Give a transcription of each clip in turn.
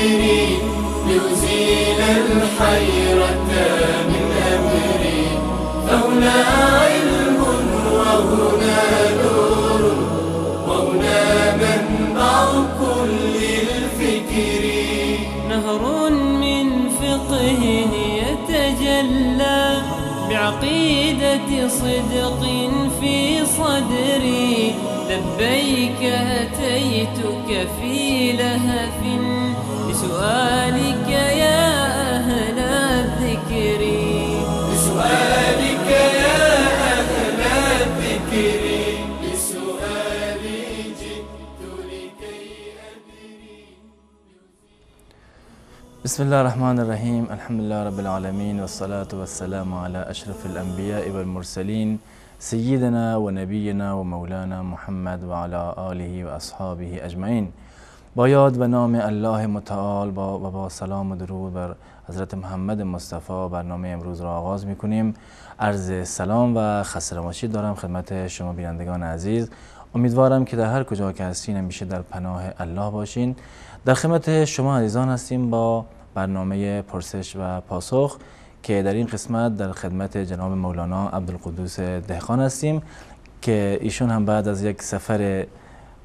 فكري لأزيل الحيرة من أمري، فهنا علم وهنا نور وهنا منبع كل الفكر. نهر من فقه يتجلى بعقيدة صدق في صدري، لبيك أتيتك في لهف لسؤالك يا أهل الذكر، لسؤالك يا أهل الذكر، لسؤالي جئت لكي أدري. بسم الله الرحمن الرحیم. الحمد لله رب العالمین والصلاة والسلام على أشرف الأنبياء والمرسلین سیدنا و نبینا و مولانا محمد و علی آله و اصحابه اجمعین. با یاد و نام الله متعال و با سلام و درود بر حضرت محمد مصطفی برنامه امروز را آغاز میکنیم. عرض سلام و خسته نباشید دارم خدمت شما بینندگان عزیز. امیدوارم که در هر کجا که هستین همیشه در پناه الله باشین. در خدمت شما عزیزان هستیم با برنامه پرسش و پاسخ که در این قسمت در خدمت جناب مولانا عبدالقدوس دهقان هستیم که ایشون هم بعد از یک سفر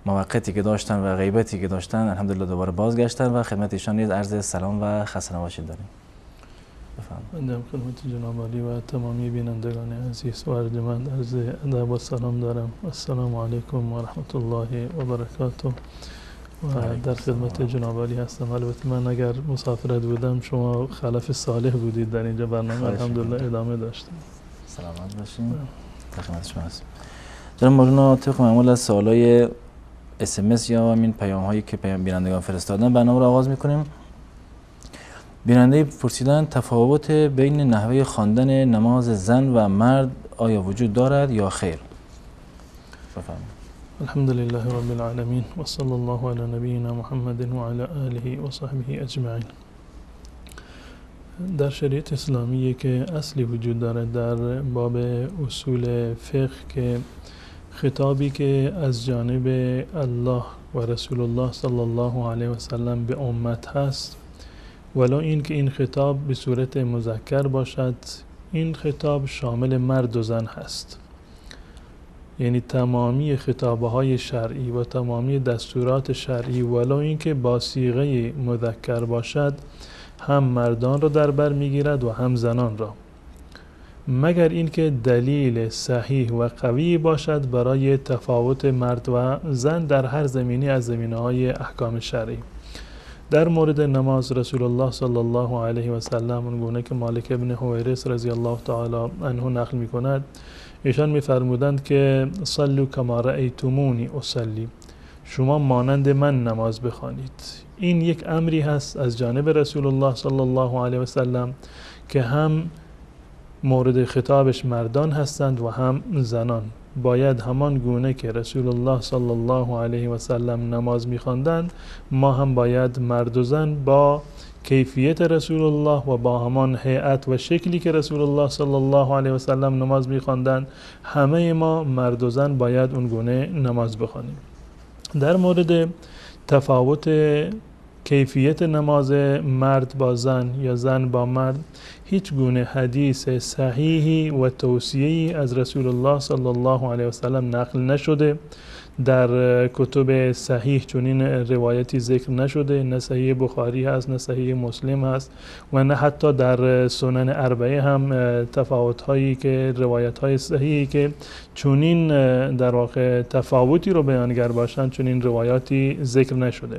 موقتی که داشتن و غیبتی که داشتن الحمدلله دوباره بازگشتن و خدمت ایشان نیز عرض سلام و خسته نباشید داریم. بفرمایید. بنده خدمت جناب عالی و تمامی بینندگان عزیز و ارجمند عرض ادب و سلام دارم. السلام علیکم و رحمت الله و برکاته. و در خدمت جناب عالی هستم. البته من اگر مسافرت بودم شما خلف صالح بودید در اینجا، برنامه الحمدلله ادامه داشتم. سلامت باشین. در خدمت شما هستم. جناب مولانا، طبق معمول از سوالای SMS یا همین پیام هایی که پیام بینندگان فرستادن برنامه رو آغاز میکنیم. بیننده پرسیدن تفاوت بین نحوه خواندن نماز زن و مرد آیا وجود دارد یا خیر؟ بفرمایید. الحمد لله رب العالمین و صلی الله علی نبینا محمد و علی آله و صحبه اجمعین. در شریعت اسلامی که اصلی وجود داره در باب اصول فقه که خطابی که از جانب الله و رسول الله صلی الله علیه و سلم به امت هست، ولو اینکه این خطاب به صورت مذکر باشد، این خطاب شامل مرد و زن هست. یعنی تمامی خطابه های شرعی و تمامی دستورات شرعی ولو اینکه با صیغه مذکر باشد هم مردان را در بر میگیرد و هم زنان را، مگر اینکه دلیل صحیح و قوی باشد برای تفاوت مرد و زن در هر زمینی از زمینه های احکام شرعی. در مورد نماز رسول الله صلی الله علیه و سلم اونگونه که مالک ابن حویرث رضی الله تعالی عنه نقل می کند، ایشان می‌فرمودند که صلوا کما رأیتمونی اصلی، شما مانند من نماز بخوانید. این یک امری هست از جانب رسول الله صلی الله علیه و سلم که هم مورد خطابش مردان هستند و هم زنان. باید همان گونه که رسول الله صلی الله علیه و سلم نماز می‌خواندند، ما هم باید مرد و زن با کیفیت رسول الله و با همان هیئت و شکلی که رسول الله صلی الله علیه و سلم نماز می‌خواندند، همه ما مرد و زن باید اون گونه نماز بخوانیم. در مورد تفاوت کیفیت نماز مرد با زن یا زن با مرد، هیچ گونه حدیث صحیحی و توصیه‌ای از رسول الله صلی الله علیه و سلم نقل نشده. در کتب صحیح چنین روایتی ذکر نشده، نه صحیح بخاری هست، نه صحیح مسلم هست و نه حتی در سنن اربعه هم تفاوت‌هایی که روایت‌های صحیحی که چنین در واقع تفاوتی رو بیانگر باشند چنین روایاتی ذکر نشده.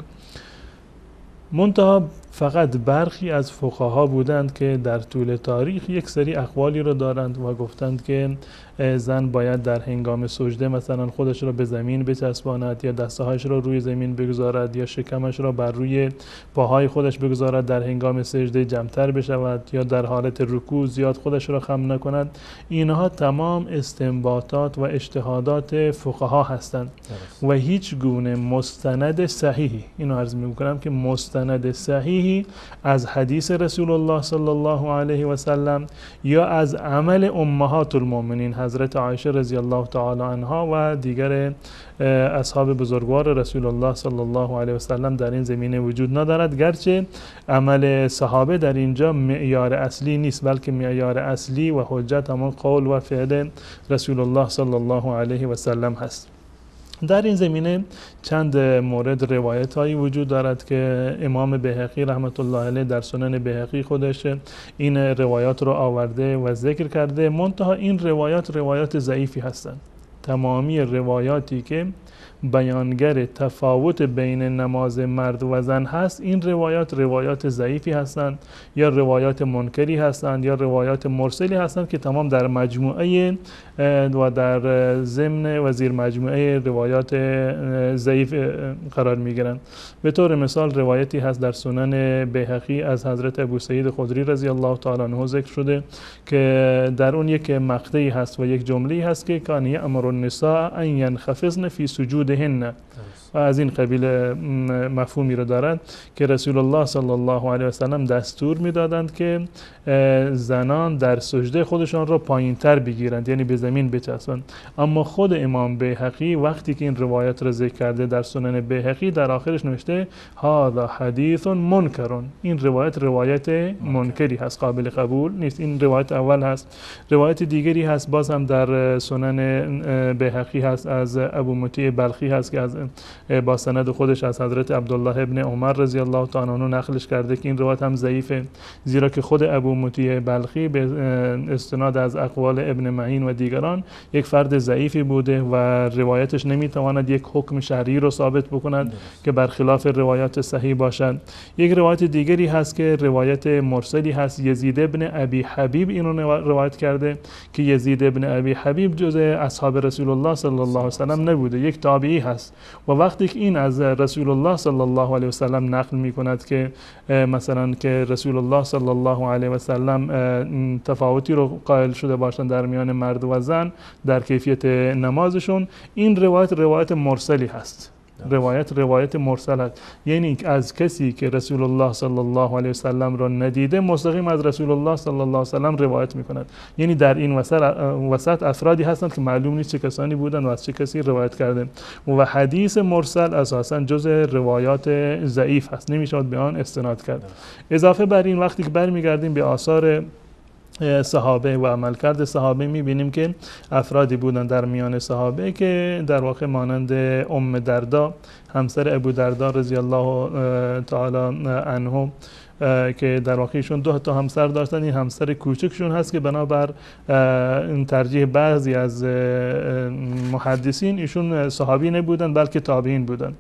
منتها فقط برخی از فقها بودند که در طول تاریخ یک سری اقوالی رو دارند و گفتند که زن باید در هنگام سجده مثلا خودش را به زمین بچسباند یا دستهایش را روی زمین بگذارد یا شکمش را بر روی پاهای خودش بگذارد، در هنگام سجده جمعتر بشود یا در حالت رکوع زیاد خودش را خم نکند. اینها تمام استنباطات و اجتهادات فقها هستند و هیچ گونه مستند صحیحی، اینو عرض می‌کنم که مستند صحیح صحیحی از حدیث رسول الله صلی الله علیه و سلم یا از عمل امهات المؤمنین حضرت عایشه رضی الله تعالی عنها و دیگر اصحاب بزرگوار رسول الله صلی الله علیه و سلم در این زمینه وجود ندارد. گرچه عمل صحابه در اینجا معیار اصلی نیست، بلکه معیار اصلی و حجت همان قول و فعل رسول الله صلی الله علیه و سلم هست. در این زمینه چند مورد روایت هایی وجود دارد که امام بیهقی رحمت الله علیه در سنن بیهقی خودش این روایات رو آورده و ذکر کرده. منتها این روایات روایات ضعیفی هستند. تمامی روایاتی که بیانگر تفاوت بین نماز مرد و زن هست، این روایات روایات ضعیفی هستند یا روایات منکری هستند یا روایات مرسلی هستند که تمام در مجموعه و در ضمن و زیر مجموعه روایات ضعیف قرار میگیرند. به طور مثال روایتی هست در سنن بیهقی از حضرت ابو سعید خدری رضی الله تعالی عنه ذکر شده که در اون یک مقطعی هست و یک جمله‌ای هست که کان یأمر النساء ان ینخفضن فی سجودهن و از این قبیل مفهومی رو دارد که رسول الله صلی الله علیه و سلم دستور میدادند که زنان در سجده خودشان را پایین تر بگیرند، یعنی به زمین بچسبند. اما خود امام بیهقی وقتی که این روایت را ذکر کرده در سنن بیهقی در آخرش نوشته هذا حدیث منکر، این روایت روایت منکری هست، قابل قبول نیست. این روایت اول هست. روایت دیگری هست باز هم در سنن بیهقی هست، از ابو مطیع بلخی هست که از با سند خودش از حضرت عبدالله ابن عمر رضی الله تعالی عنه نقلش کرده که این روایت هم ضعیفه، زیرا که خود ابو مطیع بلخی به استناد از اقوال ابن معین و دیگران یک فرد ضعیفی بوده و روایتش نمیتواند یک حکم شرعی رو ثابت بکند که برخلاف روایات صحیح باشد. یک روایت دیگری هست که روایت مرسلی هست، یزید ابن ابی حبیب اینو روایت کرده که یزید ابن ابی حبیب جزء اصحاب رسول الله صلی الله علیه و سلم نبوده، یک تابعی هست و وقتی که این از رسول الله صلی الله علیه و سلم نقل می کند که مثلا که رسول الله صلی الله علیه و سلم تفاوتی رو قائل شده باشند در میان مرد و زن در کیفیت نمازشون، این روایت روایت مرسلی هست. روایت مرسل هست، یعنی از کسی که رسول الله صلی الله علیه و سلم را ندیده مستقیم از رسول الله صلی الله علیه و سلم روایت میکند. یعنی در این وسط افرادی هستند که معلوم نیست چه کسانی بودند و از چه کسی روایت کرده و حدیث مرسل اساسا جزء روایات ضعیف هست، نمیشود به آن استناد کرد. اضافه بر این وقتی که برمیگردیم به آثار صحابه و عملکرد صحابه میبینیم که افرادی بودن در میان صحابه که در واقع مانند ام دردا، همسر ابو دردا رضی الله تعالی عنه، که در واقع ایشون دو تا همسر داشتن، این همسر کوچکشون هست که بنابر ترجیح بعضی از محدثین ایشون صحابی نبودن بلکه تابعین بودن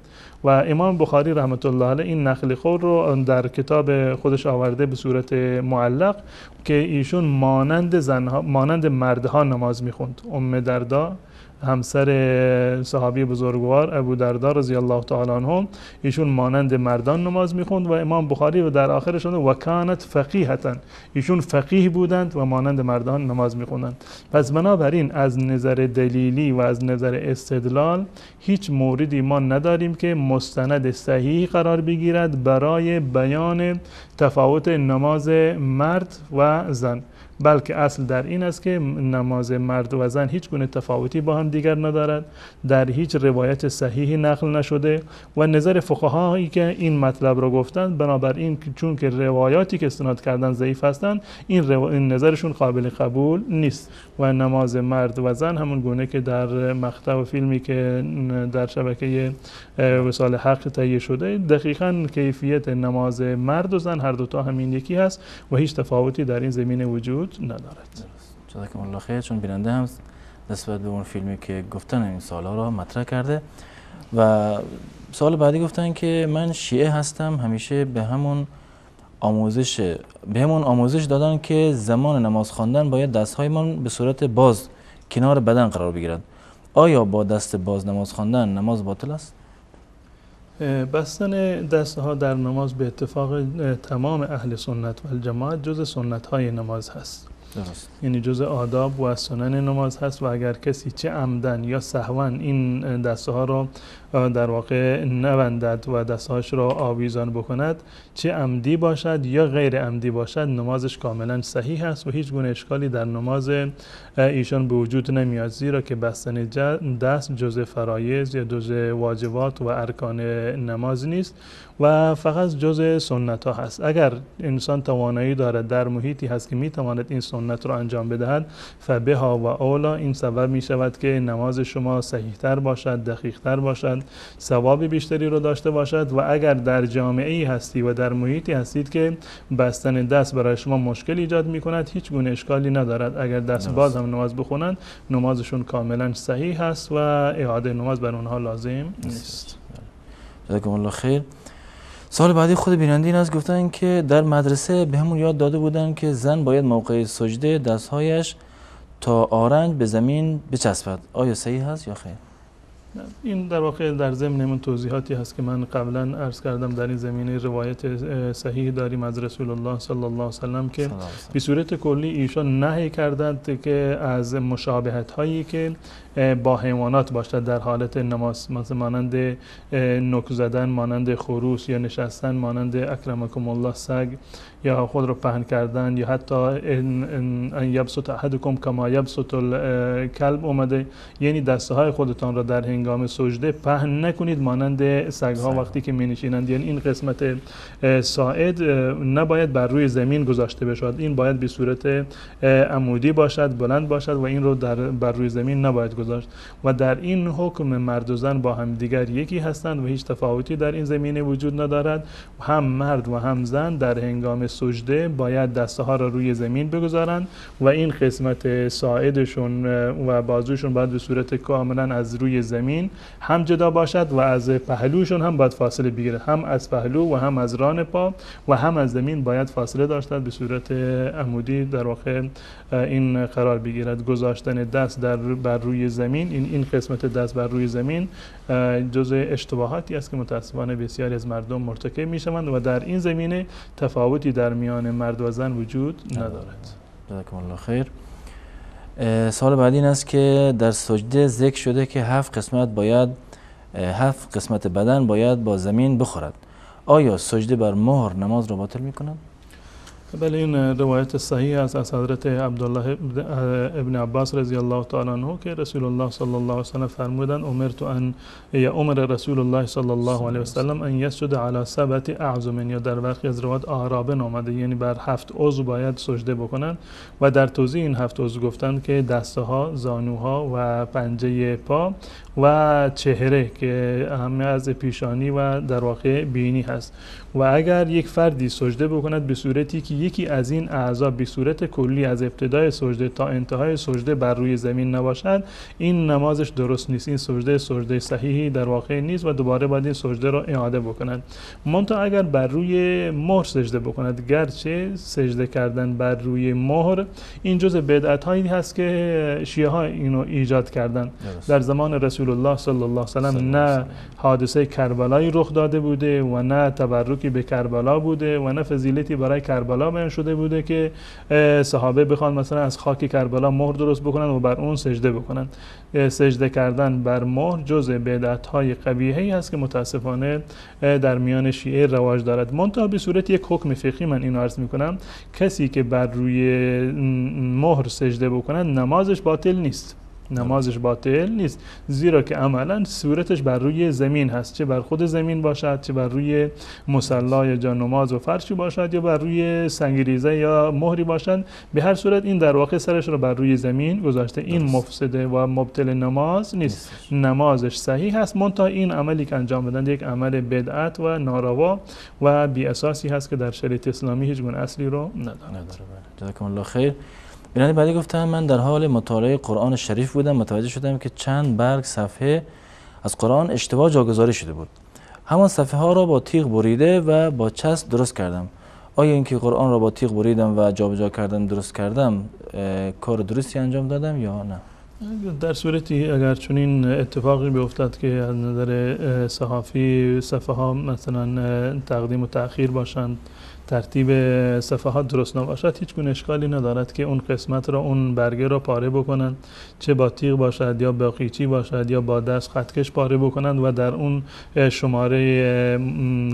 و امام بخاری رحمت الله علیه این نقل قول رو در کتاب خودش آورده به صورت معلق که ایشون مانند زنها، مانند مردها نماز میخوند. ام دردا همسر صحابی بزرگوار ابو دردا رضی الله تعالی عنه، ایشون مانند مردان نماز میخوند و امام بخاری و در آخرش و کانت فقیهتن، ایشون فقیه بودند و مانند مردان نماز میخوندند. پس بنابراین از نظر دلیلی و از نظر استدلال هیچ موردی ما نداریم که مستند صحیح قرار بگیرد برای بیان تفاوت نماز مرد و زن، بلکه اصل در این است که نماز مرد و زن هیچ گونه تفاوتی با هم دیگر ندارد، در هیچ روایت صحیحی نقل نشده و نظر فقهایی که این مطلب را گفتند، بنابراین چون که روایاتی که استناد کردن ضعیف هستند، این نظرشون قابل قبول نیست و نماز مرد و زن همون گونه که در مقطع و فیلمی که در شبکه وصال حق تهیه شده، دقیقاً کیفیت نماز مرد و زن هر دوتا همین یکی هست و هیچ تفاوتی در این زمینه وجود ندارد. جزاکم الله خیر. چون بیننده هم نسبت به اون فیلمی که گفتن این سوالا را مطرح کرده و سوال بعدی گفتن که من شیعه هستم، همیشه به همون آموزش دادن که زمان نماز خواندن باید دستهایمان به صورت باز کنار بدن قرار بگیرند. آیا با دست باز نماز خواندن نماز باطل است؟ بستن دستها در نماز به اتفاق تمام اهل سنت و الجماعت جز سنت های نماز هست. درست. یعنی جزء آداب و سنن نماز هست و اگر کسی چه عمدن یا سهوا این دسته ها را در واقع نبندد و دستهاش را آویزان بکند، چه عمدی باشد یا غیر عمدی باشد، نمازش کاملا صحیح است و هیچ گونه اشکالی در نماز ایشان به وجود نمیاد، زیرا که بستن دست جزء فرایض یا جزء واجبات و ارکان نماز نیست و فقط جزء سنت ها هست. اگر انسان توانایی دارد، در محیطی هست که میتواند این سنت را انجام بدهد، فبها و اولا، این سبب می شود که نماز شما صحیح تر باشد، دقیق تر باشد، ثواب بیشتری رو داشته باشد. و اگر در جامعه ای هستی و در محیطی هستید که بستن دست برای شما مشکل ایجاد می کند، هیچ گونه اشکالی ندارد. اگر دست باز هم نماز بخونند، نمازشون کاملا صحیح هست و اعاده نماز بر اونها لازم نیست. جزاکم الله خیر. سوال بعدی خود بیننده این است، گفتن که در مدرسه به همون یاد داده بودن که زن باید موقع سجده دستهایش تا آرنج به زمین بچسبد، آیا صحیح هست یا خیر؟ این در واقع در ضمن من توضیحاتی هست که من قبلا عرض کردم. در این زمینه روایت صحیح داریم از رسول الله صلی الله علیه وسلم که به صورت کلی ایشان نهی کردند که از مشابهت هایی که با حیوانات باشد در حالت نماز، مثلا مانند نوک زدن، مانند خروس یا نشستن، مانند اکرمکم الله سگ، یا خود رو پهن کردن، یا حتی ان یبسط احدکم کما یبسط الکلب اومده، یعنی دسته های خودتان را در هنگام سجده پهن نکنید مانند سگ‌ها وقتی که می نشینند. یعنی این قسمت ساعد نباید بر روی زمین گذاشته بشود، این باید به صورت عمودی باشد، بلند باشد و این رو بر روی زمین نباید گذاشت. و در این حکم مرد و زن با هم دیگر یکی هستند و هیچ تفاوتی در این زمینه وجود ندارد. هم مرد و هم زن در هنگام سجده باید دسته ها را روی زمین بگذارند و این قسمت ساعدشون و بازوشون باید به صورت کاملا از روی زمین هم جدا باشد و از پهلوشون هم باید فاصله بگیره، هم از پهلو و هم از ران پا و هم از زمین باید فاصله داشته، به صورت عمودی در واقع این قرار بگیرد. گذاشتن دست بر روی زمین، این قسمت دست بر روی زمین جزء اشتباهاتی است که متاسفانه بسیاری از مردم مرتکب میشوند و در این زمینه تفاوتی در میان مرد و زن وجود ندارد. جزاکم الله خیر. سوال بعدی این است که در سجده ذکر شده که 7 قسمت بدن باید با زمین بخورد، آیا سجده بر مهر نماز را باطل میکند؟ بله، این روایت صحیح است از حضرت عبدالله ابن عباس رضی الله تعالی عنه که رسول الله صلی الله علیه وسلم فرمودند امرت ان یا امر رسول الله صلی الله علیه وسلم ان یسجد علی سبعة اعظم، یا در برخی از روایات اعرابن آمده، یعنی بر 7 عضو باید سجده بکنند. و در توضیح این 7 عضو گفتند که دستها، زانوها و پنجه پا و چهره که همه از پیشانی و در واقع بینی هست. و اگر یک فردی سجده بکند به صورتی که یکی از این اعضا به صورت کلی از ابتدای سجده تا انتهای سجده بر روی زمین نباشد، این نمازش درست نیست، این سجده صحیحی در واقع نیست و دوباره باید این سجده را اعاده بکند. منتها اگر بر روی مهر سجده بکند، گرچه سجده کردن بر روی مهر این جزء بدعت هایی هست که شیعه ها اینو ایجاد کردن. در زمان رسول الله صلی الله علیه و سلم نه حادثه کربلایی رخ داده بوده و نه تبرکی به کربلا بوده و نه فضیلتی برای کربلا بیان شده بوده که صحابه بخوان مثلا از خاک کربلا مهر درست بکنن و بر اون سجده بکنن. سجده کردن بر مهر جزء بدعت های قبیحه‌ای هست که متاسفانه در میان شیعه رواج دارد. منتها به صورت یک حکم فقهی من اینو عرض میکنم، کسی که بر روی مهر سجده بکنه نمازش باطل نیست، نمازش باطل نیست، زیرا که عملا صورتش بر روی زمین هست، چه بر خود زمین باشد، چه بر روی مصلی یا جانماز و فرشی باشد، یا بر روی سنگریزه یا مهری باشد. به هر صورت این در واقع سرش رو بر روی زمین گذاشته، این مفسده و مبتل نماز نیست، نمازش صحیح هست. منتها این عملی که انجام بدن یک عمل بدعت و ناروا و بی اساسی هست که در شریعت اسلامی هیچ گونه اصلی رو نداره. جزاکم الله خیر. بیننده بعدی گفتم من در حال مطالعه قرآن شریف بودم، متوجه شدم که چند برگ صفحه از قرآن اشتباه جاگذاری شده بود. همان صفحه ها را با تیغ بریده و با چسب درست کردم. آیا اینکه قرآن را با تیغ بریدم و جابجا کردم درست کردم کار درستی انجام دادم یا نه؟ در صورتی اگر چنین اتفاقی بیفتد که از نظر صحافی صفحه ها مثلا تقدیم و تأخیر باشند، ترتیب صفحات درست نباشد، هیچ گونه اشکالی ندارد که اون قسمت را، اون برگه را پاره بکنند، چه با تیغ باشد یا با قیچی باشد یا با دست خطکش پاره بکنند و در اون شماره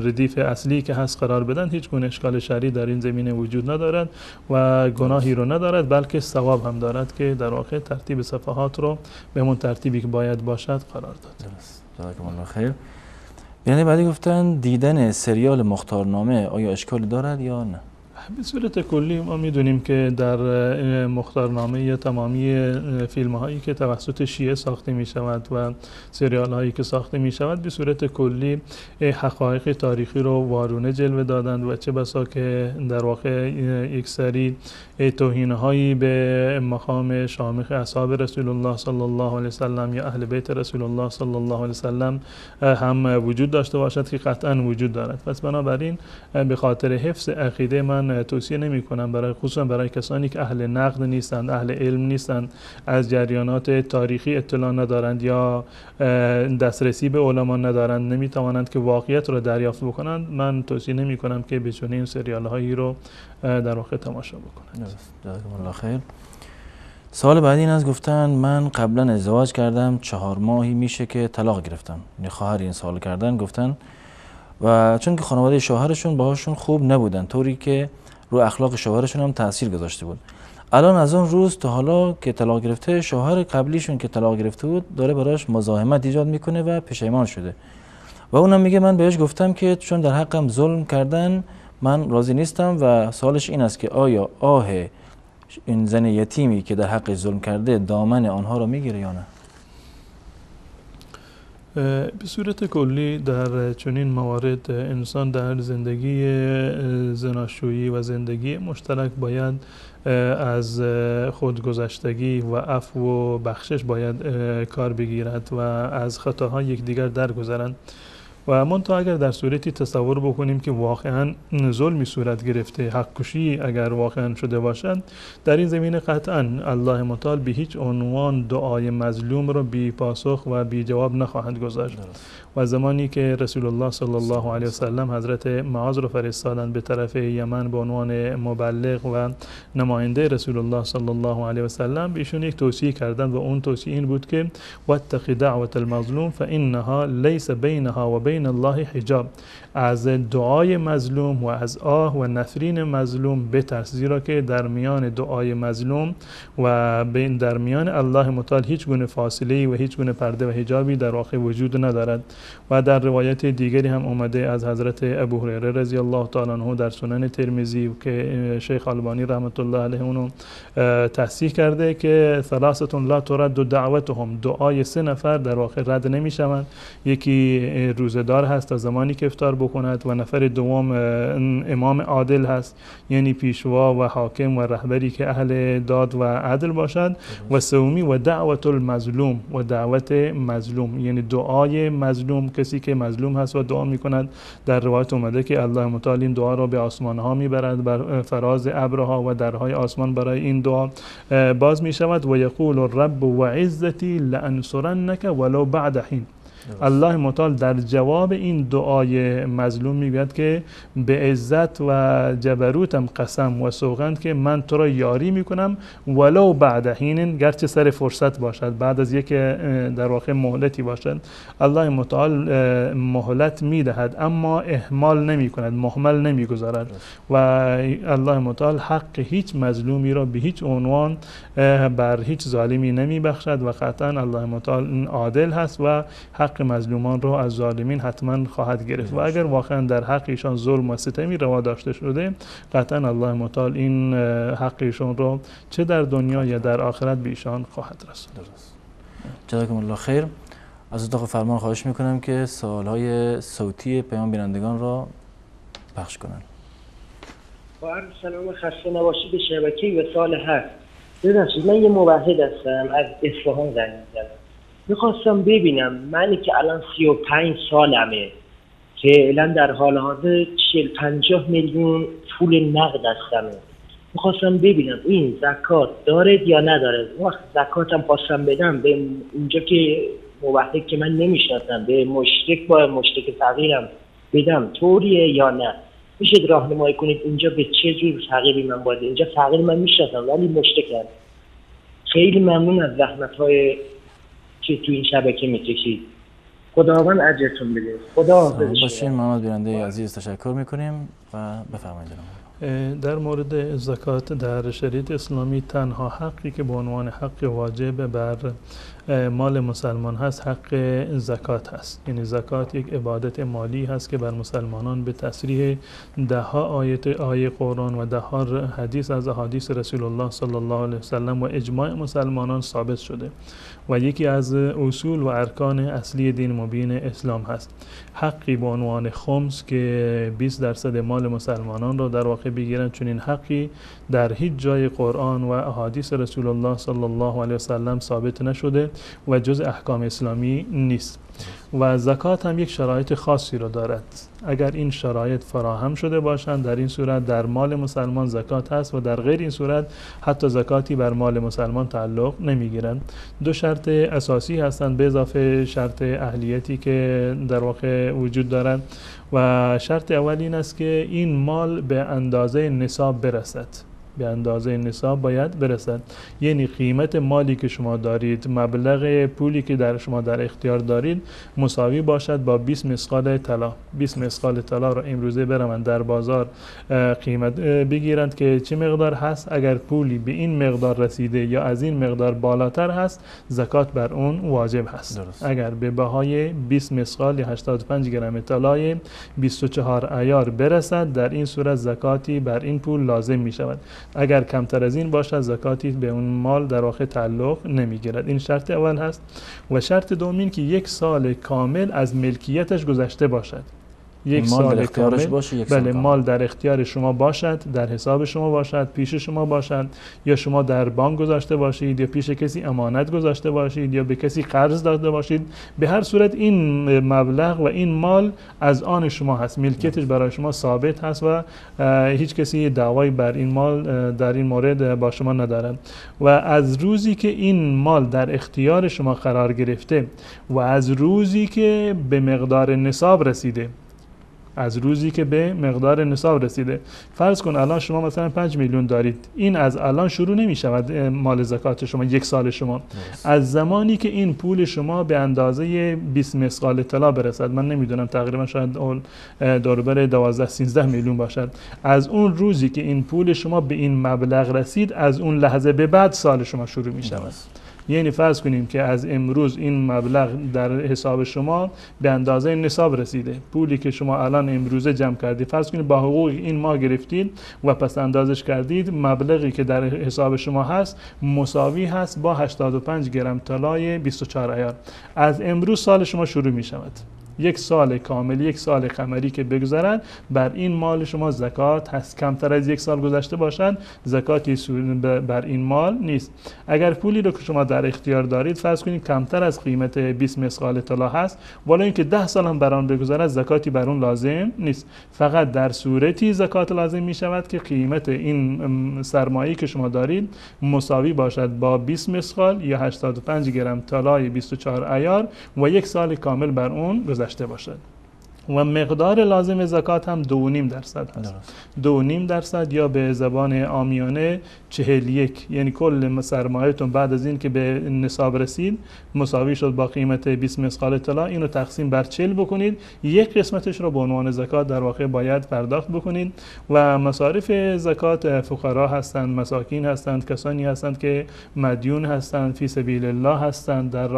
ردیف اصلی که هست قرار بدن. هیچ گونه اشکال شرعی در این زمینه وجود ندارد و گناهی رو ندارد، بلکه ثواب هم دارد که در واقع ترتیب صفحات رو به همون ترتیبی که باید باشد قرار داد. درست. جزاکم الله خیر. یعنی بعدی گفتن دیدن سریال مختارنامه آیا اشکال دارد یا نه؟ به صورت کلی ما میدونیم که در مختارنامه یا تمامی فیلم هایی که توسط شیعه ساخته می شود و سریال هایی که ساخته می شود به صورت کلی حقایق تاریخی رو وارونه جلوه دادند و چه بسا که در واقع یک سری توهین هایی به مقام شامخ اصحاب رسول الله صلی الله علیه وسلم یا اهل بیت رسول الله صلی الله علیه وسلم هم وجود داشته باشد که قطعا وجود دارد. پس بنابراین به خاطر حفظ عقیده من توصیه نمی کنم، برای خصوصا برای کسانی که اهل نقد نیستند، اهل علم نیستند، از جریانات تاریخی اطلاع ندارند یا دسترسی به علما ندارند، نمی توانند که واقعیت را دریافت بکنند، من توصیه نمی کنم که به چنین سریال هایی رو در واقع تماشا بکنند. جزاکم الله خیر. سوال بعدی این است، گفتن من قبلا ازدواج کردم، 4 ماهی میشه که طلاق گرفتم. یعنی خواهر این سوال کردن، گفتن و چون که خانواده شوهرشون باهاشون خوب نبودن، طوری که رو اخلاق شوهرشون هم تاثیر گذاشته بود. الان از اون روز تا حالا که طلاق گرفته، شوهر قبلیشون که طلاق گرفته بود داره براش مزاحمت ایجاد میکنه و پشیمان شده و اونم میگه من بهش گفتم که چون در حقم ظلم کردن من راضی نیستم. و سوالش این است که آیا آه این زن یتیمی که در حق ظلم کرده دامن آنها رو میگیره یا نه؟ به صورت کلی در چنین موارد انسان در زندگی زناشویی و زندگی مشترک باید از خودگذشتگی و عفو و بخشش باید کار بگیرد و از خطاهای یکدیگر درگذرند. و منتها اگر در صورتی تصور بکنیم که واقعا ظلمی صورت گرفته، حق کشی اگر واقعا شده باشد، در این زمینه قطعا الله متعال به هیچ عنوان دعای مظلوم را بی پاسخ و بی جواب نخواهد گذاشت. و زمانی که رسول الله صلی الله علیه وسلم حضرت معاذ را فرستادند به طرف یمن به عنوان مبلغ و نماینده رسول الله صلی الله علیه وسلم، ایشون یک توصیه کردند و اون توصیه این بود که واتق دعوة المظلوم فانها لیس بینها و بین الله حجاب. از دعای مظلوم و از آه و نفرین مظلوم بترس، زیرا که در میان دعای مظلوم و بین در میان الله متعال هیچ گونه فاصله و هیچ گونه پرده و حجابی در واقع وجود ندارد. و در روایت دیگری هم اومده از حضرت ابو هریره رضی الله تعالی عنه در سنن ترمذی که شیخ البانی رحمت الله علیه اونو تصحیح کرده که ثلاثه لا ترد دعوتهم، دعای 3 نفر در واقع رد نمیشوند. یکی روزه‌دار هست تا زمانی که افطار بکند و نفر دوم امام عادل هست، یعنی پیشوا و حاکم و رهبری که اهل داد و عدل باشد، و سومی و دعوت المظلوم، و دعوت مظلوم یعنی دعای مظلوم، کسی که مظلوم هست و دعا میکند. در روایت اومده که الله متعال این دعا را به آسمان ها میبرد، بر فراز ابرها و درهای آسمان برای این دعا باز میشود. و یقول الرب و عزتی لانصرنک ولو بعد حین. الله متعال در جواب این دعای مظلوم میگوید که به عزت و جبروتم قسم و سوگند که من تو را یاری میکنم ولو بعد حین، گرچه سر فرصت باشد، بعد از یک در واقع مهلتی باشد. الله متعال مهلت میدهد اما اهمال نمیکند، مهمل نمیگذارد و الله متعال حق هیچ مظلومی را به هیچ عنوان بر هیچ ظالمی نمیبخشد و قطعا الله متعال عادل هست و حق مظلومان رو از ظالمین حتما خواهد گرفت. و اگر واقعا در حق ایشان ظلم و ستمی روا داشته شده، قطعا الله متعال این حق ایشان رو چه در دنیا یا در آخرت به ایشان خواهد رسوند. جزاکم الله خیر. از اتاق فرمان خواهش میکنم که سوالهای صوتی پیام بینندگان را پخش کنند. با عرض سلام و خسته نباشید به شبکه وصال هست. ببخشید من یه موحد هستم، از اصفهان زنگ می‌زنم. میخواستم ببینم منی که الان 35 سالمه، فعلا در حال حاضر 40-50 میلیون پول نقد دستمه، میخواستم ببینم این زکات داره یا نداره. وقت زکاتم خواستم بدم به اینجا که موحد که من نمیشناسم، به مشرک با مشرک فقیرم بدم طوریه یا نه؟ میشه راهنمایی کنید اینجا به چه جور فقیری من باید؟ اینجا فقیر من میشناسم ولی مشرکم. خیلی ممنون از زحمت‌های که تو این شبکه میکشید. خداوند اجرتون بده. خدا حافظ باشین. محمد بیننده عزیز تشکر میکنیم و بفرمایید جناب. در مورد زکات در شریعت اسلامی تنها حقی که به عنوان حق واجب بر مال مسلمان هست حق زکات هست. یعنی زکات یک عبادت مالی هست که بر مسلمانان به تصریح ده ها آیه قرآن و ده ها حدیث از احادیث رسول الله صلی الله علیه وسلم و اجماع مسلمانان ثابت شده و یکی از اصول و ارکان اصلی دین مبین اسلام هست. حقی به عنوان خمس که 20% مال مسلمانان را در واقع بگیرند، چنین حقی در هیچ جای قرآن و احادیث رسول الله صلی الله علیه وسلم ثابت نشده و جز احکام اسلامی نیست. و زکات هم یک شرایط خاصی رو دارد. اگر این شرایط فراهم شده باشند در این صورت در مال مسلمان زکات هست و در غیر این صورت حتی زکاتی بر مال مسلمان تعلق نمیگیرند. دو شرط اساسی هستند به اضافه شرط اهلیتی که در واقع وجود دارند. و شرط اول این است که این مال به اندازه نصاب برسد. به اندازه نصاب باید برسد، یعنی قیمت مالی که شما دارید، مبلغ پولی که در شما در اختیار دارید مساوی باشد با 20 مثقال طلا. 20 مثقال طلا را امروزه بروند در بازار قیمت بگیرند که چه مقدار هست. اگر پولی به این مقدار رسیده یا از این مقدار بالاتر هست زکات بر اون واجب هست. درست. اگر به بهای 20 مثقال یا 85 گرم طلای 24 عیار برسد در این صورت زکاتی بر این پول لازم می شود. اگر کمتر از این باشد زکاتی به اون مال در واقع تعلق نمیگیرد. این شرط اول هست. و شرط دوم این که یک سال کامل از ملکیتش گذشته باشد. یک مال سال کامل باشه، یک سال بله کامل. مال در اختیار شما باشد، در حساب شما باشد، پیش شما باشد، یا شما در بانک گذاشته باشید، یا پیش کسی امانت گذاشته باشید، یا به کسی قرض داده باشید. به هر صورت این مبلغ و این مال از آن شما هست، ملکیتش برای شما ثابت هست و هیچ کسی دعوایی بر این مال در این مورد با شما ندارد. و از روزی که این مال در اختیار شما قرار گرفته و از روزی که به مقدار نصاب رسیده، از روزی که به مقدار نصاب رسیده، فرض کن الان شما مثلا 5 میلیون دارید، این از الان شروع نمی شود مال زکات شما، یک سال شما. از زمانی که این پول شما به اندازه 20 مثقال طلا برسد، من نمیدونم تقریبا شاید دور بر 12-13 میلیون باشد، از اون روزی که این پول شما به این مبلغ رسید، از اون لحظه به بعد سال شما شروع می شود. یعنی فرض کنیم که از امروز این مبلغ در حساب شما به اندازه نصاب رسیده، پولی که شما الان امروزه جمع کردید، فرض کنید با حقوق این ماه گرفتید و پس اندازش کردید، مبلغی که در حساب شما هست مساوی هست با 85 گرم طلای 24 عیار. از امروز سال شما شروع می شود. یک سال کامل، یک سال قمری که بگذرد بر این مال شما زکات هست. کمتر از یک سال گذشته باشد زکاتی بر این مال نیست. اگر پولی رو که شما در اختیار دارید فرض کنید کمتر از قیمت 20 مثقال طلا هست، ولی اینکه 10 سال هم بر آن بگذرد زکاتی بر اون لازم نیست. فقط در صورتی زکات لازم می شود که قیمت این سرمایه که شما دارید مساوی باشد با 20 مثقال یا 85 گرم طلای 24 عیار و یک سال کامل بر اون گذشته باشد. و مقدار لازم زکات هم 2.5% هست. 2.5% یا به زبان عامیانه 41، یعنی کل سرمایه‌تون بعد از این که به نصاب رسید مساوی شد با قیمت 20 مثقال طلا، اینو تقسیم بر 40 بکنید، یک قسمتش رو به عنوان زکات در واقع باید پرداخت بکنید. و مصارف زکات فقرا هستند، مساکین هستند، کسانی هستند که مدیون هستند، فی سبیل الله هستند، در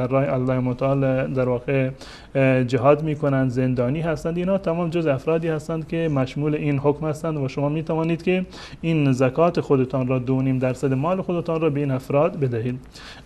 راه الله متعال در واقع جهاد میکنند، زندانی هستند. اینا تمام جز افرادی هستند که مشمول این حکم هستند و شما می توانید که این زکات خودتان را 2.5% مال خودتان را به این افراد بدهید.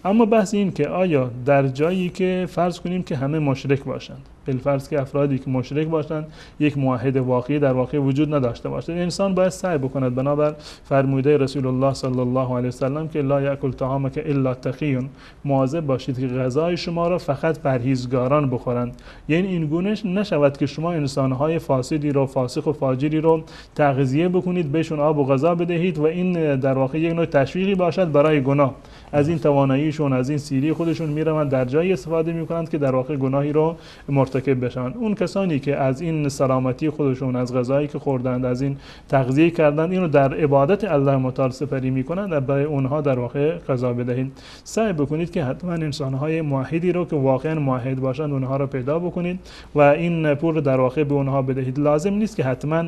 اما بحث این که آیا در جایی که فرض کنیم که همه مشرک باشند، بالفرض که افرادی که مشرک باشند یک موحد واقعی در واقع وجود نداشته باشد. انسان باید سعی بکند بنابر فرموده رسول الله صلی الله علیه و سلم که لا یاکل طعامک الا تقی، مواظب باشید که غذای شما را فقط پرهیزگاران بخورند. یعنی این گونه نشود که شما انسانهای فاسدی رو، فاسق و فاجری رو تغذیه بکنید، بهشون آب و غذا بدهید و این در واقع یک نوع تشویقی باشد برای گناه. از این تواناییشون، از این سیری خودشون میروند در جایی استفاده میکنند که در واقع گناهی رو مرتکب بشن. اون کسانی که از این سلامتی خودشون، از غذایی که خوردند، از این تغذیه کردند، اینو در عبادت الله متعال سپری میکنند، برای اونها در واقع غذا بدهید. سعی بکنید که حتما انسانهای موحدی رو که واقعا موحد باشند اونها رو پیدا بکنید و این پول رو در واقع به اونها بدهید. لازم نیست که حتما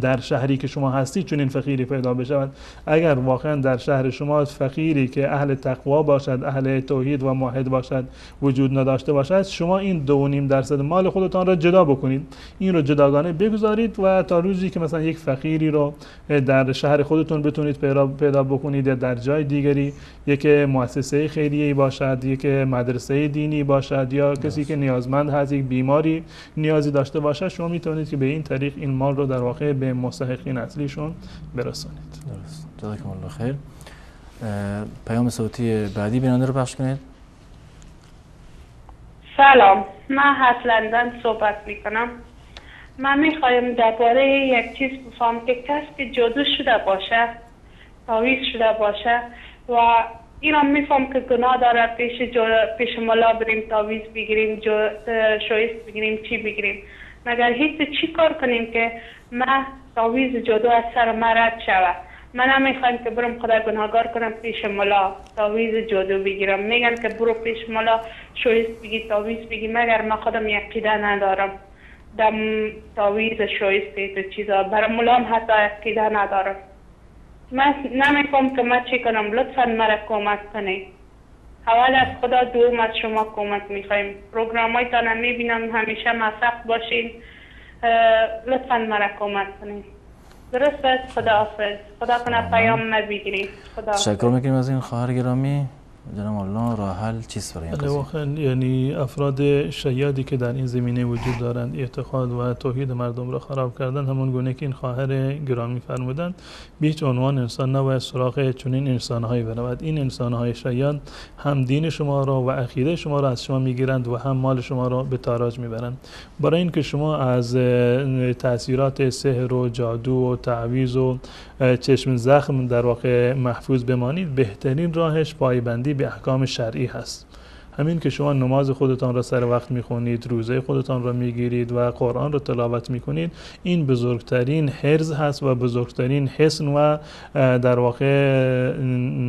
در شهری که شما هستید چنین فقیری پیدا بشود. اگر واقعا در شهر شما فقیری که اهل تقوا باشد، اهل توحید و موحد باشد وجود نداشته باشد، شما این 2.5% مال خودتان را جدا بکنید، این رو جداگانه بگذارید و تا روزی که مثلا یک فقیری رو در شهر خودتون بتونید پیدا بکنید یا در جای دیگری، یک مؤسسه خیریه باشد، یک مدرسه دینی باشد، یا کسی که نیازمند هست، یک بیماری نیازی داشته باشد، شما میتونید که به این طریق این مال رو در واقع به مستحقین اصلیشون برسانید. درست. جزاکم الله خیر. پیام صوتی بعدی بیننده رو پخش کنید. سلام، من از لندن صحبت میکنم. من میخوایم درباره یک چیز بفهم که کسی که جادو شده باشه، تعویذ شده باشه و اینا میفهم که گناه داره، پیش ملا بریم تعویذ بگیریم، شایست بگیریم، چی بگیریم، مگر هیچ چی کار کنیم که من تعویذ جادو از سر من رد شود. من نمیخوایم که برم خدا گناهگار کنم پیش ملا تعویذ جادو بگیرم. میگن که برو پیش ملا شایست بگی، تعویذ بگی، مگر من خودم عقیده ندارم دم تعویذ شایست تو چیزا، برای ملام حتی عقیده ندارم. من نمیخوام که من چی کنم، لطفا مرا کمک کنید. اول از خدا، دوم از شما کمک میخوایم. پروگرام های تانه میبینم، همیشه موفق باشین. لطفا مرا کمک کنید. درست است. خدا حافظ. خدا کنه پیام ما بگیرید. خدا تشکر میکنیم از این خواهر گرامی. جناب الله، راه حل چیست برای این قضیه؟ واقعا یعنی افراد شیادی که در این زمینه وجود دارند، اعتقاد و توحید مردم را خراب کردن، همون گونه که این خواهر گرامی فرمودند، به هیچ عنوان انسان نباید سراغ چنین انسانهایی برود. این انسانهای شیاد هم دین شما را و عقیده شما را از شما میگیرند و هم مال شما را به تاراج میبرند. برای اینکه شما از تاثیرات سحر و جادو و تعویذ و چشم زخم در واقع محفوظ بمانید، بهترین راهش پایبندی به احکام شرعی هست. همین که شما نماز خودتان را سر وقت میخونید، روزه خودتان را میگیرید و قرآن را تلاوت میکنید، این بزرگترین حرز هست و بزرگترین حصن و در واقع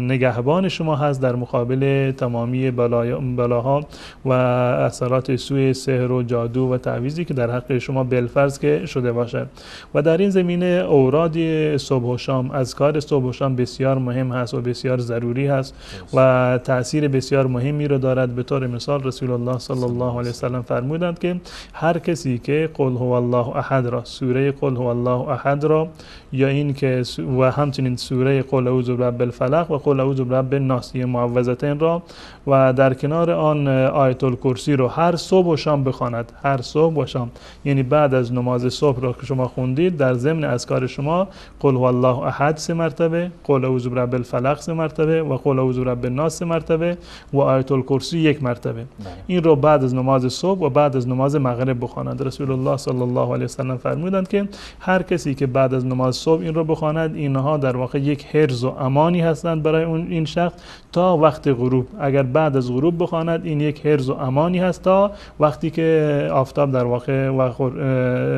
نگهبان شما هست در مقابل تمامی بلاها و اثرات سوی سحر و جادو و تعویذی که در حق شما بالفرض که شده باشد. و در این زمینه اوراد صبح و شام، اذکار صبح و شام بسیار مهم هست و بسیار ضروری هست و تاثیر بسیار مهمی را دارد. به طور مثال رسول الله صلی الله علیه وسلم فرمودند که هر کسی که قل هو الله احد را، سوره قل هو الله احد را، یا این که و همچنین سوره قل اعوذ برب الفلق و قل اعوذ برب الناس، معوذتین را و در کنار آن آیت الکرسی رو هر صبح و شام بخواند، هر صبح و شام، یعنی بعد از نماز صبح را که شما خوندید، در ضمن اذکار شما قل هو الله احد 3 مرتبه، قل اعوذ برب الفلق 3 مرتبه و قل اعوذ برب الناس 3 مرتبه و آیت الکرسی 1 مرتبه. این رو بعد از نماز صبح و بعد از نماز مغرب بخواند. رسول الله صلی الله علیه و سلم فرمودند که هر کسی که بعد از نماز صبح این رو بخواند، اینها در واقع یک حرز و امانی هستند برای اون این شخص تا وقت غروب. اگر بعد از غروب بخواند، این یک حرز و امانی هست تا وقتی که آفتاب در واقع و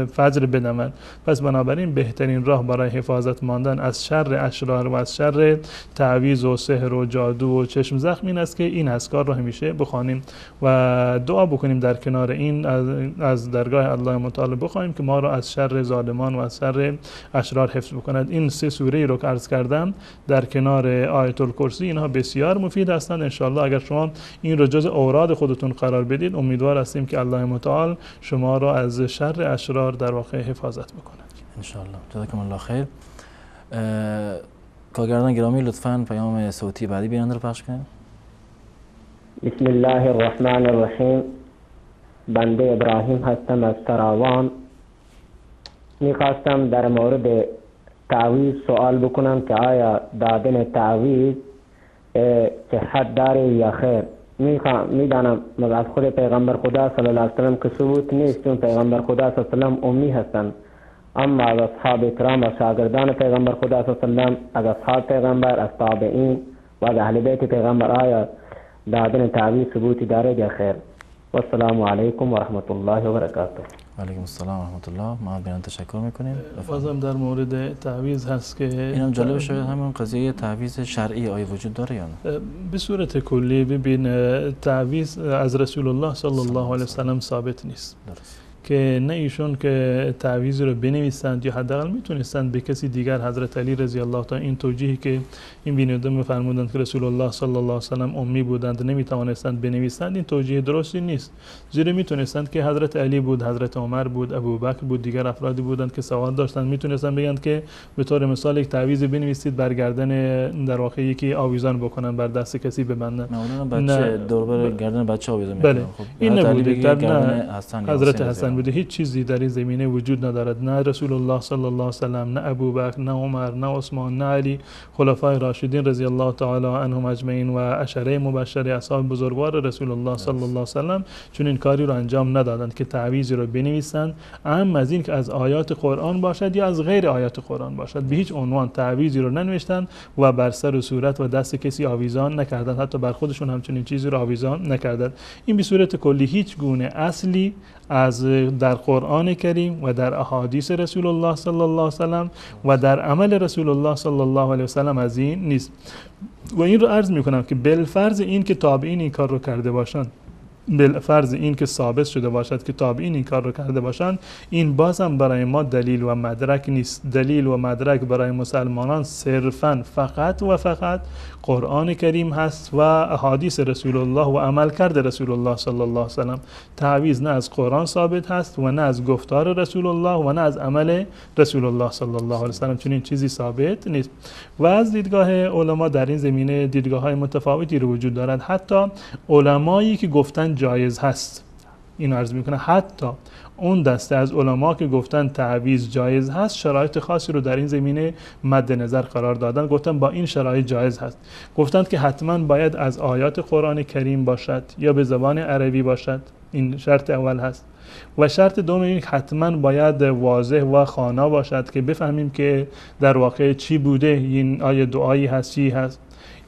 فجر بدمد. پس بنابراین بهترین راه برای حفاظت ماندن از شر اشرار و از شر تعویذ و سحر و جادو و چشم زخم این است که این اذکار را همیشه بخوانیم و دعا بکنیم در کنار این از درگاه الله متعال بخوایم که ما را از شر ظالمان و از شر اشرار حفظ بکند. این 3 سوره رو که عرض کردم در کنار آیت الکرسی، اینها بسیار مفید هستند. انشاءالله اگر شما این رو جز اوراد خودتون قرار بدید، امیدوار هستیم که الله متعال شما را از شر اشرار در واقع حفاظت بکند انشاءالله. جزاکم الله خیر. کارگردان گرامی لطفاً پیام صوتی بعدی بیننده رو پخش کنید. بسم الله الرحمن الرحیم. بنده ابراهیم هستم از سراوان. میخواستم در مورد تعویذ سوال بکنم که آیا دادن تعویذ صحت داره یا خیر؟ میدانم از خود پیغمبر خدا صلی الله علیه وسلم که ثبوت نیست، چون پیغمبر خدا صلی الله علیه وسلم امی هستند، اما از اصحاب کرام و شاگردان پیغمبر خدا صلی الله علیه وسلم، از اصحاب پیغمبر، از تابعین و از اهل بیت پیغمبر، آیا دادن تعویذ ثبوتی داره یا خیر؟ و السلام علیکم و رحمت الله و برکاته. علیکم السلام و رحمت الله. ما بیان تشکر میکنیم. بازم در مورد تعویذ هست که اینم جالب شد، همون قضیه تعویذ شرعی آیا وجود داره یا نه؟ به صورت کلی ببین، تعویذ از رسول الله صلی الله علیه و سلم ثابت نیست. درست. که نه ایشون که تعویذ رو بنویسند یا حداقل میتونستند به کسی دیگر، حضرت علی رضی الله تعالی این توجیهی که این بیننده میفرمودند که رسول الله صلی الله علیه و سلم امی بودند نمیتوانستند بنویسند، این توجیه درستی نیست. زیرا میتونستند که حضرت علی بود، حضرت عمر بود، ابوبکر بود، دیگر افرادی بودند که سواد داشتند، میتونستند بگن که به طور مثال یک تعویذ بنویسید بر گردن در واقع یکی آویزان بکنن، بر دست کسی ببندن. نه دور بر گردن بچه آویزان میکنن. بله. خب این نبوده در حضرت حسن بوده، هیچ چیزی در این زمینه وجود ندارد. نه رسول الله صلی الله علیه و سلم، نه ابوبکر، نه عمر، نه عثمان، نه علی، خلفای راشدین رضی الله تعالی عنهم اجمعین و عشره مبشره اصحاب بزرگوار رسول الله صلی الله علیه و سلم چون این کاری رو انجام ندادند که تعویذی رو بنویسند، اما از این که از آیات قرآن باشد یا از غیر آیات قرآن باشد، به هیچ عنوان تعویذی رو ننوشتند و بر سر و صورت و دست کسی آویزان نکردند، حتی بر خودشون همچنین چیزی رو آویزان نکردند. این به صورت کلی هیچ گونه اصلی از در قرآن کریم و در احادیث رسول الله صلی الله علیه و سلم و در عمل رسول الله صلی الله علیه و سلم از این نیست. و این رو عرض میکنم که بالفرض این که تابعین این کار رو کرده باشند، بالفرض این که ثابت شده باشد که تابعین این کار رو کرده باشند، این بازم برای ما دلیل و مدرک نیست. دلیل و مدرک برای مسلمانان صرفاً فقط و فقط قرآن کریم هست و احادیث رسول الله و عملکرد رسول الله صلی الله علیه و سلم. تعویذ نه از قرآن ثابت هست و نه از گفتار رسول الله و نه از عمل رسول الله صلی الله علیه و سلم، چون این چیزی ثابت نیست. و از دیدگاه علما در این زمینه دیدگاه‌های متفاوتی رو وجود دارد. حتی علمایی که گفتن جایز هست، این عرض میکنه، حتی اون دسته از علما که گفتن تعویذ جایز هست، شرایط خاصی رو در این زمینه مد نظر قرار دادن، گفتن با این شرایط جایز هست. گفتند که حتما باید از آیات قرآن کریم باشد یا به زبان عربی باشد، این شرط اول هست. و شرط دوم این حتما باید واضح و خوانا باشد که بفهمیم که در واقع چی بوده، این آیه دعایی هست، چی هست.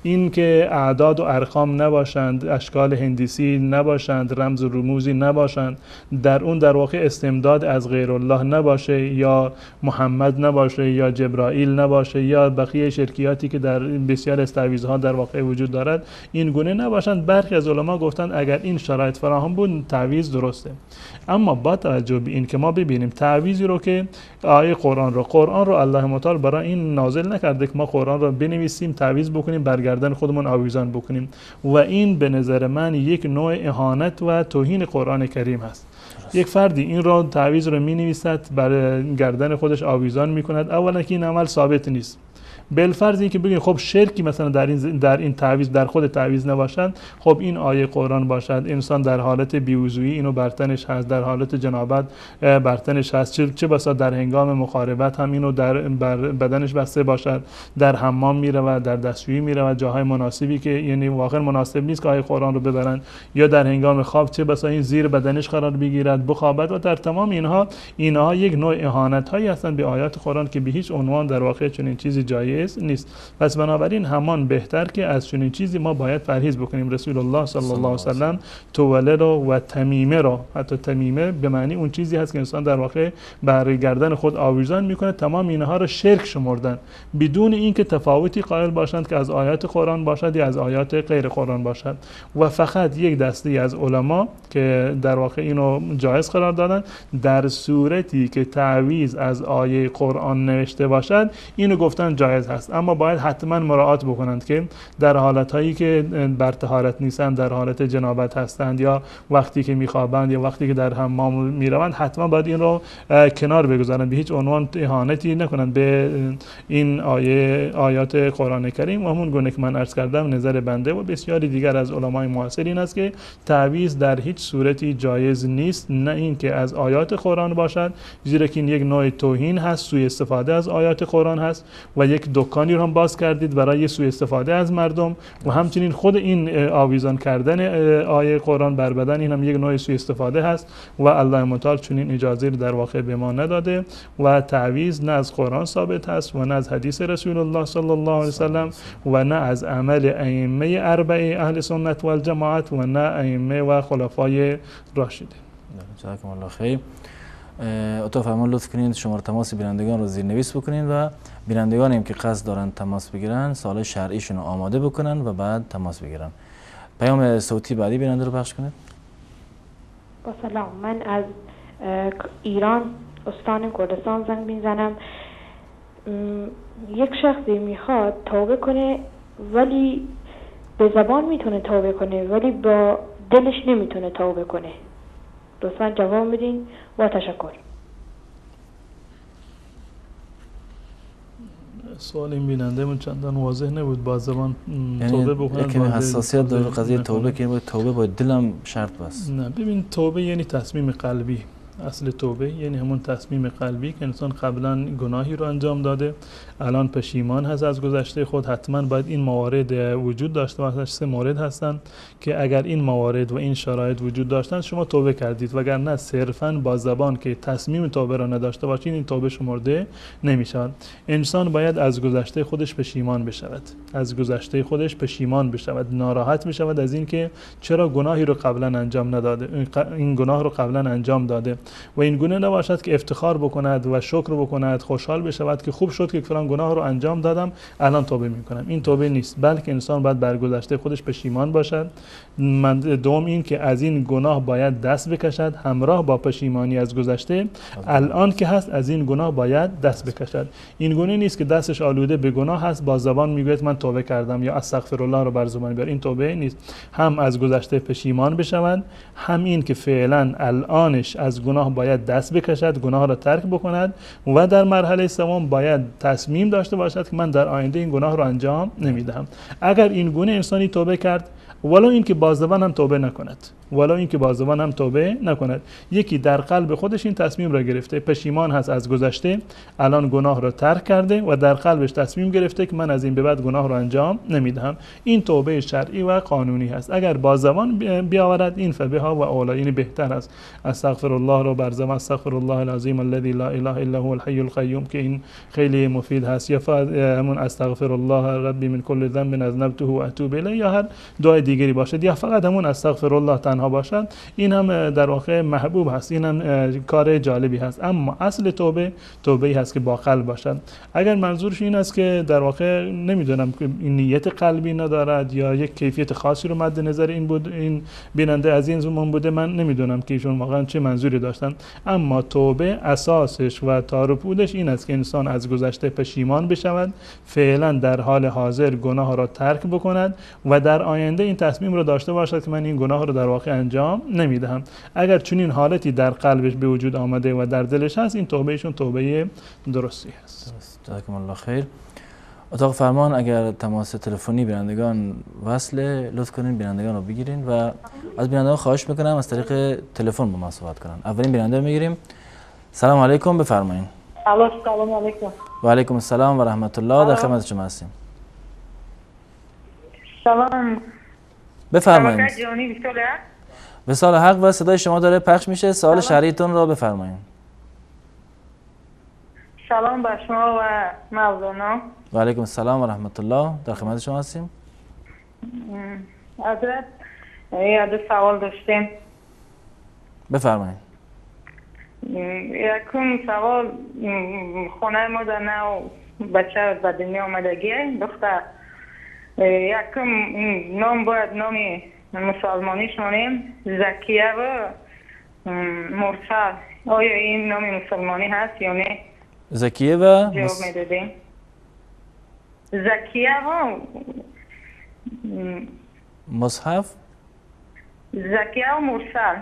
این که اعداد و ارقام نباشند، اشکال هندسی نباشند، رمز و رموزی نباشند، در اون در واقع استمداد از غیر الله نباشه، یا محمد نباشه، یا جبرائیل نباشه، یا بقیه شرکیاتی که در بسیار از تعویذها در واقع وجود دارد، این گونه نباشند. برخی از علما گفتند اگر این شرایط فراهم بود تعویذ درسته. اما با توجه به این که ما ببینیم تعویذی رو که آیه قرآن رو الله متعال برای این نازل نکرده که ما قرآن رو بنویسیم، تعویذ بکنیم، برگردن خودمون آویزان بکنیم، و این به نظر من یک نوع اهانت و توهین قرآن کریم هست. یک فردی این را تعویذ رو می نویسد، بر گردن خودش آویزان می کند، اولا که این عمل ثابت نیست. بالفرض اینکه بگیم خب شرکی مثلا در این تعویذ، در خود تعویذ نباشد، خب این آیه قرآن باشد، انسان در حالت بی‌وضویی اینو بر تنش هست، در حالت جنابت بر تنش هست، چه بسا در هنگام مخاربت هم اینو در بر بدنش بسته باشد، در حمام میرود، در دستشویی میرود، جاهای مناسبی که یعنی واقعا مناسب نیست که آیه قرآن رو ببرند، یا در هنگام خواب چه بسا این زیر بدنش قرار بگیرد، بخوابد. و در تمام اینها یک نوع اهانت هایی هستند به آیات قرآن که به هیچ عنوان در واقع چنین چیزی جایز نیست. پس بنابراین همان بهتر که از چنین چیزی ما باید پرهیز بکنیم. رسول الله صلی الله علیه و سلم توله رو و تمیمه رو، حتی تمیمه به معنی اون چیزی هست که انسان در واقع بر گردن خود آویزان میکنه، تمام اینها رو شرک شمردن بدون اینکه تفاوتی قائل باشند که از آیات قرآن باشد یا از آیات غیر قرآن باشد. و فقط یک دسته از علما که در واقع اینو جایز قرار دادن، در صورتی که تعویذ از آیه قرآن نوشته باشد اینو گفتن جایز جایز هست. اما باید حتما مراعات بکنند که در حالتهایی که بر طهارت نیستند، در حالت جنابت هستند، یا وقتی که میخوابند یا وقتی که در حمام میروند، حتما باید این رو کنار بگذارند، به هیچ عنوان اهانتی نکنند به این آیات قرآن کریم. و همون گونه که من عرض کردم، نظر بنده و بسیاری دیگر از علمای معاصر این است که تعویض در هیچ صورتی جایز نیست، نه اینکه از آیات قرآن باشد، زیرا که این یک نوع توهین هست، سوء استفاده از آیات قرآن هست و یک دکانی رو هم باز کردید برای سوء استفاده از مردم، و همچنین خود این آویزان کردن آیه قرآن بر بدن، این هم یک نوع سوء استفاده هست و الله متعال چنین اجازه رو در واقع به ما نداده و تعویض نه از قرآن ثابت هست و نه از حدیث رسول الله صلی الله علیه وسلم و نه از عمل ائمه اربعه اهل سنت و الجماعت و نه ائمه و خلفای راشدین. جزاکم الله خیر. اتاق فرمان لطف کنین شماره تماس بینندگان رو زیرنویس بکنین و بینندگان هم که قصد دارن تماس بگیرن سوال شرعیشون رو آماده بکنن و بعد تماس بگیرن. پیام صوتی بعدی بیننده رو پخش کنید. با سلام، من از ایران استان کردستان زنگ میزنم. یک شخصی میخواد توبه کنه ولی به زبان میتونه توبه کنه ولی با دلش نمیتونه توبه کنه. لطفا جواب بدین با تشکر. سوال این بیننده من چندان واضح نبود. با زبان توبه بکنن، یعنی کمی حساسیت داره قضیه توبه که باید توبه با دلم شرط بس. نه ببین، توبه یعنی تصمیم قلبی. اصل توبه یعنی همون تصمیم قلبی که انسان قبلا گناهی رو انجام داده، الان پشیمان هست از گذشته خود. حتما باید این موارد وجود داشته باشه. 3 مورد هستن که اگر این موارد و این شرایط وجود داشتن شما توبه کردید، وگرنه صرفا با زبان که تصمیم توبه را نداشته باشید این توبه شمرده نمیشود. انسان باید از گذشته خودش پشیمان بشود، از گذشته خودش پشیمان بشود، ناراحت بشود از اینکه چرا گناهی رو قبلا انجام نداده، این گناه رو قبلا انجام داده، و این گونه نباشد که افتخار بکند و شکر بکند، خوشحال بشود که خوب شد که فلان گناه رو انجام دادم الان توبه میکنم. این توبه نیست، بلکه انسان باید بر گذشته خودش پشیمان باشد. دوم این که از این گناه باید دست بکشد، همراه با پشیمانی از گذشته الان که هست از این گناه باید دست بکشد. این گونه نیست که دستش آلوده به گناه هست با زبان میگوید من توبه کردم یا استغفر الله رو بر زبان بیار. این توبه نیست. هم از گذشته پشیمان بشود، هم این که فعلا الانش از گناه باید دست بکشد، گناه را ترک بکند، و در مرحله سوم باید تصمیم داشته باشد که من در آینده این گناه را انجام نمیدهم. اگر این گونه انسانی توبه کرد، ولو اینکه با زبان هم توبه نکند، ولو اینکه با زبان هم توبه نکند، یکی در قلب خودش این تصمیم را گرفته، پشیمان هست از گذشته، الان گناه را ترک کرده و در قلبش تصمیم گرفته که من از این به بعد گناه را انجام نمیدهم. این توبه شرعی و قانونی هست. اگر با زبان بیاورد این فبها و اولا، یعنی بهتر است. استغفر الله را بر زبان، استغفر الله العظیم الذی لا اله الا هو الحی القیوم، که این خیلی مفید هست، یا همون استغفر الله ربی من کل ذنب اذنبته و اتوب الیه، یا هر دعای دیگری باشد، یا فقط همون استغفر الله تنها باشد، این هم در واقع محبوب هست، این هم کار جالبی هست. اما اصل توبه توبه‌ای هست که با قلب باشد. اگر منظورش این است که در واقع نمیدونم که این نیت قلبی ندارد یا یک کیفیت خاصی رو مد نظر این بود، این بیننده از این زمان بوده، من نمیدونم که ایشون واقعا چه منظوری داشتن. اما توبه اساسش و تار و پودش این است که انسان از گذشته پشیمان بشود، فعلا در حال حاضر گناه را ترک بکند و در آینده این تصمیم رو داشته باشد که من این گناه رو در واقع انجام نمیدهم. اگر چنین حالتی در قلبش به وجود آمده و در دلش هست، این توبهشون توبه درستی هست. جزاکم الله خیر. اتاق فرمان اگر تماس تلفنی بینندگان وصله، لطف کنین بینندگان رو بگیرین و از بینندگان خواهش میکنم از طریق تلفن با ما صحبت کنن. اولین بیننده میگیریم. سلام علیکم، بفرمایین. سلام علیکم. و علیکم السلام و رحمت الله، در خدمت شما هستیم. سلام، بفرمایید. وصال حق و صدای شما داره پخش میشه. سوال شرعیتون رو بفرمایید. سلام بر شما و مولانا. و علیکم السلام و رحمت الله، در خدمت شما هستیم. حضرت یه دو سوال داشتیم. بفرمایید. یکم سوال، خونه ما در نو بچه به دنیا آمدگیه، دختر. یکم نام باید نامی مسلمانیش مانیم، زکیه و مرسل. آیا این نام مسلمانی هست یا نه؟ زکیه و جواب میدادیم. زکیه و مصحف، زکیه و مرسل.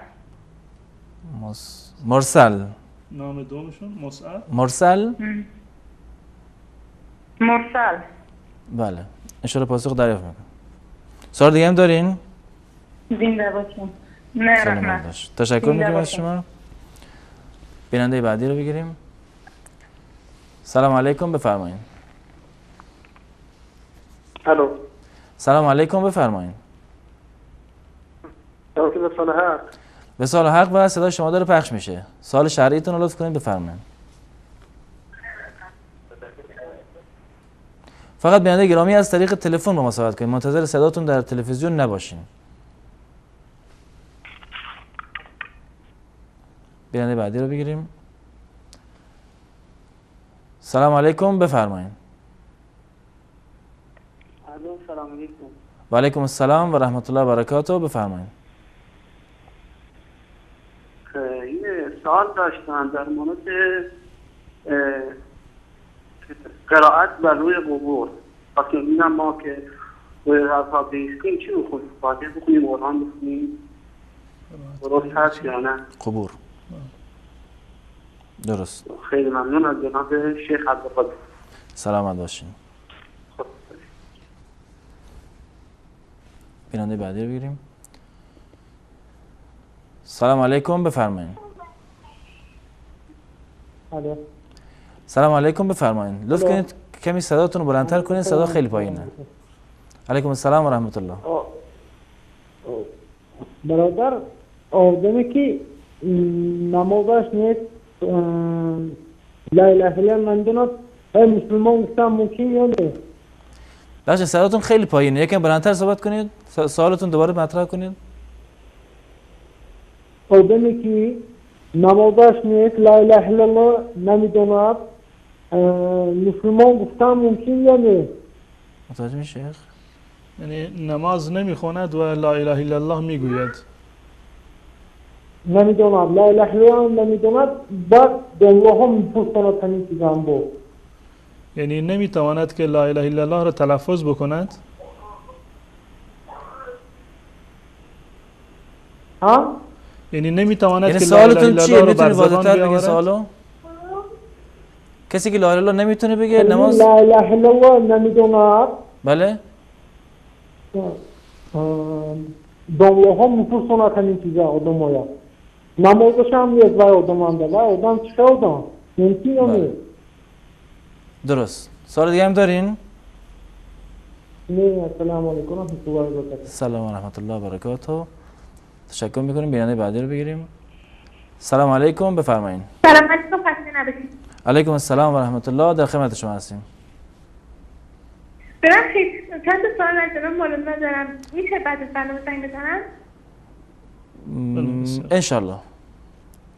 مرسل. نام دومشون مصعب؟ مرسل. مرسل. بله، انشالله پاسخ دریافت میکنم. سوال دیگه هم دارین؟ زنده باشین. نه رحمت. تشکر میکنم از شما. بیننده بعدی رو بگیریم. سلام علیکم، بفرمایین. الو. سلام علیکم، بفرمایین. وصال حق. وصال حق و صدای شما داره پخش میشه. سوال شرعیتون رو لطف کنید بفرمایین. فقط بیننده گرامی از طریق تلفن با ما صحبت کنید، منتظر صداتون در تلویزیون نباشین. بیننده بعدی رو بگیریم. سلام علیکم، بفرمایین. الو، سلام علیکم. و علیکم السلام و رحمت الله و برکاته، بفرمایین. یه سوال داشتم در مورد قرائت بر روی قبور. وقتی می‌بینم ما که روی قبرها بیستیم چی بخونیم؟ فاتحه بخونیم، قرآن بخونیم، درست هست یا نه؟ قبور درست. خیلی ممنون از جناب شیخ عبدالقادر. سلامت باشین. بیننده بعدی رو بگیریم. سلام علیکم، بفرمایین. الو. سلام علیکم، بفرمایین. لطف کنید کمی صداتون رو بلندتر کنید، صدا خیلی پایینه. علیکم السلام و رحمت الله. برادر، آدمی که نمازش نیست، لا اله الا الله نمیدوند، مسلمان گفتن ممکن یا نه؟ بچه صداتون خیلی پایینه، یکم بلندتر صحبت کنید، سوالتون دوباره مطرح کنید. آدمی که نمازش نیست، لا اله الا الله نمیدوند، مسلمان گفتن ممکن یا نه؟ متوجه میشی شیخ؟ یعنی نماز نمیخواند و لا اله الا الله میگوید. نمیدوند، لا اله الا الله نمیدوند، بعد دنیا هم میپرسند همین چیزا هم بود. یعنی نمیتواند که لا اله الا الله را تلفظ بکند؟ ها؟ یعنی نمیتواند که لا اله الا الله رو بر زبان بیاورد؟ سوالو؟ کسی که لا اله الا الله نمیتونه بگه نماز لا اله الا الله نمیدوند. بله؟ دنیا هم میپرسند همین چیزا آدم‌ها. نمازش هم نیست وای آدم هم ده. وای آدم چه آدم؟ ممکن یا نه؟ درست. سوال دیگه هم دارین؟ نه. السلام علیکم و رحمت الله و برکاته. سلام و رحمت الله و برکاته. تشکر میکنیم. بیننده بعدی رو بگیریم. سلام علیکم، بفرمایین. سلام علیکم، خسته نباشید. علیکم السلام و رحمت الله، در خدمت شما هستیم. ببخشید چند تا سوال از جناب مولانا دارم، میشه بعد از برنامه زنگ بزنم؟ انشالله.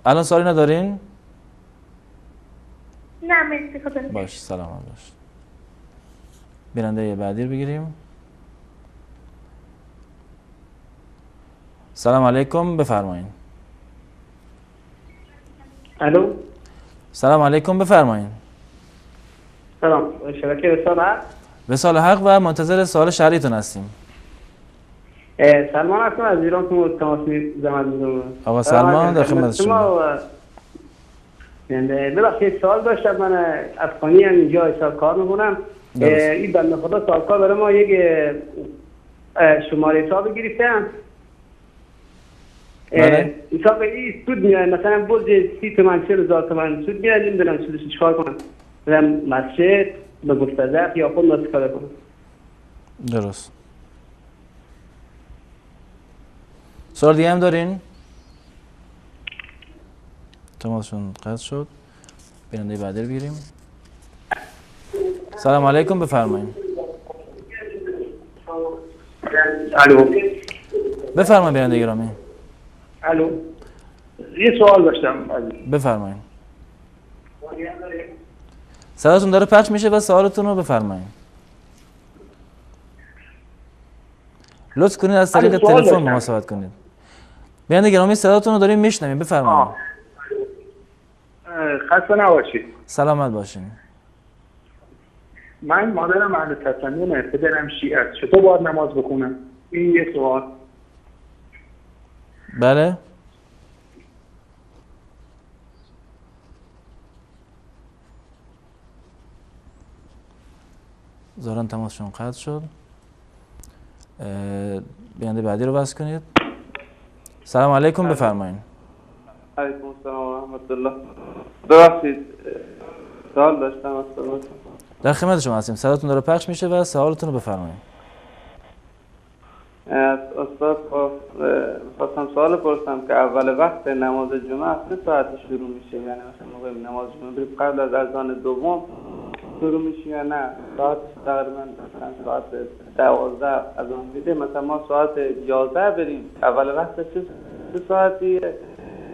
الان سوالی ندارین؟ نه مرسی، خدا نگهدار. باش، سلامت باش. بیننده بعدی رو بگیریم. سلام علیکم، بفرمایین. الو. سلام علیکم، بفرمایین. سلام، شبکه وصال حق. وصال حق و منتظر سوال شرعیتون هستیم. سلمان هستم از ایران، تو تماس می‌زنم. آقا سلمان در خدمت شما. ببخشید سوال داشتم، من افغانی هم اینجا حساب کار میکنم. این بنده خدا صاحب برای ما یک شماره حساب گرفتم. حساب این سود میاد، مثلا برج 30 تومن 40,000 تومن سود میاد، نمیدونم سودش چیکار کنم، برم مسجد به مستضعف یا خود استفاده کنم. درست. سوال دیگه هم دارین؟ تماسشون قطع شد. بیننده بعدی رو بگیریم. سلام علیکم، بفرمایید. الو. بفرمایید بیننده گرامی. الو. یه سوال داشتم. بفرمایید. صداتون داره پخش میشه و سوالتون رو بفرمایید. لطف کنید از طریق تلفن با ما صحبت کنید. بیننده گرامی صداتون رو داریم میشنویم، بفرمایید. خسته نباشید. سلامت باشین. من مادرم اهل تسننه، پدرم شیعه است، چطور باید نماز بخونم؟ این یه سوال. بله. ظاهرا تماسشون قطع شد. بیننده بعدی رو وصل کنید. سلام علیکم، بفرمایید. علیکم السلام و رحمت الله. ببخشید سوال داشتم از خدمتتون. در خدمت شما هستیم. صداتون داره پخش میشه و سوالتون رو بفرمایید. از استاد خواستم سوال پرسم که اول وقت نماز جمعه از چه ساعتی شروع میشه؟ یعنی مثلا موقع نماز جمعه بریم قبل از اذان دوم شروع میشه یا نه؟ ساعت تقریبا مثلا ساعت 12 اذان میده، مثلا ما ساعت 11 بریم اول وقت چه ساعتیه؟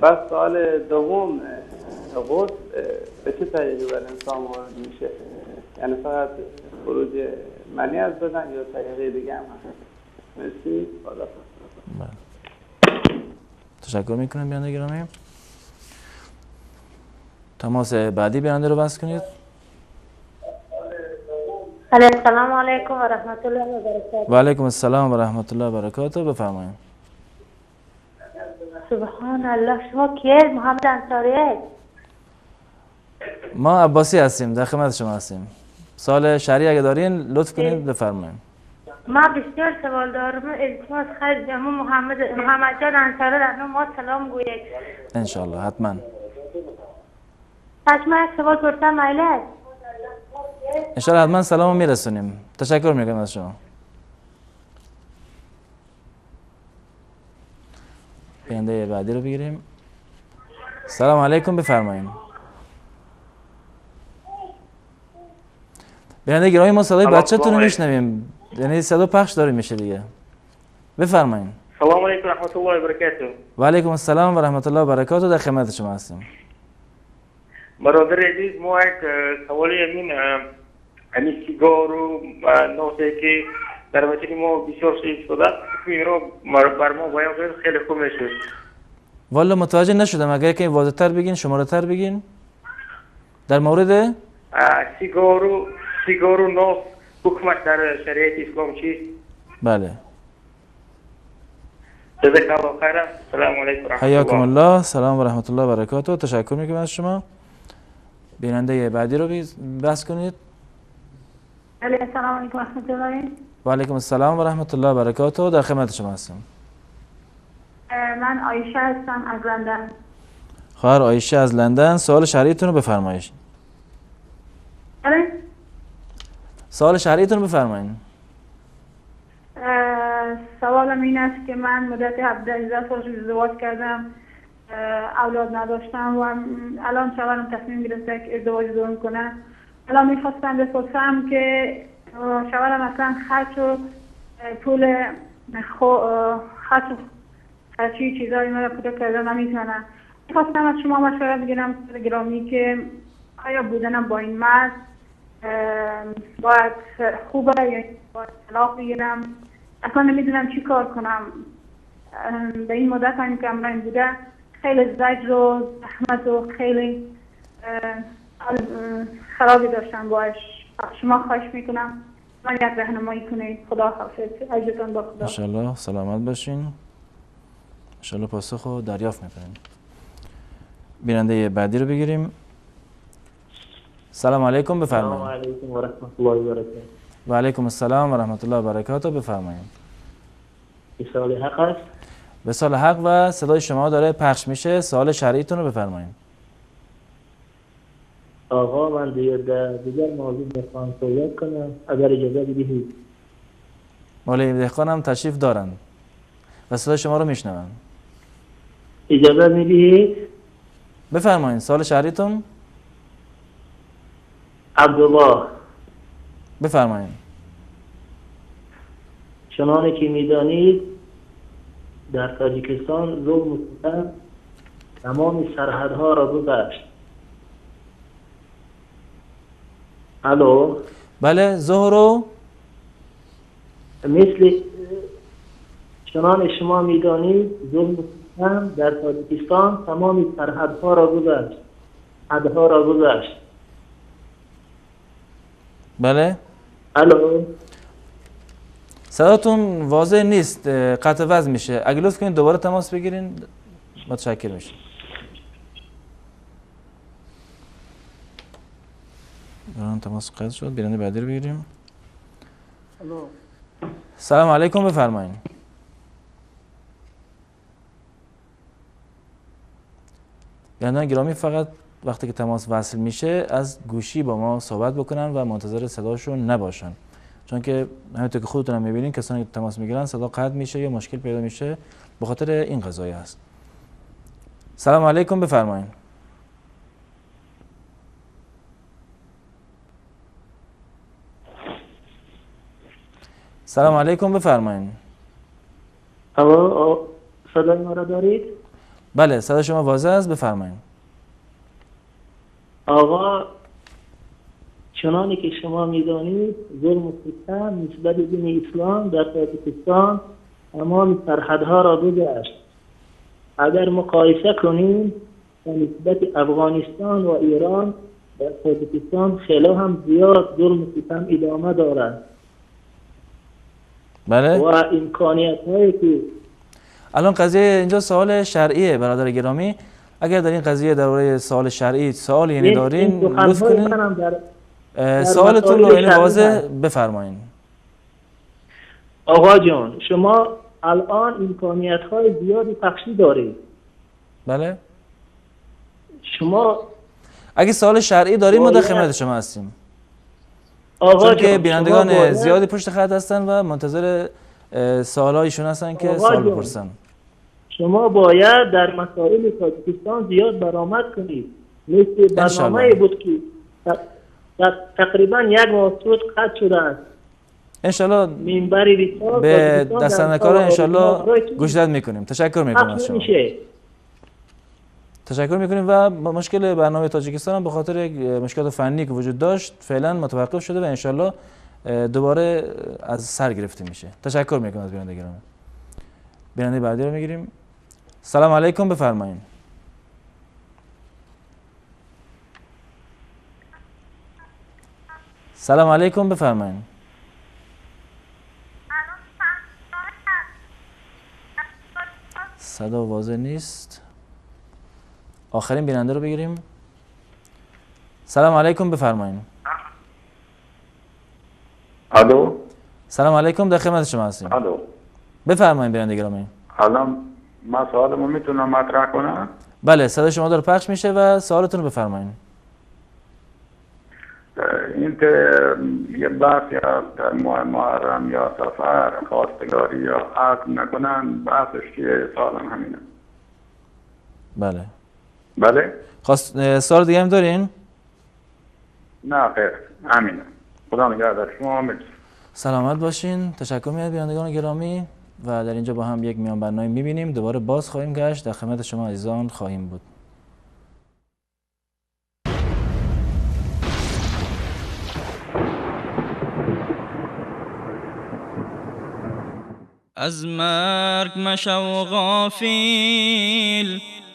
بعد سوال دوم، غسل به چه طریقی بر انسان وارد میشه؟ یعنی فقط خروج منی از بدن یا طریقه دیگه هم هست؟ مرسی. خدا. بله. تشکر میکنم بیننده گرامی. تماس بعدی بیننده رو وصل کنید. السلام علیکم و رحمت الله و برکاته. و علیکم السلام و رحمت الله و برکاته. بفرمایید. سبحان الله، شما کیه؟ محمد انصاری. ما عباسی هستیم، در خدمت شما هستیم. سوال شرعی اگه دارین لطف کنید بفرمایید. ما بسیار سوال دارم. التماس خرج محمد جان انصاری در ما سلام گوید. انشالله حتما. پس ما یک سوال پرسم مایل؟ انشالله حتما سلام میرسونیم. تشکر میکنم از شما. بیننده بعدی رو بگیریم. سلام علیکم، بفرمایید. بیننده گرامی ما صدای بچه‌تون رو میشنویم، یعنی صدا پخش داره میشه دیگه. بفرمایید. سلام علیکم و رحمت الله و برکاته. و علیکم السلام و رحمت الله و برکاته. در خدمت شما هستیم. برادر عزیز، ما یک سوالی همین سیگار و نوته که در وطن ما بسیار شایع شده، این رو بر ما بیان کنید خیلی خوب میشه. والا متوجه نشدم، اگر که واضح‌تر بگین، شماره تر بگین. در مورد سیگار و ناف حکمش در شریعت اسلام چیست؟ بله. جزاک الله خیرا. سلام علیکم و رحمت الله. حیاکم الله. سلام و رحمت الله و برکاته. تشکر میکنم از شما. بیننده بعدی رو بحث کنید. السلام علیکم و رحمت الله. و علیکم السلام و رحمت الله و برکاته. در خدمت شما هستم. من عایشه هستم از لندن. خواهر عایشه از لندن، سوال شرعیتون رو بفرمایید. بله. سوال شرعیتون رو بفرمایید. سوالم این است که من مدت 17 سال ازدواج کردم، اولاد نداشتم و الان شوهرم تصمیم گرفته که ازدواج دوم کنه. الان میخواستم بپرسم که شوهرم اصلا خرج و پول خرج و خرچی چیزایی مرا پول کرده نمیتونه. میخواستم از شما مشوره بگیرم گرامی که آیا بودنم با این مرد باید خوبه یا باید طلاق بگیرم؟ اصلا نمیدونم چی کار کنم. به این مدت هم که امرای بوده خیلی زجر و زحمت و خیلی خرابی داشتم باش. شما خواهش میکنم من یک راهنمایی کنید. خدا حافظ، اجرتان با خدا. انشالله سلامت باشین. انشالله پاسخ رو دریافت میکنیم. بیننده بعدی رو بگیریم. سلام علیکم، بفرمایید. سلام علیکم و رحمت الله و برکاته. و علیکم السلام و رحمت الله و برکاته. بفرمایید. سوال حق است؟ به سوال حق و صدای شما داره پخش میشه. سوال شرعیتون رو بفرمایید. آقا من دیگر موضوع میخوام صحبت کنم اگر اجازه بدهید. مولوی دهقان هم تشریف دارن و صدای شما رو میشنون. اجازه میدهید؟ بفرمایید سوال شرعیتون. عبدالله. بفرمایید. چنانه که میدانید در تاجیکستان ظلم و ستم تمام سرحدها را گذشت. الو. بله ظهر. مثل چنان شما میدانید ظلم و ستم در تاجیکستان تمام سرحدها را گذشت، حدها را گذشت. بله. الو، صداتون واضح نیست، قطع وزن میشه. اگه لطف کنید دوباره تماس بگیرین متشکر میشیم. تماس قطع شد، بیننده بعدی رو بگیریم. سلام علیکم، بفرمایید. بینندگان گرامی فقط وقتی که تماس وصل میشه از گوشی با ما صحبت بکنن و منتظر صداشون نباشن، چون که همینطور که خودتون هم میبینین کسانی که تماس میگیرن صدا قطع میشه یا مشکل پیدا میشه، به خاطر این قضایه هست. سلام علیکم، بفرمایید. سلام علیکم، بفرمایید. الو، صدای ما را دارید؟ بله، صدای شما واضح است، بفرمایید. آقا، چنانی که شما میدانید ظلم و ستم نسبت دین اسلام در تاجیکستان تمام سرحدها را گذشت. اگر مقایسه کنیم با نسبت افغانستان و ایران، در تاجیکستان خیلی هم زیاد ظلم و ستم ادامه دارد. بله. و امکانیت هایی که الان قضیه اینجا سوال شرعیه برادر گرامی، اگر در این قضیه درباره سوال شرعی سوال یعنی دارین لطف کنین سوالتون رو یعنی واضح بفرمایین. آقا جان، شما الان امکانیت های زیادی پخشی دارید. بله. شما اگه سوال شرعی داریم ما در خدمت شما هستیم. آقا چون که بینندگان زیادی پشت خط هستن و منتظر سوالایشون هستن که سوال بپرسن. شما باید در مسائل تاجیکستان زیاد برآمد کنید. مثل برنامه بود که تقریبا یک ماه قطع شده است. انشالله به دستاندرکاران انشالله گوشزد میکنیم. تشکر میکنم از شما. تشکر میکنیم و مشکل برنامه تاجیکستان هم به خاطر یک مشکلات فنی که وجود داشت فعلا متوقف شده و انشالله دوباره از سر گرفته میشه. تشکر میکنم از بیننده گرامی. بیننده بعدی رو میگیریم. سلام علیکم، بفرمایید. سلام علیکم، بفرمایید. صدا واضح نیست. آخرین بیننده رو بگیریم. سلام علیکم، بفرمایید. الو. سلام علیکم، در خدمت شما هستیم. الو. بفرمایید بیننده گرامی. الان من سوالمو میتونم مطرح کنم؟ بله، صدای شما داره پخش میشه و سوالتون رو بفرمایید. این که یه بحثی هست در ماه محرم یا سفر خواستگاری یا عقد نکنن، بحثش چیه؟ سوالم همینه. بله. بله؟ سوال دیگه هم دارین؟ نه خیر، همینه. خدا نگهدار شما. مرسی. سلامت باشین. تشکر می‌کنم بینندگان گرامی و در اینجا با هم یک میان برنامه می‌بینیم. دوباره باز خواهیم گشت، در خدمت شما عزیزان خواهیم بود. از مرگ مشو غافل،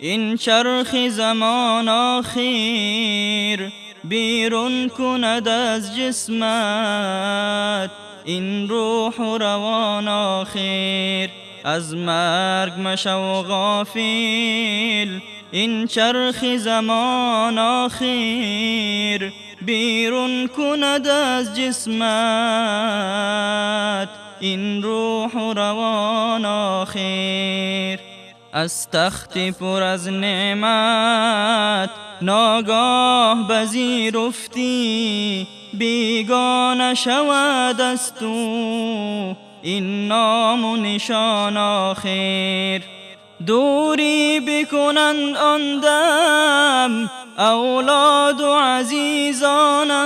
این چرخ زمان آخر، بیرون کند از جسمت این روح و روان آخر. از مرگ مشو غافل، این چرخ زمان آخر، بیرون کند از جسمت این روح و روان آخر. از تخت پر از نعمت ناگاه بزیر افتی، بیگانه شود از تو این نام و نشان آخر. دوری بکنند آن دم اولاد و عزیزانت،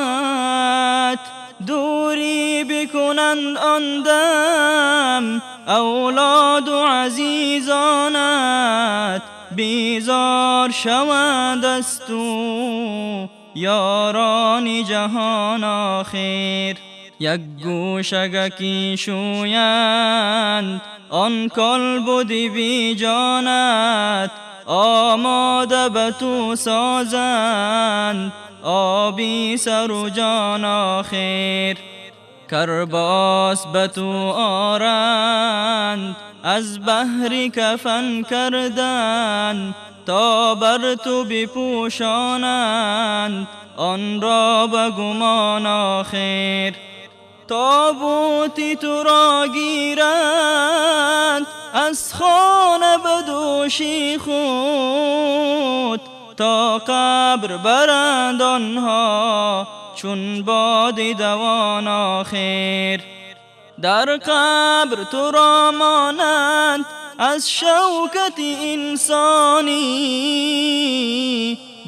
دوری بکنند آن دم اولاد و عزیزانت، بیزار شوند از تو یاران جهان آخر. یک گوشگکی شویند آن کالبد بی جانت، آماده به تو سازند آبی سر و جان آخر. کرباس به تو آرند از بهر کفن کردن، تا بر تو بپوشانند آن را به گمان آخر. تابوت تو را گیرند از خانه به دوشی خود، تا قبر برند آنها چون باد دوان آخر. در قبر تو را مانند از شوکت انسانی،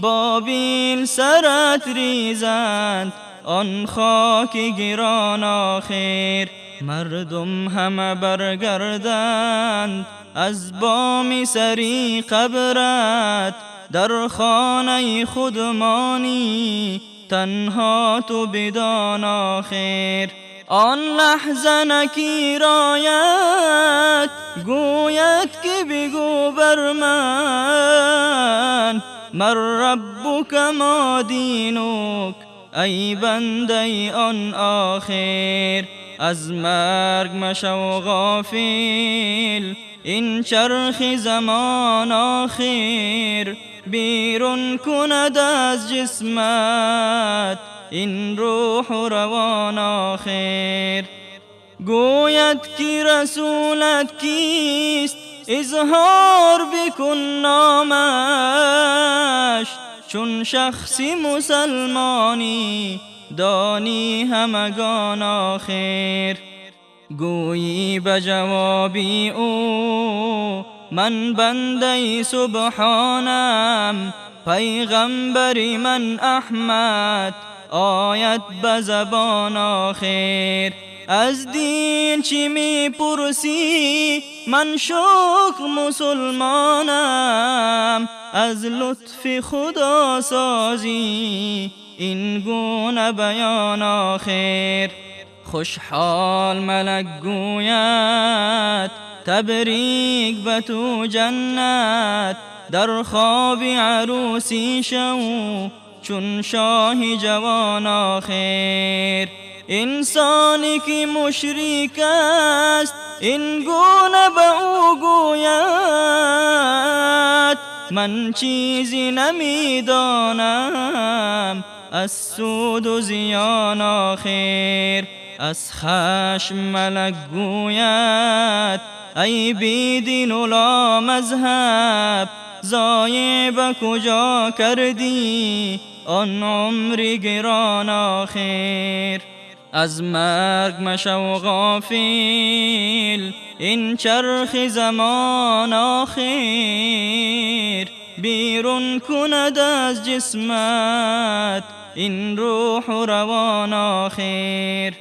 بابیل سرت ریزند آن خاک گران آخر. مردم همه برگردند از بام سری قبرت، در خانه خودمانی تنها تو بدان آخر. آن لحظه نکیر آید گوید که بگو بر من، من ربک ما دینک ای بنده آن آخر. از مرگ مشو غافل این چرخ زمان آخر، بیرون کند از جسمت این روح و روان آخر. گوید که رسولت کیست اظهار بکن نامش، چون شخصی مسلمانی دانی همگان آخر. گویی به جوابی او من بنده سبحانم، پیغمبری من احمد آید به زبان آخر. از دین چی می پرسی من شکر مسلمانم، از لطف خدا سازی این گونه بیان آخر. خوشحال ملک گوید تبریک به تو جنت، در خواب عروسی شو چون شاه جوان آخر. انسانی که مشرک است این گونه به او گوید، من چیزی نمیدانم از سود و زیان آخر. از خشم ملک گوید ای بی دین و لا مذهب، ضایع به کجا کردی آن عمر گران آخر. از مرگ مشو غافل این چرخ زمان آخر، بیرون کند از جسمت این روح و روان آخر.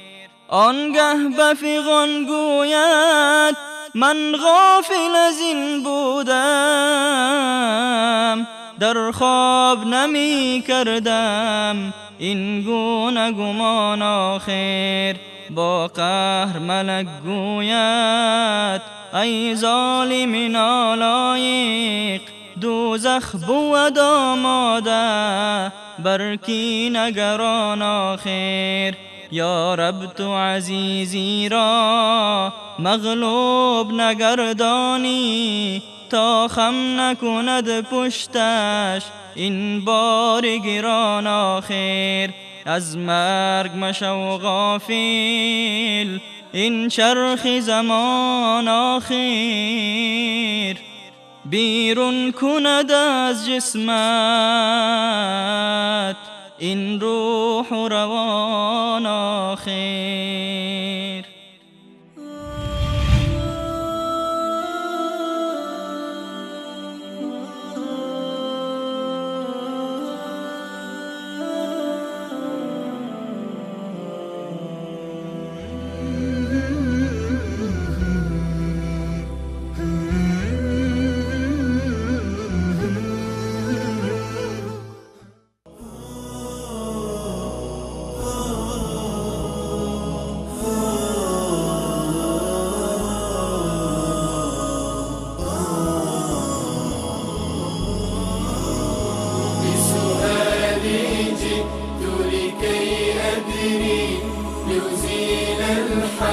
آنگه به فغان گوید من غافل از این بودم، در خواب نمی کردم این گونه گمان آخر. با قهر ملک گوید ای ظالم نالایق، دوزخ بود آماده بر کی نگران آخر. یا رب تو عزیزی را مغلوب نگردانی، تا خم نکند پشتش این بار گران آخر. از مرگ مشو غافل این چرخ زمان آخر، بیرون کند از جسمت این روح و روان آخر.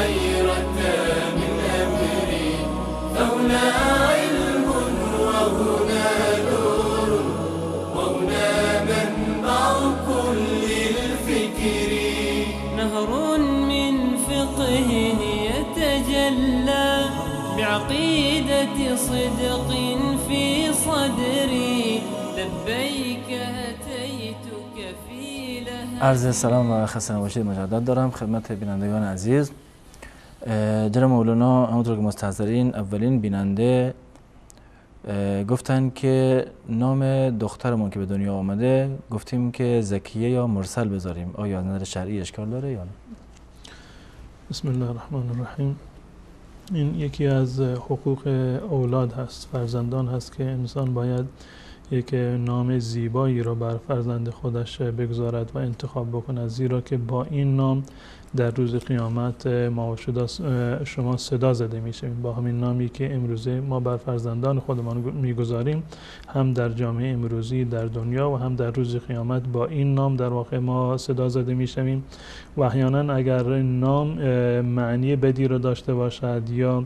الحيرة من أمري، فهنا علم وهنا نور وهنا منبع كل الفكر. نهر من فقه يتجلى بعقيدة صدق في صدري، لبيك أتيتك في لها. عرض سلام و خسته نباشید مجدد دارم خدمت بینندگان عزیز. جناب مولانا، همونطور که مستحضرین اولین بیننده گفتن که نام دخترمون که به دنیا آمده گفتیم که زکیه یا مرسل بذاریم، آیا از نظر شرعی اشکال داره یا نه؟ بسم الله الرحمن الرحیم. این یکی از حقوق اولاد هست، فرزندان هست که انسان باید یک نام زیبایی را بر فرزند خودش بگذارد و انتخاب بکند، زیرا که با این نام در روز قیامت ما و شما صدا زده میشیم. با همین نامی که امروزه ما بر فرزندان خودمان میگذاریم، هم در جامعه امروزی در دنیا و هم در روز قیامت با این نام در واقع ما صدا زده میشویم. و احیانا اگر نام معنی بدی را داشته باشد یا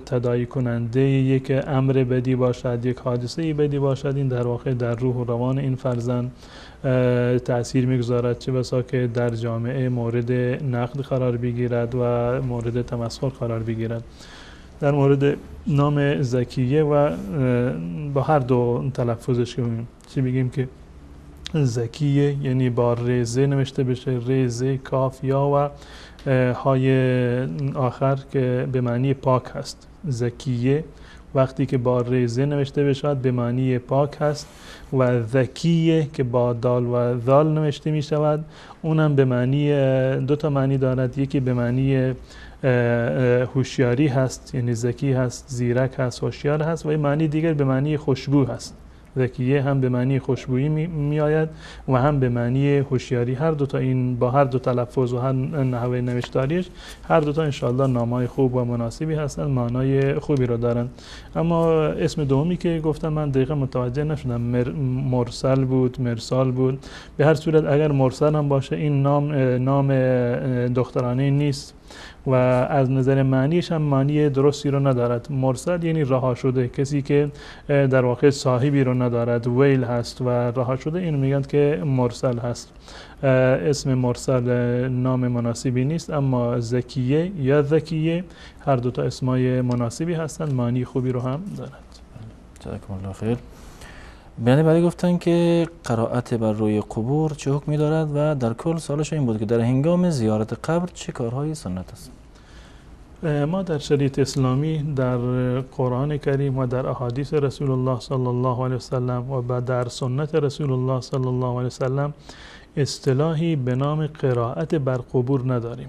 تداعی کننده یک امر بدی باشد، یک حادثه بدی باشد، این در واقع در روح و روان این فرزند تأثیر میگذارد، چه بسا که در جامعه مورد نقد قرار بگیرد و مورد تمسخر قرار بگیرد. در مورد نام زکیه و با هر دو تلفظش که چی بگیم که زکیه یعنی با رزه نوشته بشه، رزه کاف یا و های آخر که به معنی پاک هست. زکیه وقتی که با رزه نوشته بشود به معنی پاک هست، و ذکیه که با دال و ذال نوشته می شود اونم به معنی دو تا معنی دارد، یکی به معنی هوشیاری هست، یعنی ذکی هست، زیرک هست، هوشیار هست، و معنی دیگر به معنی خوشبو هست. ذکیه هم به معنی خوشبویی می آید و هم به معنی هوشیاری. هر دو تا این با هر دو تلفظ و هر نحوه نوشتاریش، هر دو تا انشاءالله نامای خوب و مناسبی هستند، معنای خوبی رو دارن. اما اسم دومی که گفتم من دقیقا متوجه نشدم، مرسل بود، مرسال بود. به هر صورت اگر مرسل هم باشه این نام نام دخترانه نیست و از نظر معنیش هم معنی درستی رو ندارد. مرسل یعنی رها شده، کسی که در واقع صاحبی رو ندارد، ویل هست و رها شده، اینو میگن که مرسل هست. اسم مرسل نام مناسبی نیست، اما زکیه یا ذکیه هر دو تا اسمای مناسبی هستند، معنی خوبی رو هم دارند. جزاکم الله خیر. بیننده بعدی گفتن که قرائت بر روی قبور چه حکمی دارد و در کل سوالش این بود که در هنگام زیارت قبر چه کارهایی سنت است؟ ما در شریعت اسلامی در قرآن کریم و در احادیث رسول الله صلی الله علیه وسلم و در سنت رسول الله صلی الله علیه وسلم اصطلاحی به نام قرائت بر قبور نداریم.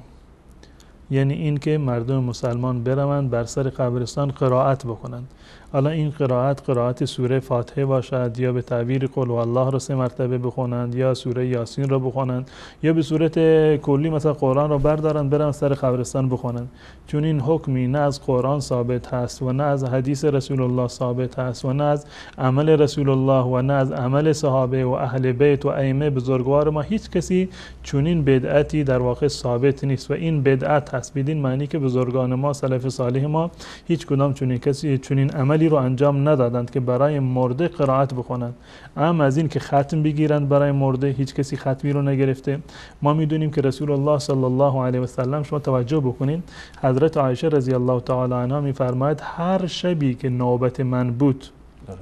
یعنی اینکه مردم مسلمان بروند بر سر قبرستان قرائت بکنند. حالا این قرائت قرائت سوره فاتحه باشد یا به تعبیر قل والله را 3 مرتبه بخونند یا سوره یاسین را بخونند یا به صورت کلی مثلا قرآن را بردارند برن سر قبرستان بخونند، چون این حکمی نه از قرآن ثابت هست و نه از حدیث رسول الله ثابت هست و نه از عمل رسول الله و نه از عمل صحابه و اهل بیت و ائمه بزرگوار ما، هیچ کسی چنین بدعتی در واقع ثابت نیست و این بدعت هست. بدین معنی که بزرگان ما سلف صالح ما هیچ کدام چنین کسی چنین عملی رو انجام ندادند که برای مرده قرائت بخونند. اما از این که ختم بگیرند برای مرده، هیچ کسی ختمی رو نگرفته. ما میدونیم که رسول الله صلی الله علیه و سلم، شما توجه بکنید، حضرت عایشه رضی الله تعالی عنها میفرماید هر شبی که نوبت من بود،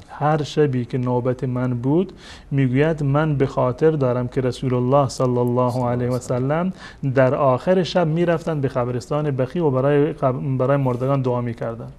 هر شبی که نوبت من بود، میگوید من به خاطر دارم که رسول الله صلی الله علیه و سلم در آخر شب میرفتند به قبرستان بقیع و برای مردگان دعا میکردند.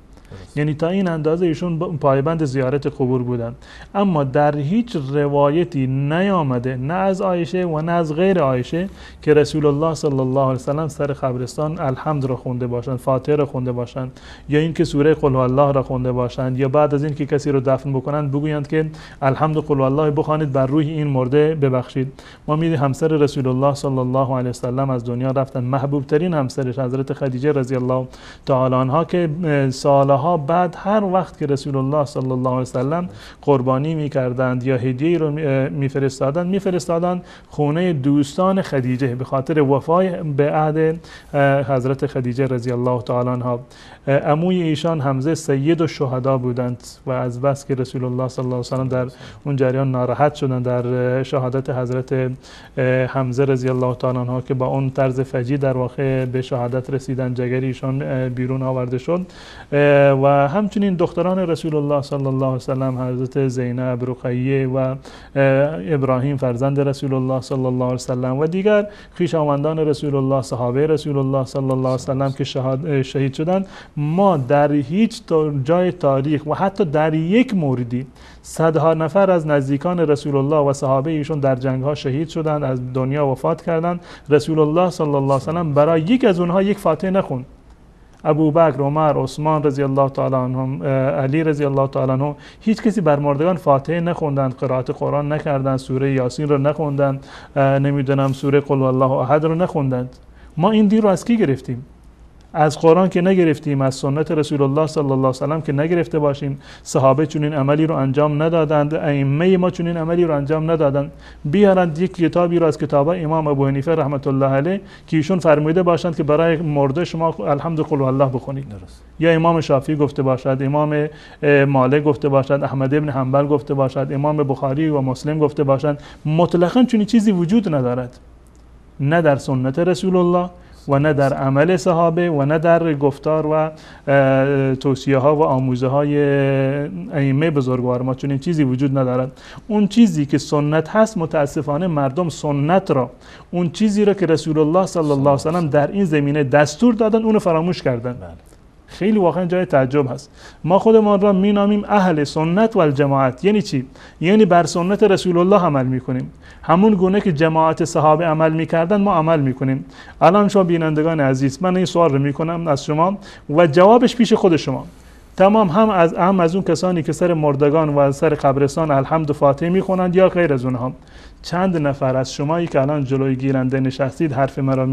یعنی تا این اندازه ایشون پایبند زیارت قبور بودند. اما در هیچ روایتی نیامده، نه از عایشه و نه از غیر عایشه، که رسول الله صلی الله علیه و سلم سر قبرستان الحمد را خونده باشند، فاتحه را خونده باشند، یا اینکه سوره قل هو الله را خونده باشند، یا بعد از اینکه کسی رو دفن بکنند بگویند که الحمد قل هو الله بخوانید بر روح این مرده ببخشید. ما می‌دونیم همسر رسول الله صلی الله علیه و سلم از دنیا رفتن، محبوب ترین همسرش حضرت خدیجه رضی الله تعالی عنها که سالها سالها بعد هر وقت که رسول الله صلی الله علیه وسلم قربانی میکردند یا هدیه رو میفرستادند خونه دوستان خدیجه به خاطر وفای به عهد حضرت خدیجه رضی الله تعالی عنها. عموی ایشان حمزه سید الشهدا بودند و از بس که رسول الله صلی الله علیه وسلم در اون جریان ناراحت شدند در شهادت حضرت حمزه رضی الله تعالی عنها که با اون طرز فجیع در واقع به شهادت رسیدن، جگر ایشان بیرون آورده شد. و همچنین دختران رسول الله صلی الله علیه وسلم، حضرت زینب، رقیه و ابراهیم فرزند رسول الله صلی الله علیه وسلم و دیگر خویشاوندان رسول الله، صحابه رسول الله صلی الله علیه وسلم که شهید شدند، ما در هیچ جای تاریخ و حتی در یک موردی صدها نفر از نزدیکان رسول الله و صحابه ایشون در جنگ ها شهید شدند، از دنیا وفات کردند، رسول الله صلی الله علیه وسلم برای یک از اونها یک فاتحه نخوند. ابوبکر، عمر، عثمان رضی الله تعالی عنهم، علی رضی الله تعالی عنه، هیچ کسی بر مردگان فاتحه نخوندند، قرائت قرآن نکردند، سوره یاسین رو نخوندند، نمیدونم سوره قل الله احد رو نخوندند. ما این دین رو از کی گرفتیم؟ از قرآن که نگرفتیم، از سنت رسول الله صلی الله علیه وسلم که نگرفته باشیم. صحابه چنین عملی رو انجام ندادند، ائمه ما چنین عملی رو انجام ندادند. بیارند یک کتابی رو از کتابای امام ابو حنیفه رحمت الله علیه که ایشون فرموده باشند که برای مرده شما الحمد قل الله بخونید. درست. یا امام شافعی گفته باشد، امام مالک گفته باشد، احمد ابن حنبل گفته باشد، امام بخاری و مسلم گفته باشند. مطلقاً چنین چیزی وجود ندارد، نه در سنت رسول الله و نه در عمل صحابه و نه در گفتار و توصیه ها و آموزه های ائمه بزرگوار ما چنین چیزی وجود ندارد. اون چیزی که سنت هست، متاسفانه مردم سنت را، اون چیزی را که رسول الله صلی الله علیه وسلم در این زمینه دستور دادن، اونو فراموش کردن. خیلی واقعا جای تعجب هست. ما خودمان را مینامیم اهل سنت و الجماعت. یعنی چی؟ یعنی بر سنت رسول الله عمل میکنیم. همون گونه که جماعت صحابه عمل میکردن ما عمل میکنیم. الان شما بینندگان عزیز، من این سوال رو میکنم از شما و جوابش پیش خود شما. تمام هم از اون کسانی که سر مردگان و سر قبرستان الحمد و فاتحه میخونند یا غیر از اونها، چند نفر از شمایی که الان جلوی گیرنده نشستید حرف مرا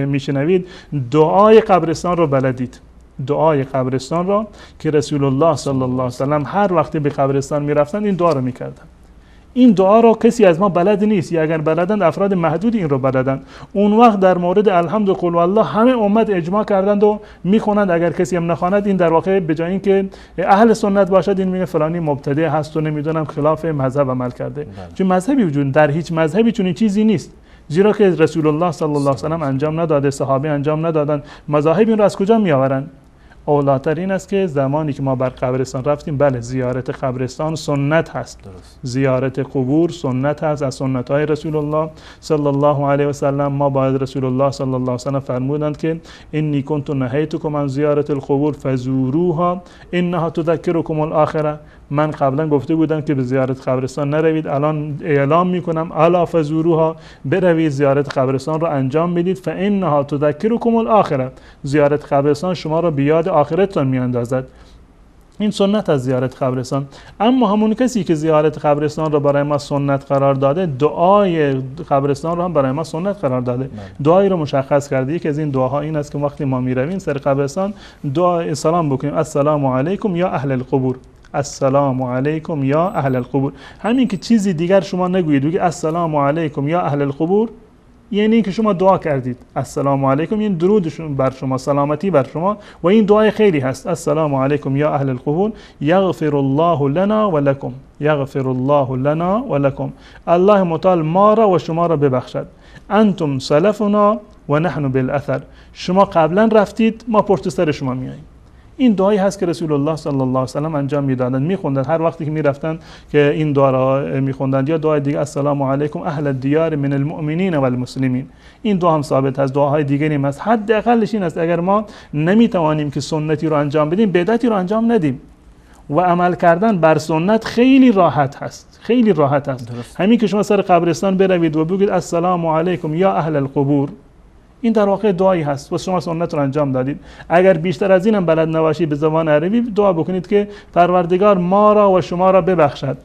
میشنوید دعای قبرستان رو بلدید؟ دعای قبرستان را که رسول الله صلی الله علیه وسلم هر وقتی به قبرستان میرفتند این دعا رو میکردند. این دعا رو کسی از ما بلد نیست، یا اگر بلدند افراد محدودی این رو بلدند. اون وقت در مورد الحمد و قل والله همه امت اجماع کردند و میخونند. اگر کسی هم نخواند، این در واقع به جای اینکه اهل سنت باشد، این میگه فلانی مبتدع هست و نمیدونم خلاف مذهب عمل کرده. چون مذهبی وجود در هیچ مذهبی چنین چیزی نیست، زیرا که رسول الله صلی الله علیه وسلم انجام نداده، صحابه انجام ندادند. مذاهب این رو از کجا میآورند؟ اولاتر این است که زمانی که ما بر قبرستان رفتیم، بله زیارت قبرستان سنت هست. درست. زیارت قبور سنت هست، از سنت های رسول الله صلی الله علیه و سلم. ما باید رسول الله صلی الله علیه و سلم فرمودند که انی کنت نهیتکم عن زیارت القبور فزوروها انها تذکرکم الاخره. من قبلا گفته بودم که به زیارت قبرستان نروید، الان اعلام میکنم الا فزوروها، بروید زیارت قبرستان را انجام بدید، فانها تذکرکم الاخره، زیارت قبرستان شما را به یاد آخرتتان میاندازد. این سنت از زیارت قبرستان. اما همون کسی که زیارت قبرستان را برای ما سنت قرار داده، دعای قبرستان را هم برای ما سنت قرار داده. دعایی رو مشخص کرده. یکی از این دعاها این است که وقتی ما میرویم سر قبرستان دعای سلام بکنیم، السلام علیکم یا اهل القبور، السلام علیکم یا اهل القبور. همین که چیزی دیگر شما نگویید، بگید السلام علیکم یا اهل القبور، یعنی اینکه شما دعا کردید. السلام علیکم یعنی درود بر شما، سلامتی بر شما، و این دعای خیری هست. السلام علیکم یا اهل القبور یغفر الله لنا و لکم، یغفر الله لنا و لکم، الله متعال ما را و شما را ببخشد. انتم سلفنا و نحن بالاثر، شما قبلا رفتید، ما پشت سر شما میاییم. این دعایی هست که رسول الله صلی الله علیه و سلم انجام میدادند، میخوندند هر وقتی که میرفتند که این دعا را میخوندند. یا دعای دیگه السلام علیکم اهل الدیار من المؤمنین و المسلمین، این دعا هم ثابت هست. دعاهای دیگری هم هست. حداقلش این است اگر ما نمیتوانیم که سنتی رو انجام بدیم، بدعتی رو انجام ندیم. و عمل کردن بر سنت خیلی راحت هست، خیلی راحت هست. همین که شما سر قبرستان بروید و بگید السلام علیکم یا اهل القبور، این در واقع دعایی هست و شما سنت رو انجام دادید. اگر بیشتر از اینم بلد نباشید به زبان عربی دعا بکنید که پروردگار ما را و شما را ببخشد.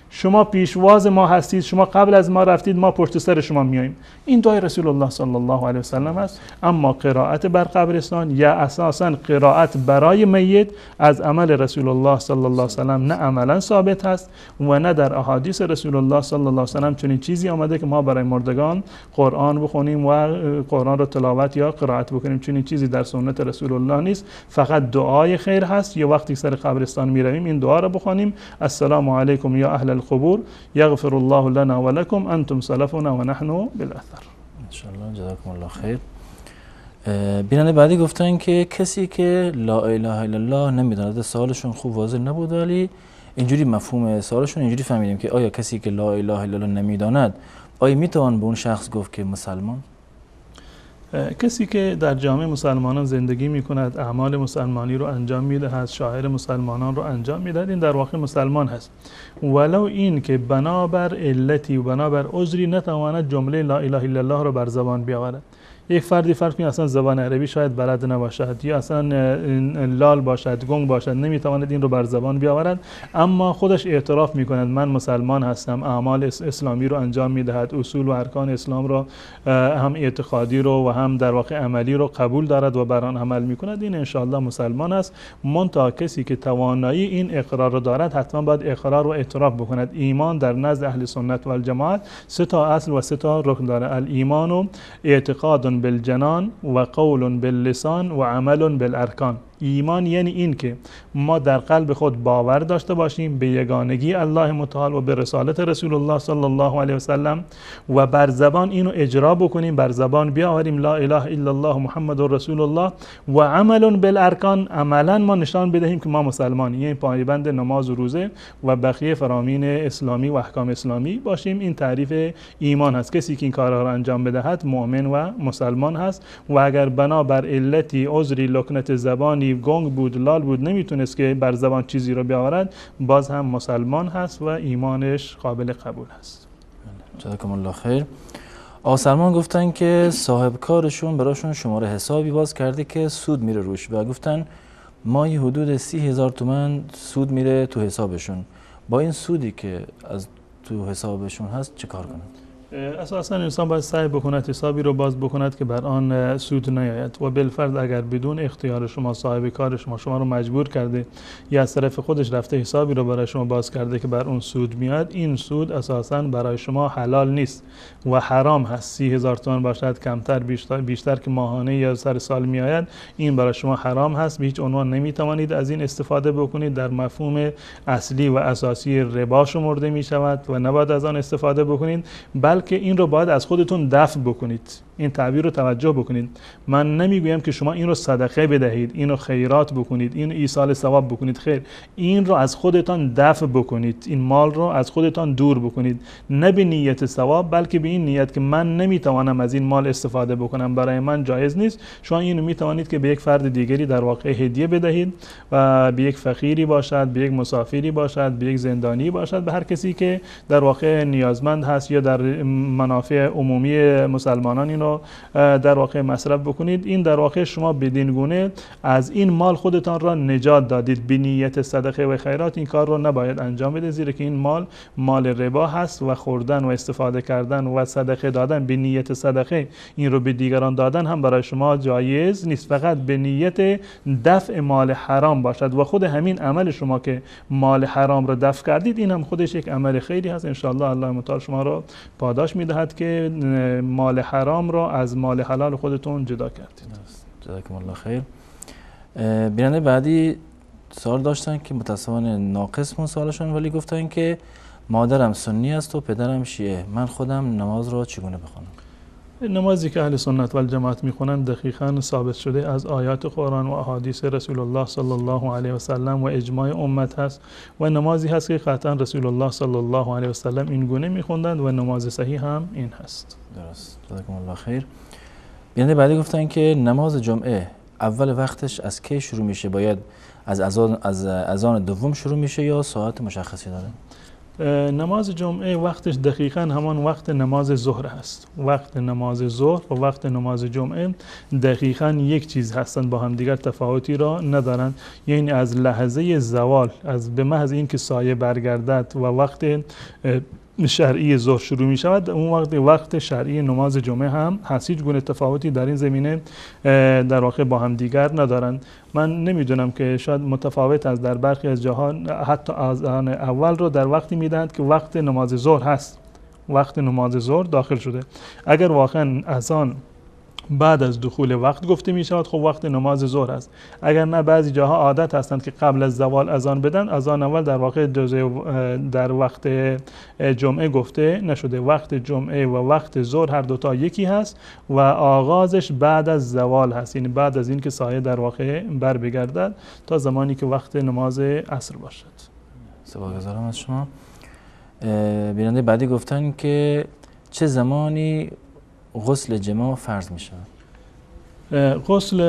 شما پیشواز ما هستید، شما قبل از ما رفتید، ما پشت سر شما میاییم. این دعای رسول الله صلی الله علیه و سلم است. اما قرائت بر قبرستان یا اساسا قرائت برای میت از عمل رسول الله صلی الله علیه و سلم نه عملا ثابت هست و نه در احادیث رسول الله صلی الله علیه و سلم چنین چیزی آمده که ما برای مردگان قرآن بخونیم و قرآن را تلاوت یا قرائت بکنیم. چنین چیزی در سنت رسول الله نیست. فقط دعای خیر هست. یا وقتی سر قبرستان میرویم این دعا را بخوانیم: السلام علیکم یا اهل القبور یغفر الله لنا ولکم انتم سلفنا و نحن بالاثر. ان شاء الله. جزاکم الله خیر. بیننده بعدی گفتن که کسی که لا اله الا الله نمیداند، سوالشون خوب واضح نبود ولی اینجوری مفهوم سوالشون اینجوری فهمیدیم که آیا کسی که لا اله الا الله نمیداند آیا میتوان به اون شخص گفت که مسلمان؟ کسی که در جامعه مسلمانان زندگی میکند، اعمال مسلمانی رو انجام میدهد، شاعر مسلمانان رو انجام میدهد، این در واقع مسلمان هست. ولو این که بنابر علتی و بنابر عذری نتواند جمله لا اله الا الله رو بر زبان بیاورد. یک فردی فرض کنید اصلا زبان عربی شاید بلد نباشد یا اصلا لال باشد، گنگ باشد، نمیتواند این رو بر زبان بیاورد، اما خودش اعتراف میکند من مسلمان هستم، اعمال اسلامی رو انجام میدهد، اصول و ارکان اسلام رو هم اعتقادی رو و هم در واقع عملی رو قبول دارد و بر آن عمل میکند، این انشاءالله مسلمان است. منتها کسی که توانایی این اقرار رو دارد حتما باید اقرار و اعتراف بکند. ایمان در نزد اهل سنت و الجماعت سه تا اصل و سه تا رکن داره: الایمان و اعتقاد بالجنان و قول باللسان و عمل بالارکان. ایمان یعنی این که ما در قلب خود باور داشته باشیم به یگانگی الله متعال و به رسالت رسول الله صلی الله علیه و سلم و بر زبان اینو اجرا بکنیم، بر زبان بیاوریم لا اله الا الله محمد رسول الله و عمل بالارکان، عملا ما نشان بدهیم که ما مسلمانیم، یعنی پایبند نماز و روزه و بقیه فرامین اسلامی و احکام اسلامی باشیم. این تعریف ایمان هست. کسی که این کارها را انجام بدهد مؤمن و مسلمان هست و اگر بنا بر علتی، عذری، لکنت زبانی، گنگ بود، لال بود، نمیتونست که بر زبان چیزی رو بیاورد، باز هم مسلمان هست و ایمانش قابل قبول هست. جزاکم الله خیر. آقا سلمان گفتن که صاحب کارشون براشون شماره حسابی باز کرده که سود میره روش و گفتن ماهی حدود 30,000 تومان سود میره تو حسابشون. با این سودی که از تو حسابشون هست چه کار کنن؟ اساسا انسان باید سعی بکند حسابی رو باز بکند که بر آن سود نیاید و بالفرض اگر بدون اختیار شما صاحب کار شما رو مجبور کرده یا از طرف خودش رفته حسابی رو برای شما باز کرده که بر اون سود میاد، این سود اساسا برای شما حلال نیست و حرام هست. 30,000 تومان باشد کمتر بیشتر که ماهانه یا سر سال میآید، این برای شما حرام هست. به هیچ عنوان نمیتوانید از این استفاده بکنید. در مفهوم اصلی و اساسی ربا شمرده میشود و نباید از آن استفاده بکنید، بلکه این رو باید از خودتون دفع بکنید. این تعبیر رو توجه بکنید. من نمیگویم که شما این رو صدقه بدهید، این رو خیرات بکنید، این ایصال ثواب بکنید. خیر، این رو از خودتان دفع بکنید، این مال رو از خودتان دور بکنید، نه به نیت ثواب بلکه به این نیت که من نمیتوانم از این مال استفاده بکنم، برای من جایز نیست. شما اینو میتوانید که به یک فرد دیگری در واقع هدیه بدهید و به یک فقیری باشد، به یک مسافری باشد، به یک زندانی باشد، به هر کسی که در واقع نیازمند هست یا در منافع عمومی مسلمانان اینو در واقع مصرف بکنید. این در واقع شما بدین گونه از این مال خودتان را نجات دادید. به نیت صدقه و خیرات این کار رو نباید انجام بده، زیرا که این مال مال ربا هست و خوردن و استفاده کردن و صدقه دادن به نیت صدقه این رو به دیگران دادن هم برای شما جایز نیست. فقط به نیت دفع مال حرام باشد و خود همین عمل شما که مال حرام رو دفع کردید، این هم خودش یک عمل خیری هست. ان شاء الله الله متعال شما رو پاداش میدهد که مال حرام رو از مال حلال خودتون جدا کردید. جزاکم الله خیر. بیننده بعدی سوال داشتن که متاسفانه ناقص مون سوالشون، ولی گفتن که مادرم سنی است و پدرم شیعه، من خودم نماز را چگونه بخوانم؟ نمازی که اهل سنت و الجماعت میخونن دقیقاً ثابت شده از آیات قرآن و احادیث رسول الله صلی الله علیه و سلم و اجماع امت هست و نمازی هست که قطعا رسول الله صلی الله علیه و سلم این گونه میخوندند و نماز صحیح هم این هست. درست. جزاکم الله خیر. بیننده بعدی گفتن که نماز جمعه اول وقتش از کی شروع میشه؟ باید از اذان دوم شروع میشه یا ساعت مشخصی داره؟ نماز جمعه وقتش دقیقاً همان وقت نماز ظهر هست. وقت نماز ظهر و وقت نماز جمعه دقیقاً یک چیز هستند، با هم دیگر تفاوتی را ندارند. یعنی از لحظه زوال، از به محض اینکه سایه برگردد و وقت شرعی ظهر شروع می شود، اون وقت شرعی نماز جمعه هم هست. هیچ گونه تفاوتی در این زمینه در واقع با هم دیگر ندارند. من نمیدونم که شاید متفاوت است، در برخی از جاها حتی اذان اول رو در وقتی میدهند که وقت نماز ظهر هست، وقت نماز ظهر داخل شده. اگر واقعا اذان بعد از دخول وقت گفته می شود، خب وقت نماز ظهر است. اگر نه، بعضی جاها عادت هستند که قبل از زوال اذان بدن، اذان اول در واقع در وقت جمعه گفته نشده. وقت جمعه و وقت ظهر هر دوتا یکی هست و آغازش بعد از زوال هست، یعنی بعد از اینکه سایه در واقع بر بگردد تا زمانی که وقت نماز عصر باشد. سپاسگزارم از شما. بیننده بعدی گفتن که چه زمانی غسل جماع فرض می شود؟ غسل،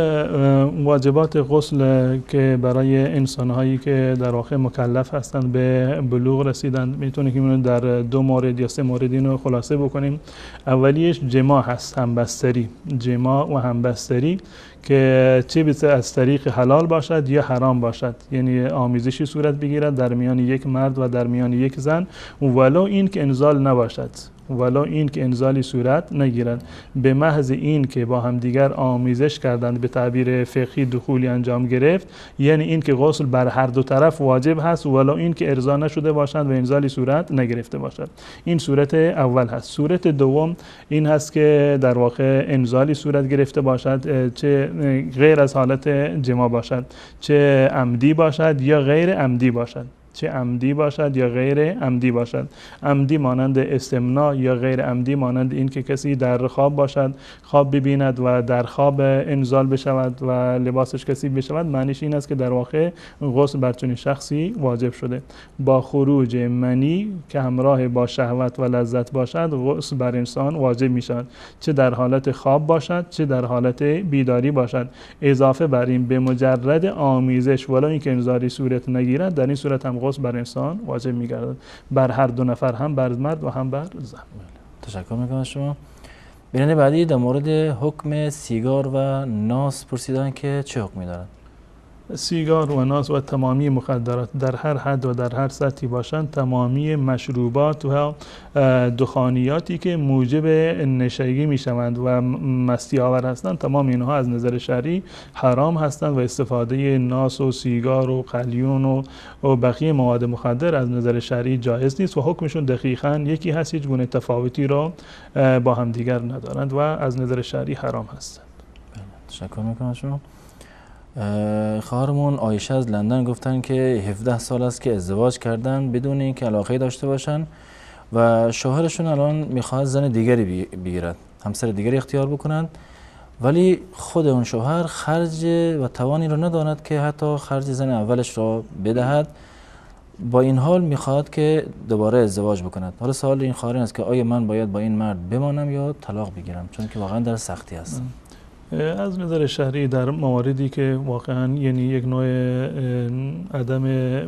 واجبات غسل که برای انسانهایی که در واقع مکلف هستند به بلوغ رسیدند، میتونیم که اینو در 2 مورد یا 3 مورد اینو خلاصه بکنیم. اولیش جماع هست، همبستری، جماع و همبستری که چه از طریق حلال باشد یا حرام باشد، یعنی آمیزشی صورت بگیرد در میان یک مرد و در میان یک زن، ولو این که انزال نباشد، ولو این که انزالی صورت نگیرد. به محض این که با همدیگر آمیزش کردند، به تعبیر فقهی دخولی انجام گرفت، یعنی این که غسل بر هر دو طرف واجب هست ولو این که ارضا نشده باشند و انزالی صورت نگرفته باشد. این صورت اول هست. صورت دوم این هست که در واقع انزالی صورت گرفته باشد، چه غیر از حالت جماع باشد، چه عمدی باشد یا غیر عمدی باشد، چه عمدی باشد یا غیر عمدی باشد. عمدی مانند استمناء یا غیر عمدی مانند این که کسی در خواب باشد، خواب ببیند و در خواب انزال بشود و لباسش کثیف بشود، معنیش این است که در واقع غسل بر چنین شخصی واجب شده. با خروج منی که همراه با شهوت و لذت باشد، غسل بر انسان واجب می شود، چه در حالت خواب باشد چه در حالت بیداری باشد. اضافه بر این به مجرد آمیزش ولو اینکه انزالی صورت نگیرد، در این صورت هم غسل بر انسان واجب می‌گردد، بر هر دو نفر، هم بر مرد و هم بر زن. تشکر میکنم از شما. بیننده بعدی در مورد حکم سیگار و ناس پرسیدن که چه حکمی دارند؟ سیگار و ناس و تمامی مخدرات در هر حد و در هر سطحی باشند، تمامی مشروبات و دخانیاتی که موجب نشگی میشوند و مستی آور هستند، تمام اینها از نظر شرعی حرام هستند و استفاده ناس و سیگار و قلیون و بقیه مواد مخدر از نظر شرعی جایز نیست و حکمشون دقیقاً یکی هست، هیچ گونه تفاوتی را با همدیگر ندارند و از نظر شرعی حرام هستند. تشکر میکنم شما. خواهرمون عایشه از لندن گفتن که 17 سال است که ازدواج کردن بدون اینکه علاقه داشته باشن و شوهرشون الان میخواد زن دیگری بگیرد، همسر دیگری اختیار بکنند، ولی خود اون شوهر خرج و توانی رو ندارد که حتی خرج زن اولش را بدهد. با این حال میخواد که دوباره ازدواج بکند. حالا سوال این خواهر است که آیا من باید با این مرد بمانم یا طلاق بگیرم، چون که واقعا در سختی هست. از نظر شرعی در مواردی که واقعا یعنی یک نوع عدم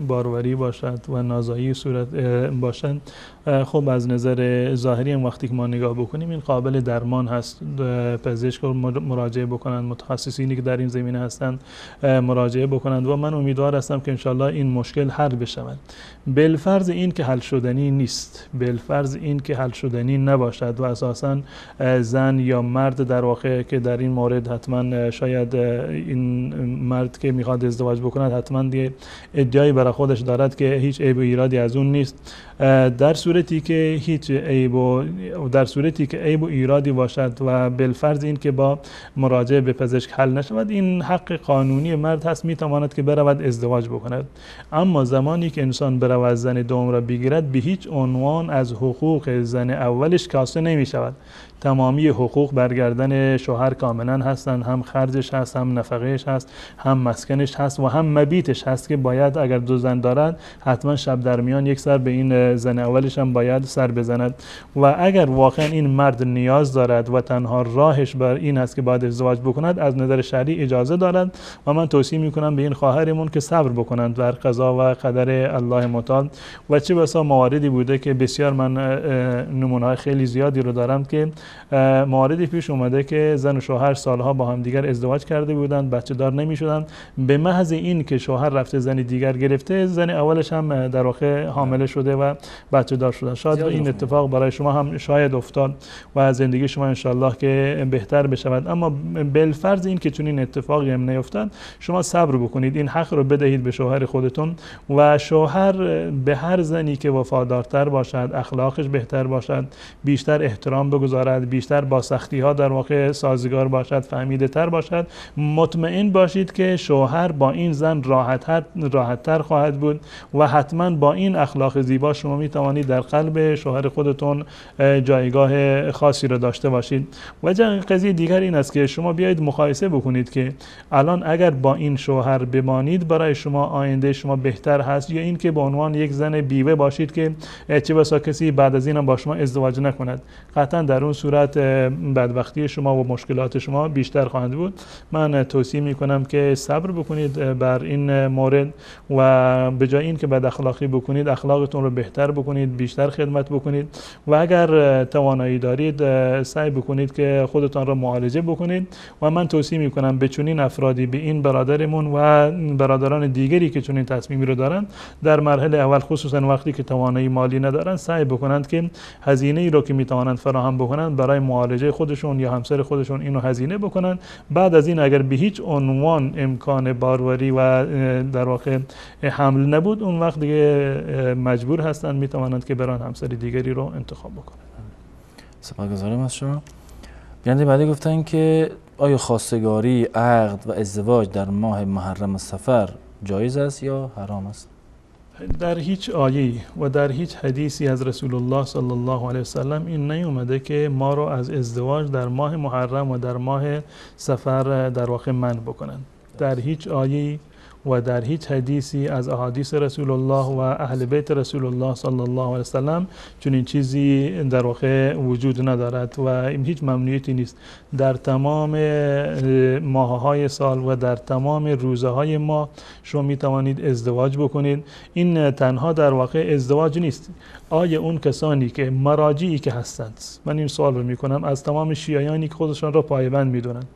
باروری باشد و نازایی صورت باشد، خب از نظر ظاهری هم وقتی که ما نگاه بکنیم این قابل درمان هست. پزشک رو مراجعه بکنند، متخصصینی که در این زمینه هستند مراجعه بکنند و من امیدوار هستم که انشالله این مشکل حل بشود. بالفرض این که حل شدنی نیست، بالفرض این که حل شدنی نباشد و اساسا زن یا مرد در واقع که در این مورد حتما شاید این مرد که میخواد ازدواج بکند حتما دیگه ادعایی برای خودش دارد که هیچ عیب و ایرادی از اون نیست. در صورتی که هیچ عیب و در صورتی که عیب و ایرادی باشد و بالفرض این که با مراجعه به پزشک حل نشود، این حق قانونی مرد هست، میتواند که برود ازدواج بکند. اما زمانی که انسان برود زن دوم را بگیرد، به هیچ عنوان از حقوق زن اولش کاسته نمی شود، تمامی حقوق برگردن شوهر کاملا هستند، هم خرجش هست، هم نفقهش هست، هم مسکنش هست و هم مبیتش هست که باید اگر دو زن دارد حتما شب در میان یک سر به این زن اولش هم باید سر بزند. و اگر واقعا این مرد نیاز دارد و تنها راهش بر این است که باید ازدواج بکند، از نظر شرعی اجازه دارد و من توصیه میکنم به این خواهرمون که صبر بکنند بر قضا و قدر الله متعال. و چه بسا مواردی بوده که بسیار من نمونه‌های خیلی زیادی رو دارم که مواردی پیش اومده که زن و شوهر سالها با هم دیگر ازدواج کرده بودند، بچه دار نمی شدند، به محض این که شوهر رفته زن دیگر گرفته، زن اولش هم در واقع حامله شده و بچه دار شده. شاید این اتفاق برای شما هم شاید افتاد و زندگی شما انشالله که بهتر بشود. اما بالفرض این که چنین اتفاقی هم نیفتاد، شما صبر بکنید، این حق رو بدهید به شوهر خودتون و شوهر به هر زنی که وفادارتر باشد، اخلاقش بهتر باشد، بیشتر احترام بگذارد، بیشتر با سختی ها در واقع سازگار باشد، فهمیده تر باشد، مطمئن باشید که شوهر با این زن راحت تر خواهد بود و حتما با این اخلاق زیبا شما می توانید در قلب شوهر خودتون جایگاه خاصی را داشته باشید. و قضیه دیگر این است که شما بیایید مقایسه بکنید که الان اگر با این شوهر بمانید برای شما آینده شما بهتر هست، یا این که به عنوان یک زن بیوه باشید که چه بسا کسی بعد از اینم با شما ازدواج نکند. قطعا در اون صورت بدبختی شما و مشکلات شما بیشتر خواهد بود. من توصیه میکنم که صبر بکنید بر این مورد و به جای این که بد اخلاقی بکنید، اخلاقتون رو بهتر بکنید، بیشتر خدمت بکنید و اگر توانایی دارید سعی بکنید که خودتان رو معالجه بکنید. و من توصیه میکنم به چنین افرادی، به این برادرمون و برادران دیگری که چنین تصمیمی رو دارن، در مرحله اول خصوصا وقتی که توانایی مالی ندارن، سعی بکنند که هزینه ای رو که میتوانند فراهم بکنند برای معالجه خودشون یا همسر خودشون اینو هزینه بکنن. بعد از این اگر به هیچ عنوان امکان باروری و در واقع حمل نبود، اون وقت دیگه مجبور هستند، میتوانند که بران همسر دیگری رو انتخاب بکنن. سپاسگزارم از شما. بیننده بعدی گفتن که آیا خواستگاری، عقد و ازدواج در ماه محرم صفر جایز است یا حرام است؟ در هیچ آیه‌ای و در هیچ حدیثی از رسول الله صلی الله علیه وسلم این نیومده که ما رو از ازدواج در ماه محرم و در ماه صفر در واقع منع بکنند. در هیچ آیه‌ای و در هیچ حدیثی از احادیث رسول الله و اهل بیت رسول الله صلی الله علیه وسلم چنین چیزی در واقع وجود ندارد و هیچ ممنوعیتی نیست. در تمام ماه‌های سال و در تمام روزهای ماه شما می توانید ازدواج بکنید. این تنها در واقع ازدواج نیست. آیا اون کسانی که مراجعی که هستند، من این سوال رو میکنم از تمام شیعیانی که خودشان را پایبند میدونند،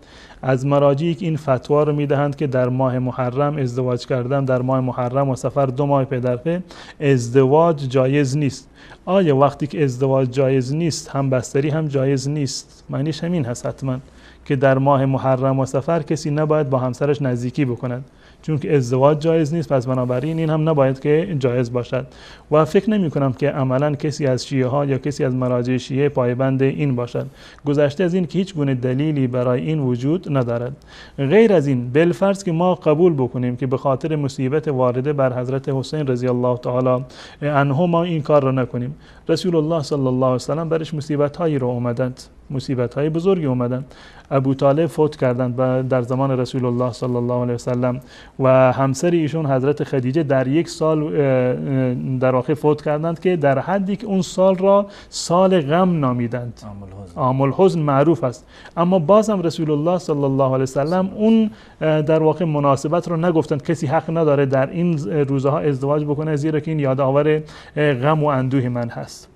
از مراجعی که این فتوا رو میدهند که در ماه محرم ازدواج کردن، در ماه محرم و صفر دو ماه پی در پی ازدواج جایز نیست، آیا وقتی که ازدواج جایز نیست همبستری هم جایز نیست؟ معنیش همین هست حتما که در ماه محرم و صفر کسی نباید با همسرش نزدیکی بکند، چون که ازدواج جایز نیست، پس بنابراین این هم نباید که جایز باشد. و فکر نمی کنم که عملا کسی از شیعه ها یا کسی از مراجع شیعه پایبند این باشد، گذشته از این که هیچ گونه دلیلی برای این وجود ندارد. غیر از این بالفرض که ما قبول بکنیم که به خاطر مصیبت وارده بر حضرت حسین رضی الله تعالی عنه ما این کار را نکنیم، رسول الله صلی الله علیه و سلم برش مصیبت هایی رو اومدند، مصیبت های بزرگی اومدند. ابو طالب فوت کردند در زمان رسول الله صلی الله علیه و سلم و همسر ایشون حضرت خدیجه در یک سال در واقع فوت کردند که در حدی که اون سال را سال غم نامیدند، عام الحزن معروف است. اما بازم رسول الله صلی الله علیه و سلم اون در واقع مناسبت رو نگفتند کسی حق نداره در این روزها ازدواج بکنه، زیرا که این یادآور غم و اندوه من هست.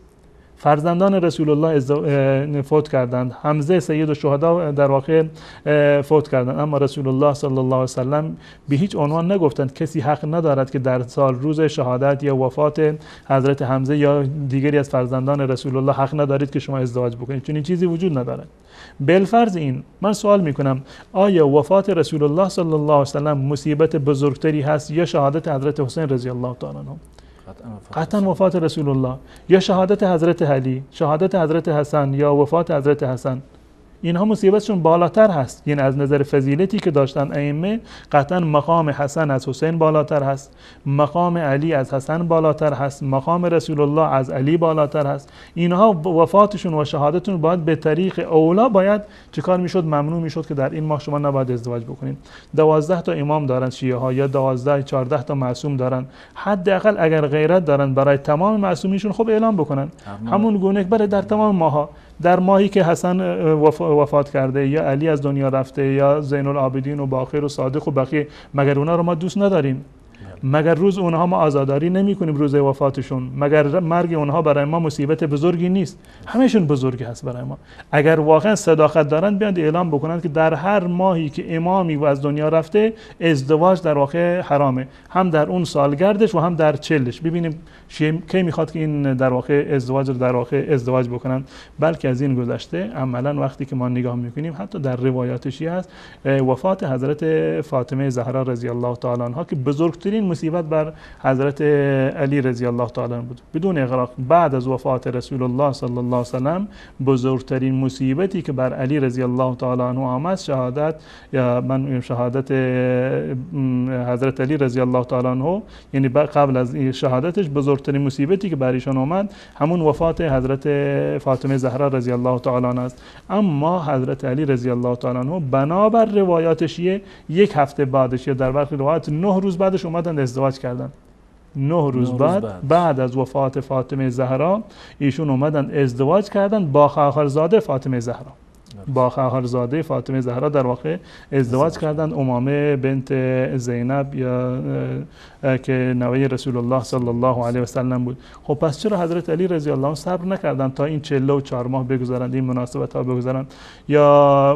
فرزندان رسول الله فوت کردند، حمزه سید الشهدا در واقع فوت کردند، اما رسول الله صلی الله علیه و سلم به هیچ عنوان نگفتند کسی حق ندارد که در سال روز شهادت یا وفات حضرت حمزه یا دیگری از فرزندان رسول الله حق ندارید که شما ازدواج بکنید، چون این چیزی وجود ندارد. بالفرض این من سوال میکنم آیا وفات رسول الله صلی الله علیه و سلم مصیبت بزرگتری هست یا شهادت حضرت حسین رضی الله تعالی عنه؟ قطعا وفات رسول الله یا شهادت حضرت علی، شهادت حضرت حسن یا وفات حضرت حسن. اینها مصیبتشون بالاتر هست. یعنی از نظر فضیلتی که داشتن ائمه، قطعا مقام حسن از حسین بالاتر هست، مقام علی از حسن بالاتر هست، مقام رسول الله از علی بالاتر هست. اینها وفاتشون و شهادتشون باید به طریق اولا باید چیکار میشد؟ ممنوع میشد که در این ماه شما نباید ازدواج بکنید. 12 تا امام دارن شیعه ها، یا 12 14 تا معصوم دارن. حداقل اگر غیرت دارن برای تمام معصومیشون خب اعلام بکنن، همون گونه برای در تمام ماها، در ماهی که حسن وفات کرده یا علی از دنیا رفته یا زین العابدین و باقر و صادق و بقیه، مگر اونا رو ما دوست نداریم؟ مگر روز اونها ما عزاداری نمی کنیم روز وفاتشون؟ مگر مرگ اونها برای ما مصیبت بزرگی نیست؟ همشون بزرگی هست برای ما. اگر واقعا صداقت دارن بیاند اعلام بکنند که در هر ماهی که امامی و از دنیا رفته ازدواج در واقع حرامه، هم در اون سالگردش و هم در چلش. ببینیم کی میخواد که این در واقع ازدواج رو در واقع ازدواج بکنن. بلکه از این گذشته عملا وقتی که ما نگاه میکنیم حتی در روایات شیعه هست وفات حضرت فاطمه زهرا رضی الله تعالی عنها که بزرگترین مصیبت بر حضرت علی رضی الله تعالی عنه بود، بدون اغراق بعد از وفات رسول الله صلی الله علیه و سلم بزرگترین مصیبتی که بر علی رضی الله تعالی عنه آمد شهادت، یا من میگم شهادت حضرت علی رضی الله تعالی عنه، یعنی قبل از شهادتش بزرگترین مصیبتی که بر ایشان آمد همون وفات حضرت فاطمه زهرا رضی الله تعالی عنها است. اما حضرت علی رضی الله تعالی عنه بنابر روایات شیعه یک هفته بعدش یا در برخی روایات 9 روز بعدش اومدن ازدواج کردن. 9 روز بعد از وفات فاطمه زهرا ایشون اومدن ازدواج کردن با خواهرزاده فاطمه زهرا. با خواهرزاده فاطمه زهرا در واقع ازدواج کردند، امامه بنت زینب یا که نوه رسول الله صلی الله علیه و سلم بود. خب پس چرا حضرت علی رضی الله عنه صبر نکردند تا این 44 ماه بگذرند، این مناسبت ها بگذرند؟ یا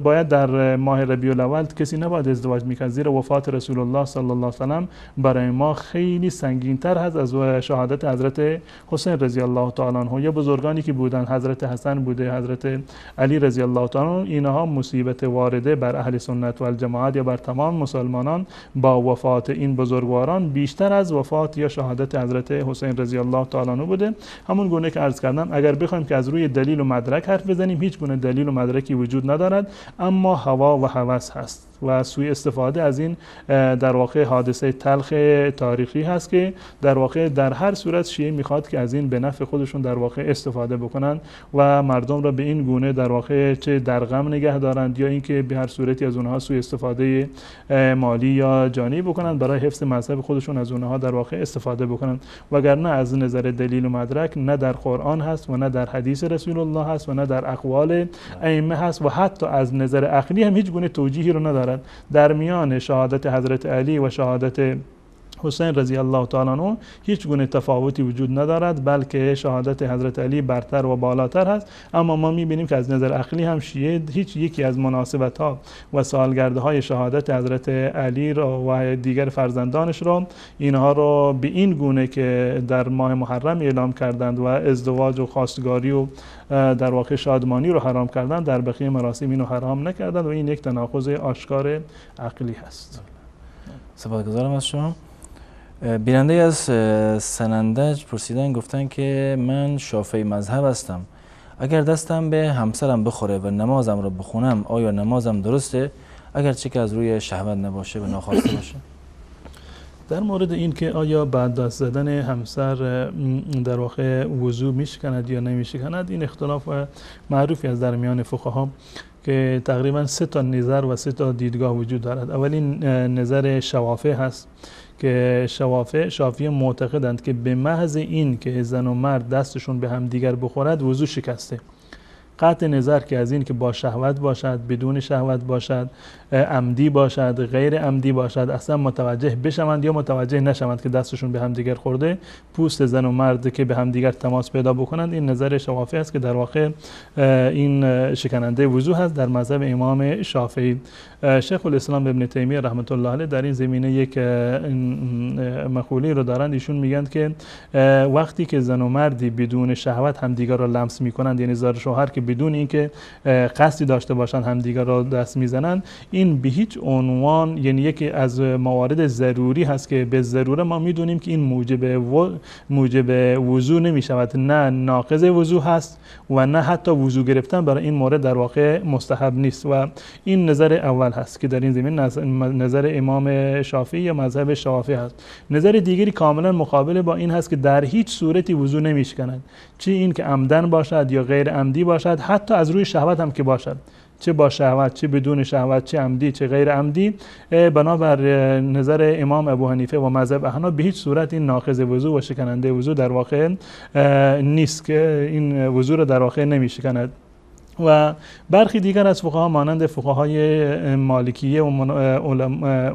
باید در ماه ربیع الاول کسی نباید ازدواج میکرد، زیرا وفات رسول الله صلی الله علیه و سلم برای ما خیلی سنگین‌تر هست از شهادت حضرت حسین رضی الله تعالی عنه. یا بزرگانی که بودند، حضرت حسن بوده، حضرت علی رضی الله تعالی، اینها مصیبت وارده بر اهل سنت و الجماعت یا بر تمام مسلمانان با وفات این بزرگواران بیشتر از وفات یا شهادت حضرت حسین رضی الله تعالی عنه بوده. همون گونه که عرض کردم اگر بخوایم که از روی دلیل و مدرک حرف بزنیم هیچ گونه دلیل و مدرکی وجود ندارد، اما هوا و هوس هست و سوء استفاده از این در واقع حادثه تلخ تاریخی هست که در واقع در هر صورت شیعه میخواد که از این به نفع خودشون در واقع استفاده بکنن و مردم را به این گونه در واقع چه در غم نگه دارند یا اینکه به هر صورتی از اونها سوء استفاده مالی یا جانی بکنند برای حفظ مذهب خودشون از اونها در واقع استفاده بکنند. وگرنه از نظر دلیل و مدرک نه در قرآن هست و نه در حدیث رسول الله هست و نه در اقوال ائمه هست و حتی از نظر عقلی هم هیچ گونه توجیهی رو ندارد. در میان شهادت حضرت علی و شهادت حسین رضی الله تعالی عنه هیچ گونه تفاوتی وجود ندارد، بلکه شهادت حضرت علی برتر و بالاتر هست. اما ما می‌بینیم که از نظر عقلی هم شیعه هیچ یکی از مناسبت‌ها و سالگردهای شهادت حضرت علی را و دیگر فرزندانش را، اینها را به این گونه که در ماه محرم اعلام کردند و ازدواج و خواستگاری و در واقع شادمانی رو حرام کردند، در بقیه مراسم اینو حرام نکردند و این یک تناقض آشکار عقلی هست. سپاسگزارم از شما. بیننده از سنندج پرسیدن، گفتن که من شافعی مذهب هستم، اگر دستم به همسرم بخوره و نمازم رو بخونم آیا نمازم درسته اگر چه که از روی شهوت نباشه و ناخواسته باشه؟ در مورد این که آیا بعد دست زدن همسر در واقع وضو میشکند یا نمیشکند، این اختلاف معروفی از در میان فقها که تقریبا 3 تا نظر و 3 تا دیدگاه وجود دارد. اولین نظر شوافع هست که شافعی معتقدند که به محض این که زن و مرد دستشون به هم دیگر بخورد وضو شکسته، قطع نظر که از این که با شهوت باشد، بدون شهوت باشد، عمدی باشد، غیر عمدی باشد، اصلا متوجه بشوند یا متوجه نشوند که دستشون به هم دیگر خورده، پوست زن و مرد که به هم دیگر تماس پیدا بکنند، این نظر شافعی است که در واقع این شکننده وضو هست در مذهب امام شافعی. شیخ الاسلام ابن تیمیه رحمت الله علیه در این زمینه یک مقوله رو دارند. ایشون میگن که وقتی که زن و مردی بدون شهوت همدیگر را لمس میکنند، یعنی زن شوهر که بدون اینکه قصدی داشته باشند همدیگر را دست میزنند، این به هیچ عنوان، یعنی یکی از موارد ضروری هست که به ضروره ما میدونیم که این موجب وضو نمیشود، نه ناقض وضو هست و نه حتی وضو گرفتن برای این مورد در واقع مستحب نیست. و این نظر اول هست که در این زمین نظر امام شافعی یا مذهب شافعی هست. نظر دیگری کاملا مقابل با این هست که در هیچ صورتی وضو نمیشکند، چه این که عمدن باشد یا غیر عمدی باشد، حتی از روی شهوت هم که باشد، چه با شهوت چه بدون شهوت، چه عمدی چه غیر عمدی. بنابر نظر امام ابو حنیفه و مذهب احناف به هیچ صورت این ناقض وضو و شکننده وضو در واقع نیست که این وضو را در واقع نمیشکند. و برخی دیگر از فقها مانند فقهای مالکیه و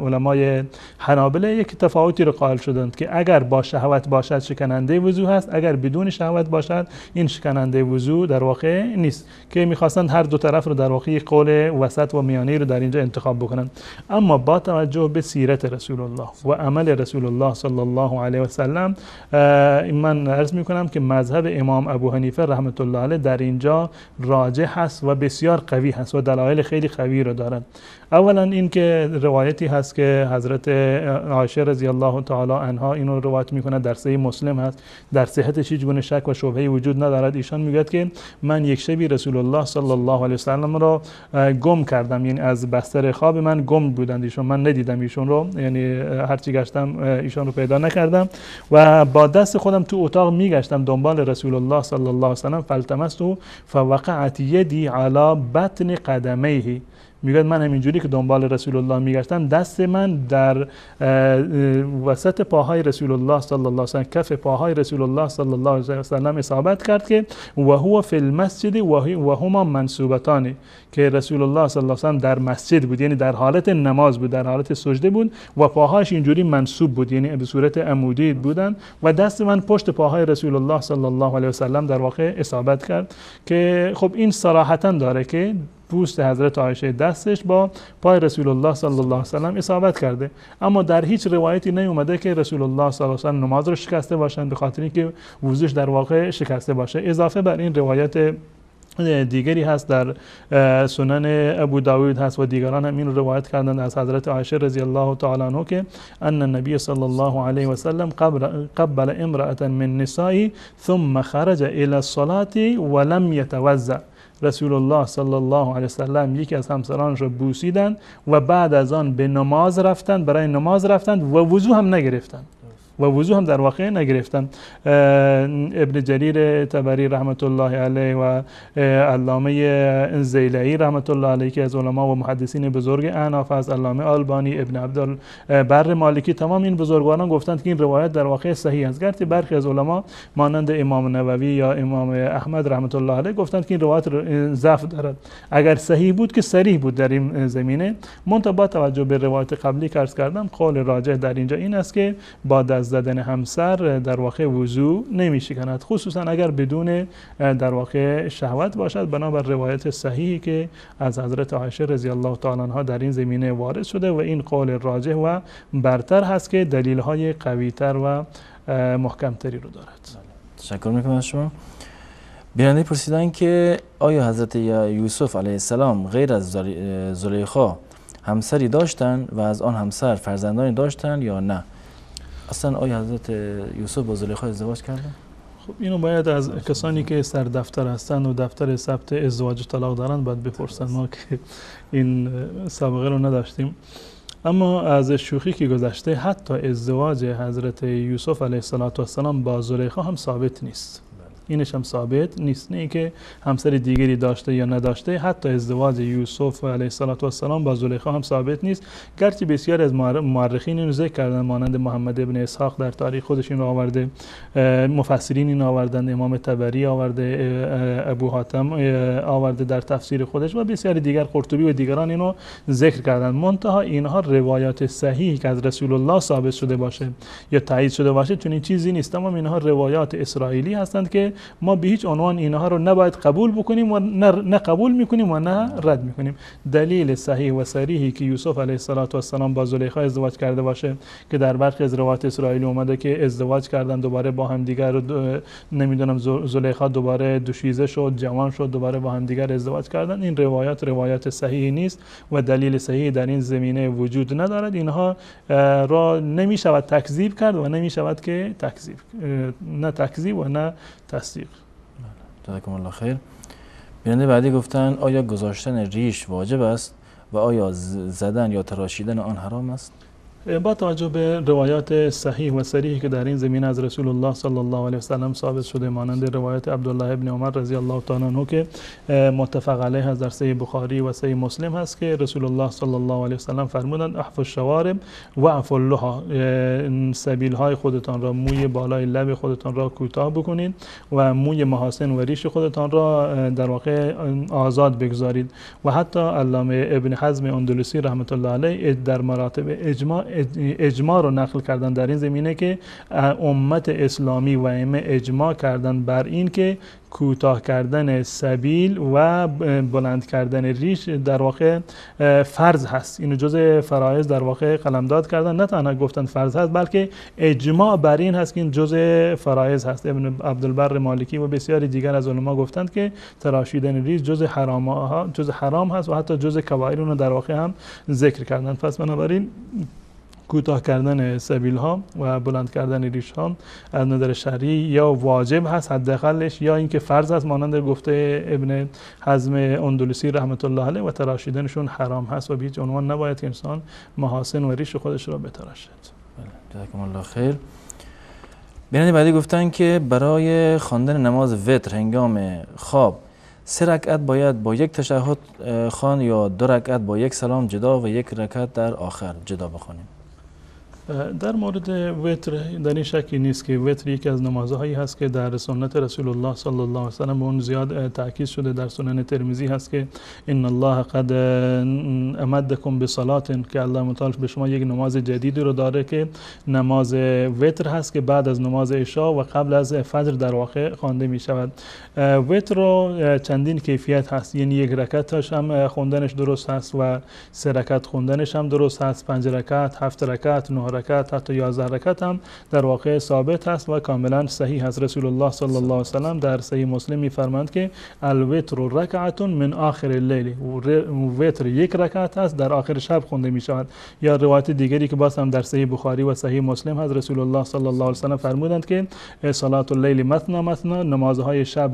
علمای حنابله یک تفاوتی رو قائل شدند که اگر با شهوت باشد شکننده وضو هست، اگر بدون شهوت باشد این شکننده وضو در واقع نیست، که میخواستند هر دو طرف رو در واقع قول وسط و میانه رو در اینجا انتخاب بکنند. اما با توجه به سیرت رسول الله و عمل رسول الله صلی الله علیه و سلم، من عرض میکنم که مذهب امام ابو حنیفه رحمت الله علیه در اینجا راجح هست و بسیار قوی هست و دلایل خیلی قوی رو دارند. اولا این که روایتی هست که حضرت عایشه رضی الله تعالی عنها اینو روایت میکنه، در صحیح مسلم هست، در صحتش هیچ گونه شک و شبهه‌ای وجود ندارد. ایشان میگوید که من یک شبی رسول الله صلی الله علیه و سلم را گم کردم، یعنی از بستر خواب من گم بودند ایشون، من ندیدم ایشون رو، یعنی هرچی گشتم ایشون رو پیدا نکردم و با دست خودم تو اتاق میگشتم دنبال رسول الله صلی الله علیه و سلم، فالتمست فوقعت یدی علی بطن قدمیه. میگه من همینجوری که دنبال رسول الله میگشتم دست من در وسط پاهای رسول الله صلی الله علیه و سلم، کف پاهای رسول الله صلی الله علیه و سلم اصابت کرد که و هو فی المسجد و هما منصوبتان، که رسول الله صلی الله علیه و سلم در مسجد بود، یعنی در حالت نماز بود، در حالت سجده بود و پاهاش اینجوری منصوب بود، یعنی به صورت عمودی بودن و دست من پشت پاهای رسول الله صلی الله علیه و سلم در واقع اصابت کرد. که خب این صراحتا داره که پوست حضرت عایشه دستش با پای رسول الله صلی الله علیه و سلم اصابت کرده، اما در هیچ روایتی نیومده که رسول الله صلی الله علیه و سلم نماز رو شکسته باشند به خاطر اینکه وضوش در واقع شکسته باشه. اضافه بر این روایت دیگری هست در سنن ابو داود هست و دیگران هم این رو روایت کردند از حضرت عایشه رضی الله تعالی عنها که ان النبی صلی الله علیه و سلم قبل امرأة من نسائه ثم خرج الى الصلاة ولم يتوضأ. رسول الله صلی الله علیه و سلم یکی از همسرانش رو بوسیدند و بعد از آن به نماز رفتند، برای نماز رفتند و وضو هم نگرفتند و وضو هم در واقع نگرفتن. ابن جریر طبری رحمت الله علیه و علامه زیلعی رحمت الله علیه که از علما و محدثین بزرگ احناف است، علامه آلبانی، ابن عبدالبر مالکی، تمام این بزرگواران گفتند که این روایت در واقع صحیح است. گرچه برخی از علما مانند امام نووی یا امام احمد رحمت الله علیه گفتند که این روایت ضعف دارد، اگر صحیح بود که صریح بود در این زمینه. منتها با توجه به روایت قبلی که عرض کردم، قول راجح در اینجا این است که با دست زدن همسر در واقع وضو نمیشکند، خصوصا اگر بدون در واقع شهوت باشد، بنابر روایت صحیحی که از حضرت عایشه رضی الله تعالی عنها در این زمینه وارد شده و این قول راجح و برتر هست که دلیل‌های قوی‌تر و محکم‌تری رو دارد. تشکر میکنم از شما. بیننده پرسیدن که آیا حضرت یوسف علیه السلام غیر از زلیخا همسری داشتند و از آن همسر فرزندانی داشتند یا نه؟ اصلا آیا حضرت یوسف با زلیخا ازدواج کرده؟ خب اینو باید از کسانی که سر دفتر هستند و دفتر ثبت ازدواج و طلاق دارند باید بپرسن، ما که این سابقه رو نداشتیم. اما از شوخی که گذشته، حتی ازدواج حضرت یوسف علیه السلام با زلیخا هم ثابت نیست. اینش هم ثابت نیست، نه اینکه همسر دیگری داشته یا نداشته، حتی ازدواج یوسف علیه السلام با زلیخا هم ثابت نیست. گرچه بسیاری از مورخین اینو ذکر کردن، مانند محمد ابن اسحاق در تاریخ خودش این رو آورده، مفسرین این آوردن، امام طبری آورده، ابو حاتم آورده در تفسیر خودش و بسیاری دیگر، قرطبی و دیگران اینو ذکر کردن. منتها اینها روایات صحیح که از رسول الله ثابت شده باشه یا تایید شده باشه چنین چیزی نیست. تمام اینها روایات اسرائیلی هستند که آمده، ما به هیچ عنوان اینها رو نباید قبول بکنیم و نه قبول میکنیم و نه رد میکنیم. دلیل صحیح و صریحی که یوسف علیه السلام با زلیخا ازدواج کرده باشه که در برخی از روایات اسرائیلی اومده که ازدواج کردن دوباره با هم دیگر، نمیدونم زلیخا دوباره دوشیزه شد، جوان شد، دوباره با هم دیگر ازدواج کردن، این روایات روایات صحیحی نیست و دلیل صحیح در این زمینه وجود ندارد. اینها را نمی شود تکذیب کرد و نمی شود که تکذیب، نه تکذیب و نه تصدیق. جزاکم الله خیر. بیننده بعدی گفتن آیا گذاشتن ریش واجب است و آیا زدن یا تراشیدن آن حرام است؟ با توجه به روایات صحیح و صریحی که در این زمینه از رسول الله صلی الله علیه و سلم ثابت شده، مانند روایت عبدالله ابن عمر رضی الله تعالی عنه که متفق علیه است در صحیح بخاری و صحیح مسلم هست که رسول الله صلی الله علیه و سلم فرمودند احفظ الشوارب و اعفوا اللحى، سبیل های خودتان را، موی بالای لب خودتان را کوتاه بکنید و موی محاسن و ریش خودتان را در واقع آزاد بگذارید. و حتی علامه ابن حزم اندلسی رحمت الله علیه در مراتب اجماع رو نقل کردن در این زمینه که امت اسلامی و ائمه اجماع کردن بر این که کوتاه کردن سبیل و بلند کردن ریش در واقع فرض هست. اینو جزء فرایض در واقع قلمداد کردن. نه تنها گفتن فرض هست، بلکه اجماع بر این هست که این جزء فرایض هست. ابن عبدالبر مالکی و بسیاری دیگر از علما گفتند که تراشیدن ریش جزء حرام هست و حتی جزء کبایر اونو در واقع هم ذکر کردند. پس بنابراین کوتاه کردن سبیل ها و بلند کردن ریش ها از نظر شرعی یا واجب هست حداقلش، یا اینکه فرض هست مانند گفته ابن حزم اندلسی رحمت الله علیه، و تراشیدنشون حرام هست و به هیچ عنوان نباید که انسان محاسن و ریش خودش را بتراشد. بله، جزاکم الله خیر. بیننده بعدی گفتن که برای خواندن نماز وتر هنگام خواب 3 رکعت باید با یک تشهد خوان یا 2 رکعت با یک سلام جدا و 1 رکعت در آخر جدا بخوانیم؟ در مورد وتر در این شکی نیست که وتر یکی از نمازهایی هست که در سنت رسول الله صلی الله علیه و سلم به اون زیاد تاکید شده. در سنن ترمذی هست که ان الله قد امدکم بصلاه، که الله متعال به شما یک نماز جدیدی رو داره که نماز وتر هست که بعد از نماز عشاء و قبل از فجر در واقع خوانده می شود. وتر رو چندین کیفیت هست، یعنی 1 رکعتش هم خوندنش درست هست و 3 رکعت خوندنش هم درست هست، 5 رکعت، 7 رکعت، 9 رکعت، حتی 11 رکعت هم در واقع ثابت هست و کاملا صحیح هست. رسول الله صلی الله علیه و سلم در صحیح مسلم می‌فرمایند که الوتر رکعت من آخر اللیل، وتر 1 رکعت هست در آخر شب خونده می شود. یا روایت دیگری که باز هم در صحیح بخاری و صحیح مسلم هست، رسول الله صلی الله علیه و سلم فرمودند که صلاه اللیل مثنا مثنا، نمازهای شب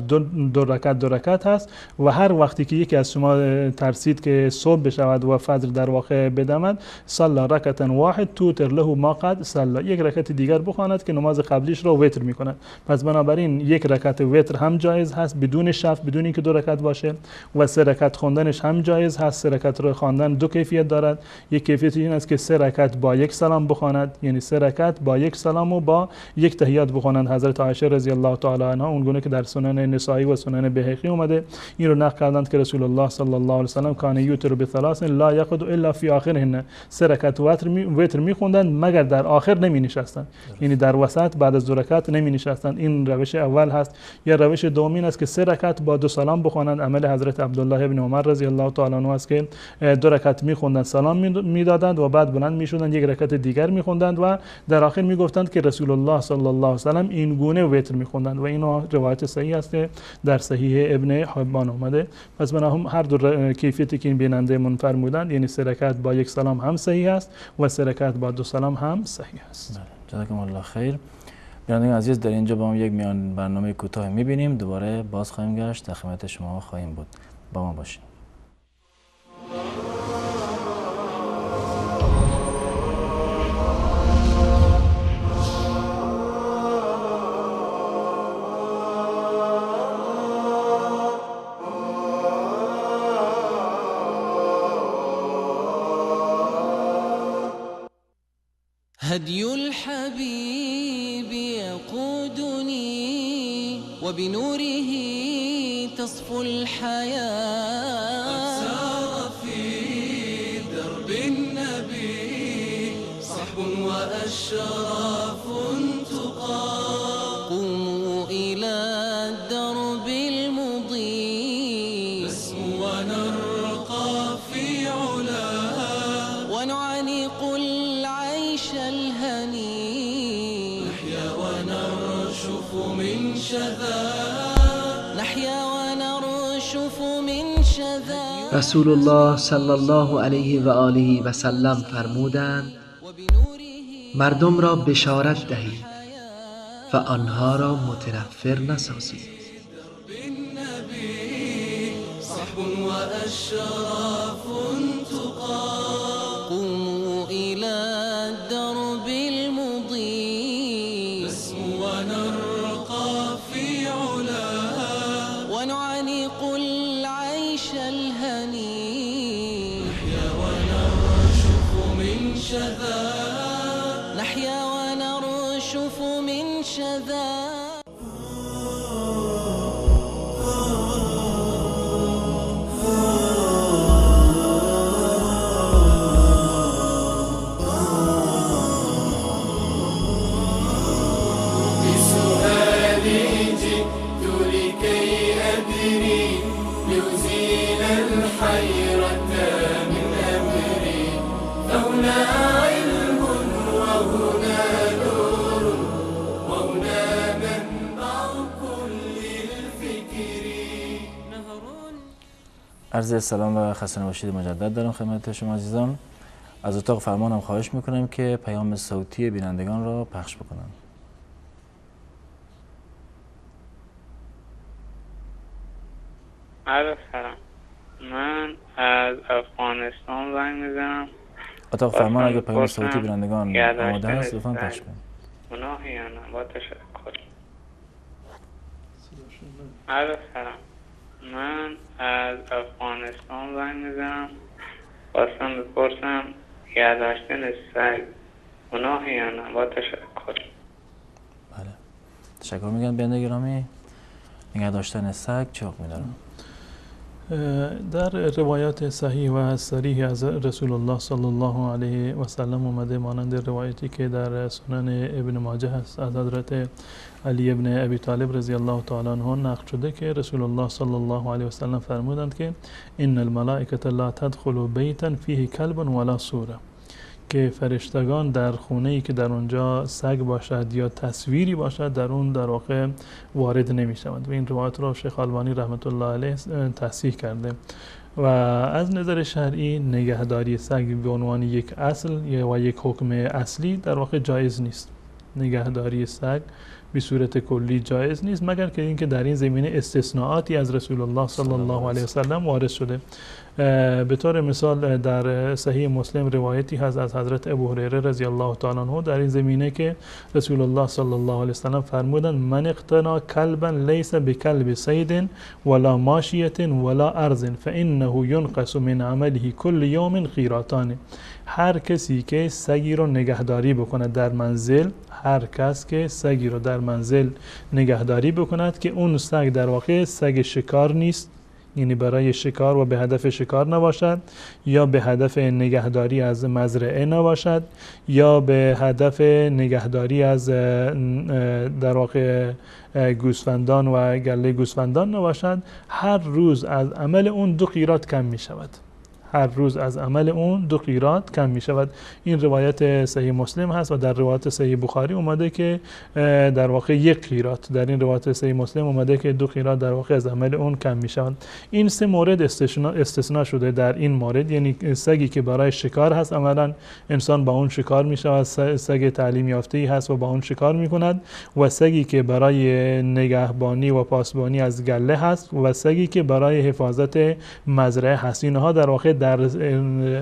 2 رکعت 2 رکعت هست و هر وقتی که یکی از شما ترسید که صبح بشود و فجر در واقع بدمد، صلی رکعتا واحد توتر له ما قد صلی، 1 رکعت دیگر بخواند که نماز قبلیش را وتر میکند. پس بنابراین 1 رکعت وتر هم جایز هست بدون شف، بدون اینکه 2 رکعت باشه، و 3 رکعت خواندنش هم جایز هست. 3 رکعت رو خواندن 2 کیفیت دارد. یک کیفیت این است که 3 رکعت با 1 سلام بخواند، یعنی 3 رکعت با 1 سلام و با 1 تحیات بخوانند. حضرت عایشه رضی الله تعالی عنها اون گونه که در سنن نسائی و سنن بیهقی اومده این رو نقل کردند که رسول الله صلی الله علیه و سلم کان یوتر بثلاث لا یقعد الا فی آخرهن، 3 رکعت وتر میخوندند مگر در آخر نمی نشستند، یعنی در وسط بعد از 2 رکعت نمی نشستند. این روش اول هست. یا روش دوم این است که 3 رکعت با 2 سلام بخوانند. عمل حضرت عبدالله ابن عمر رضی الله تعالی عنه است که 2 رکعت میخوندند، سلام میدادند و بعد بلند میشدند 1 رکعت دیگر میخوندند و در آخر میگفتند که رسول الله صلی الله علیه و سلم این گونه وتر میخوندند و اینا روایت صحیح است در صحیح ابن حبان اومده. پس بنابراین هر دو کیفیتی که این بیننده من فرمودند، یعنی 3 رکعت با 1 سلام هم صحیح است و 3 رکعت با 2 سلام هم صحیح است. جزاکم الله خیر. بینندگان عزیز، در اینجا با هم یک میان برنامه کوتاه میبینیم، دوباره باز خواهیم گشت، در خدمت شما خواهیم بود. با ما باشید. هدي الحبيب يقودني وبنوره تصفو الحياة، قد سار في درب النبي صحب وأشراف تقى، قوموا إلى شذا، نحيا ونرشف من شذا. رسول الله صلی الله علیه و آله و سلم فرمودند: مردم را بشارت دهید و آنها را متنفر نسازید. وأشراف تقى، قوموا إلى الدرب المضيء، نسمو ونرقى في علا، ونعانق العيش الهني، نحيا ونرشف من شذا، نحيا ونرشف من شذا. عرض سلام و خسته نباشید مجدد دارم خدمت شما عزیزان. از اتاق فرمانم خواهش میکنم که پیام صوتی بینندگان را پخش بکنم. عرض سلام، من از افغانستان زنگ میزنم. اتاق فرمان اگه پیام صوتی بینندگان آماده هست لطفاً پخش کنید. گناهی یا نه؟ با تشکر. عرض سلام، من از افغانستان زنگ میزنم. خواستم بپرسم نگه داشتن سگ گناهی یا نه؟ با تشکر. بله، تشکر میگم بیننده گرامی. نگه داشتن سگ چه حکمی داره؟ در روایات صحیح و صریح از رسول الله صلی الله علیه و سلم اومده، مانند روایتی که در سنن ابن ماجه هست از حضرت علی ابن ابی طالب رضی الله تعالی عنه نقل شده که رسول الله صلی الله علیه و سلم فرمودند که ان الملائکه لا تدخل بیتا فیه کلب ولا صوره، که فرشتگان در خونه‌ای که در اونجا سگ باشد یا تصویری باشد در اون در واقع وارد نمی‌شوند. و این روایت را شیخ آلبانی رحمت الله علیه تصحیح کرده. و از نظر شرعی نگهداری سگ به عنوان یک اصل یا یک حکم اصلی در واقع جایز نیست. نگهداری سگ به صورت کلی جایز نیست، مگر که اینکه در این زمینه استثناءاتی از رسول الله صلی الله علیه و سلم وارد شده. به طور مثال در صحیح مسلم روایتی هست از حضرت ابو هریره رضی الله تعالی عنه در این زمینه که رسول الله صلی الله علیه و سلم فرمودند: من اقتنى کلبا لیس بکلب صید ولا ماشیه ولا ارض فانه ينقص من عمله كل یوم قیراطان. هر کسی که سگی رو نگهداری بکند در منزل، هر کس که سگی رو در منزل نگهداری بکند که اون سگ در واقع سگ شکار نیست، یعنی برای شکار و به هدف شکار نباشد، یا به هدف نگهداری از مزرعه نباشد، یا به هدف نگهداری از در واقع گوسفندان و گله گوسفندان نباشد، هر روز از عمل اون 2 قیراط کم می شود. هر روز از عمل اون 2 قیراط کم می شود. این روایت صحیح مسلم هست و در روایت صحیح بخاری اومده که در واقع 1 قیراط، در این روایت صحیح مسلم اومده که 2 قیراط در واقع از عمل اون کم می شود. این 3 مورد استثناء شده در این مورد، یعنی سگی که برای شکار هست عملا انسان با اون شکار می شود، سگ تعلیم یافته هست و با اون شکار می کند، و سگی که برای نگهبانی و پاسبانی از گله هست، و سگی که برای حفاظت مزرعه هست. اینها در واقع در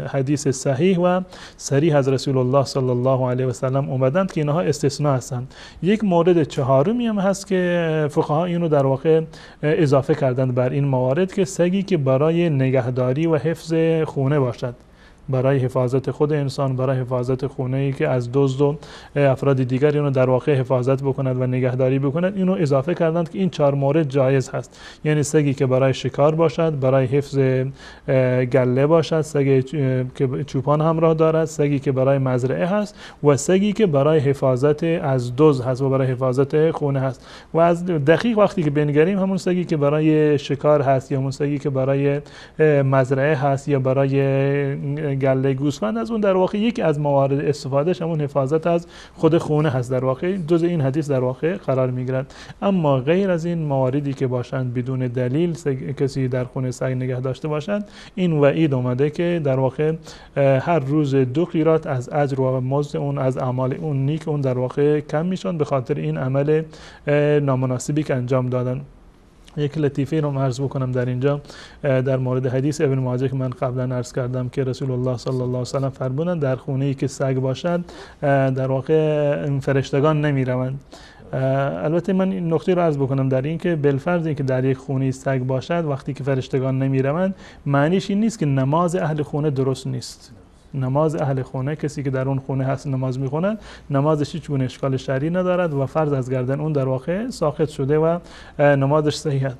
حدیث صحیح و صریح از رسول الله صلی الله علیه و سلم اومدند که اینها استثناء هستند. یک مورد چهارمی هم هست که فقها اینو در واقع اضافه کردند بر این موارد، که سگی که برای نگهداری و حفظ خونه باشد، برای حفاظت خود انسان، برای حفاظت خونه ای که از دزد و افراد دیگر اینو در واقع حفاظت بکند و نگهداری بکند، اینو اضافه کردند که این 4 مورد جایز هست. یعنی سگی که برای شکار باشد، برای حفظ گله باشد، سگی که چوپان همراه دارد، سگی که برای مزرعه هست، و سگی که برای حفاظت از دزد هست و برای حفاظت خونه هست. و از دقیق وقتی که بنگریم، همون سگی که برای شکار هست یا همون سگی که برای مزرعه هست یا برای گله گوسفند از اون در واقع یکی از موارد استفادهش همون حفاظت از خود خونه هست، در واقع جزء این حدیث در واقع قرار میگیرد. اما غیر از این مواردی که باشند بدون دلیل کسی در خونه سگ نگه داشته باشند، این وعید اومده که در واقع هر روز 2 قیراط از اجر و مزد اون، از اعمال اون نیک اون در واقع کم میشن به خاطر این عمل نامناسبی که انجام دادن. یک لطیفه رو عرض بکنم در اینجا در مورد حدیث ابن ماجه که من قبلا عرض کردم که رسول الله صلی الله علیه و سلم فرمودند در خونه ای که سگ باشد در واقع فرشتگان نمیروند. البته من این نکته رو عرض بکنم در این که بالفرض اینکه در یک خونه سگ باشد وقتی که فرشتگان نمیروند، معنیش این نیست که نماز اهل خونه درست نیست. نماز اهل خونه، کسی که در اون خونه هست نماز میخوند، نمازش هیچ گونه اشکال شرعی ندارد و فرض از گردن اون در واقع ساقط شده و نمازش صحیح است.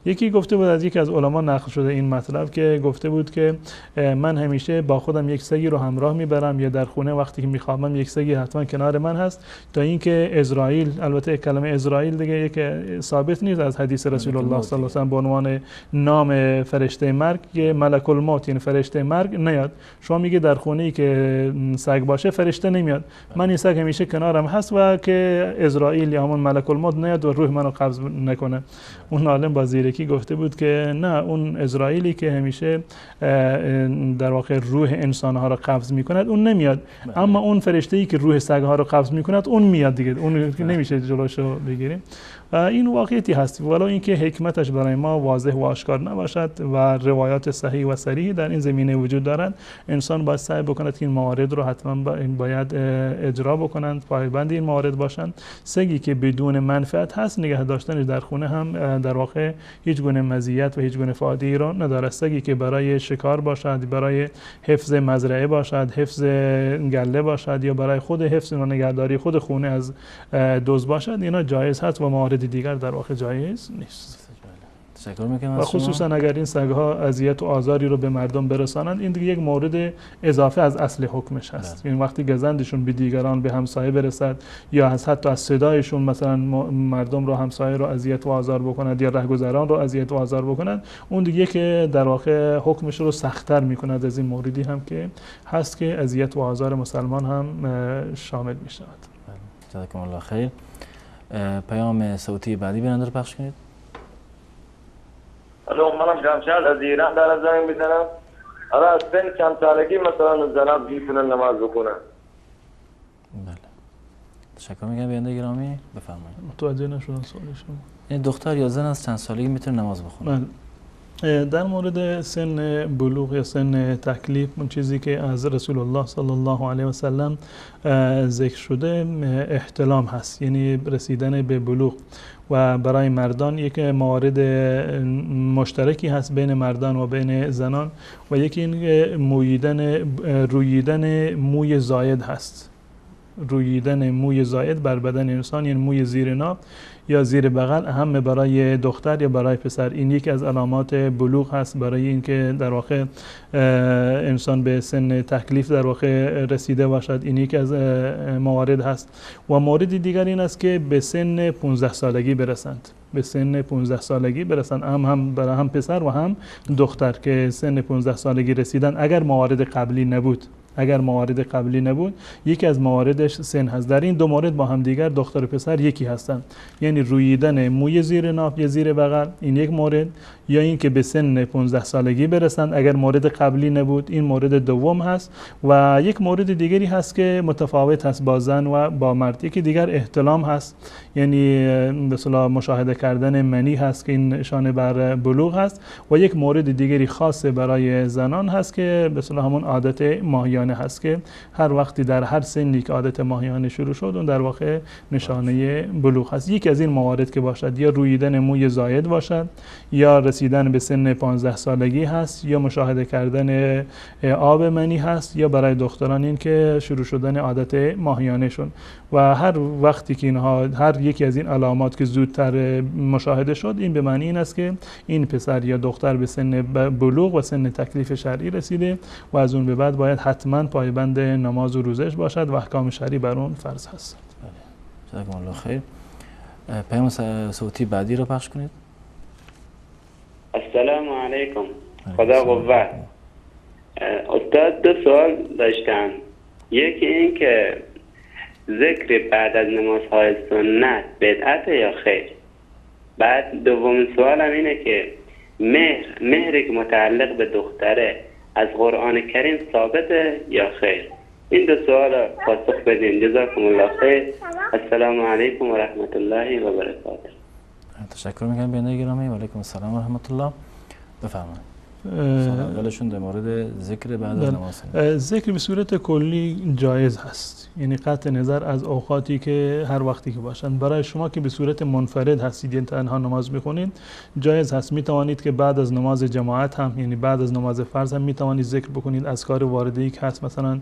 یکی گفته بود، از یکی از علما نقل شده این مطلب که گفته بود که من همیشه با خودم یک سگی رو همراه میبرم یا در خونه وقتی که میخوابم یک سگی حتما کنار من هست تا اینکه عزرائیل، البته کلمه عزرائیل دیگه یک ثابت نیست از حدیث رسول الله صلی الله علیه و سلم به عنوان نام فرشته مرگ، که ملک الموت یعنی فرشته مرگ نیاد. شما میگه در خونه ای که سگ باشه فرشته نمیاد، من این سگ همیشه کنارم هست و که عزرائیل یا همون ملک الموت نیاد و روح منو قبض نکنه. اون عالم با زیرکی گفته بود که نه، اون عزرائیلی که همیشه در واقع روح انسانها را قبض میکند اون نمیاد، اما اون فرشته ای که روح سگها را قبض میکند اون میاد دیگه، اون نمیشه جلوشو بگیریم. و این واقعیتی هست، ولو اینکه حکمتش برای ما واضح و آشکار نباشد و روایات صحیح و صریح در این زمینه وجود دارند، انسان باید سعی بکند که این موارد رو حتما باید اجرا بکنند، پایبند این موارد باشند. سگی که بدون منفعت هست نگه داشتنش در خونه هم در واقع هیچ گونه مزیت و هیچ گونه فایده‌ای را ندارد. سگی که برای شکار باشد، برای حفظ مزرعه باشد، حفظ گله باشد، یا برای خود حفظ و نگهداری خود خونه از دزد باشد، اینا جایز هست و موارد دیگر در واقع جایز نیست. تشکر میکنم. و خصوصا اگر این سگ‌ها اذیت و آزاری رو به مردم برسانند، این دیگه یک مورد اضافه از اصل حکمش هست. یعنی وقتی گزندشون به دیگران، به همسایه برسد، یا از حتی از صدایشون مثلا مردم رو، همسایه رو اذیت و آزار بکند یا رهگذران رو اذیت و آزار بکند، اون دیگه که در واقع حکمش رو سخت‌تر میکند از این موردی هم که هست که اذیت و آزار مسلمان هم شامل میشود. جزاکم الله خیر. پیام صوتی بعدی بیننده رو پخش کنید. الو، منم جمشید از ایران دارم زنگ میزنم. آره، از سن چند سالگی مثلا زنان میتونن نماز بخونن؟ بله، تشکر میکنم بیننده گرامی، بفرمایید. متوجه نشدم سوال شما. این دختر یا زن از چند سالگی میتونه نماز بخونه؟ بله. در مورد سن بلوغ یا سن تکلیف، اون چیزی که از رسول الله صلی الله علیه و سلم ذکر شده احتلام هست، یعنی رسیدن به بلوغ. و برای مردان یک موارد مشترکی هست بین مردان و بین زنان، و یکی این روییدن موی زاید هست. روییدن موی زاید بر بدن انسان، یعنی موی زیر ناف یا زیر بغل، هم برای دختر یا برای پسر، این یکی از علامات بلوغ هست برای اینکه در واقع انسان به سن تکلیف در واقع رسیده باشد. این یکی از موارد هست. و مورد دیگر این است که به سن 15 سالگی برسند، به سن 15 سالگی برسند، هم برای هم پسر و هم دختر که سن 15 سالگی رسیدن، اگر موارد قبلی نبود، اگر موارد قبلی نبود، یکی از مواردش سن هست. در این دو مورد با هم دیگر دختر و پسر یکی هستند، یعنی روییدن موی زیر ناف یا زیر بغل، این یک مورد، یا اینکه به سن 15 سالگی برسند اگر مورد قبلی نبود، این مورد دوم هست. و یک مورد دیگری هست که متفاوت هست با زن و با مرد، یکی دیگر احتلام هست، یعنی به اصطلاح مشاهده کردن منی هست که این نشانه بر بلوغ هست. و یک مورد دیگری خاص برای زنان هست که به اصطلاح همون عادت ماهیانه هست که هر وقتی در هر سنی که عادت ماهیانه شروع شد، اون در واقع نشانه بلوغ هست. یکی از این موارد که باشد، یا روییدن موی زاید باشد، یا رسیدن به سن 15 سالگی هست، یا مشاهده کردن آب منی هست، یا برای دختران این که شروع شدن عادت ماهیانه شون. و هر وقتی که اینها، هر یکی از این علامات که زودتر مشاهده شد، این به معنی این است که این پسر یا دختر به سن بلوغ و سن تکلیف شرعی رسیده و از اون به بعد باید حتما پایبند نماز و روزش باشد و احکام شرعی بر اون فرض هست. بله، جزاکم الله خیر. پیام صوتی بعدی رو پخش کنید. السلام علیکم، خدا قوت. استاد دو سوال داشتم. یکی این که ذکر بعد از نمازهای سنت بدعت یا خیر؟ بعد دومین سوالم اینه که مهری که متعلق به دختره از قرآن کریم ثابته یا خیر؟ این دو سوال پاسخ بدین. جزاکم الله خیر. السلام علیکم و رحمت الله و برکاته. تشکر میکنم بیننده گرامی. و علیکم السلام و رحمت الله. بفرمایید. سوالشون در مورد ذکر بعد از نماز. ذکر به صورت کلی جایز هست، یعنی قطع نظر از اوقاتی که هر وقتی که باشند. برای شما که به صورت منفرد هستید، یعنی تنها نماز میخونید، جایز هست. میتوانید که بعد از نماز جماعت هم، یعنی بعد از نماز فرض هم میتوانید ذکر بکنید. اذکار وارده ای که هست، مثلا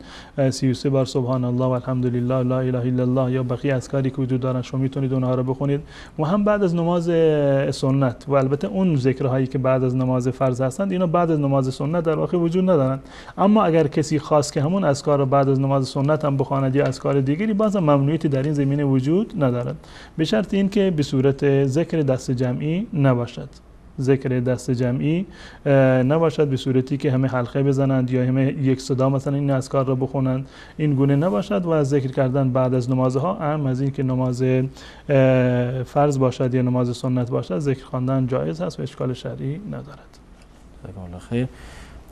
33 بار سبحان الله و الحمدلله لا اله الا الله یا بقیه اذکاری که وجود دارن، شما میتونید اونها رو بخونید. و هم بعد از نماز سنت، و البته اون ذکرهایی که بعد از نماز فرض هستند اینا بعد از نماز سنت در واقع وجود ندارند. اما اگر کسی خواست که همون اذکار رو بعد از نماز سنت هم بخواند یا اذکار دیگری، باز هم ممنوعیتی در این زمینه وجود ندارد، به شرط اینکه به صورت ذکر دست جمعی نباشد. ذکر دست جمعی نباشد به صورتی که همه حلقه بزنند یا همه یک صدا مثلا این اذکار را بخونند، این گونه نباشد. و ذکر کردن بعد از نمازها، اهم از این که نماز فرض باشد یا نماز سنت باشد، ذکر خواندن جایز هست و اشکال شرعی ندارد. جزاکم الله خیر.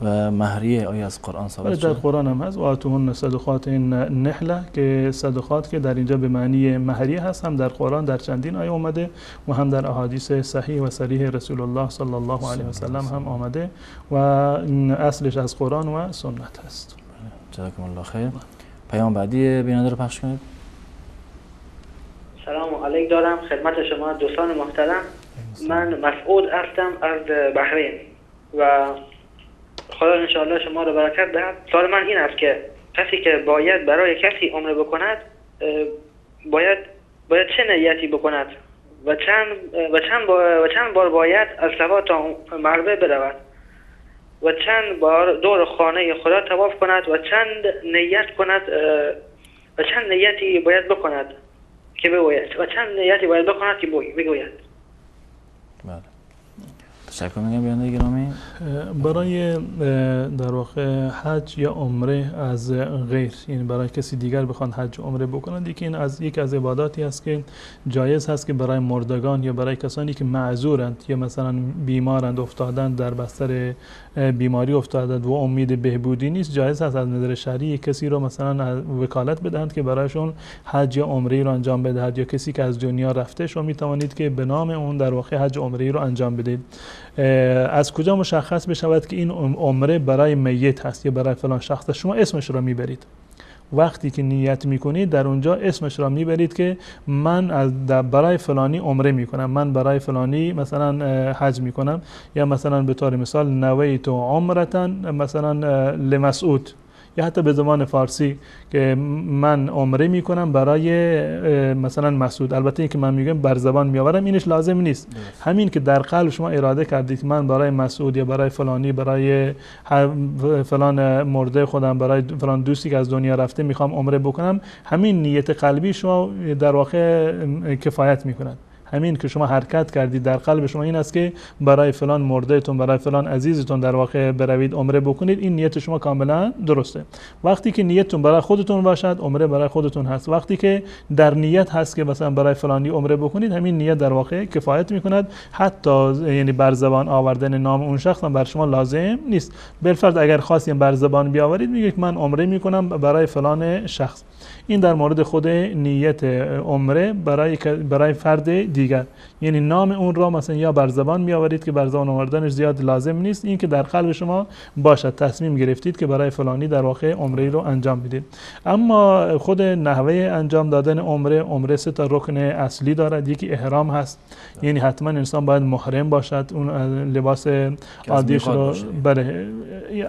و مهریه آیا از قرآن ثابت شده؟ در قرآن هم هست، و آتوهن صدقات نحله، که صدقات که در اینجا به معنی مهریه هست، هم در قرآن در چندین آیه آمده و هم در احادیث صحیح و صریح رسول الله صلی الله علیه و سلم هم آمده و اصلش از قرآن و سنت هست. جزاکم الله خیر. پیام بعدی بیننده رو پخش کنید. سلام علیک دارم خدمت شما دوستان محترم. من مسعود هستم از بحرین و خدا انشاءالله شما رو برکت دهد. سوال من این است که کسی که باید برای کسی عمره بکند باید چه نیتی بکند و چند بار باید از صفا تا مروه برود و چند بار دور خانه خدا طواف کند و چند نیت کند و چند نیتی باید بکند که بگوید و چند نیتی باید بکند که بگوید. بله. تشکر میگم بیننده گرامی. برای در واقع حج یا عمره از غیر، یعنی برای کسی دیگر بخوان حج و عمره بکنند، یکی این از یکی از عباداتی است که جایز هست که برای مردگان یا برای کسانی که معذورند یا مثلا بیمارند، افتادند در بستر بیماری افتادند و امید بهبودی نیست، جایز هست از نظر شرعی کسی رو مثلا وکالت بدهند که برایشون حج یا عمره رو انجام بدهد، یا کسی که از دنیا رفته شما میتوانید که به نام اون در واقع حج و عمره رو انجام بدید. از کجا مشخص بشود که این عمره برای میت هست یا برای فلان شخص؟ شما اسمش را میبرید. وقتی که نیت میکنید در اونجا اسمش را میبرید که من برای فلانی عمره میکنم، من برای فلانی مثلا حج میکنم، یا مثلا به طور مثال نویت عمرتن مثلا لمسعود، یا حتی به زبان فارسی که من عمره میکنم برای مثلا مسعود. البته این که من میگم بر زبان میآورم اینش لازم نیست. همین که در قلب شما اراده کردید من برای مسعود یا برای فلانی، برای فلان مرده خودم، برای فلان دوستی که از دنیا رفته میخوام عمره بکنم، همین نیت قلبی شما در واقع کفایت میکند. همین که شما حرکت کردید در قلب شما این است که برای فلان مردهتون، برای فلان عزیزتون در واقع بروید عمره بکنید، این نیت شما کاملا درسته. وقتی که نیتتون برای خودتون باشد، عمره برای خودتون هست. وقتی که در نیت هست که مثلا برای فلانی عمره بکنید، همین نیت در واقع کفایت میکند. حتی یعنی بر زبان آوردن نام اون شخص هم بر شما لازم نیست. بالفرض اگر خواستین بر زبان بیاورید، میگه من عمره میکنم برای فلان شخص. این در مورد خود نیت عمره برای فرد دیگر، یعنی نام اون را مثلا یا بر زبان می آورید که بر زبان آوردنش زیاد لازم نیست، این که در قلب شما باشد تصمیم گرفتید که برای فلانی در واقع عمره رو انجام بدید. اما خود نحوه انجام دادن عمره، عمره سه تا رکن اصلی دارد. یکی احرام هست، یعنی حتما انسان باید محرم باشد، اون لباس عادیش رو بله،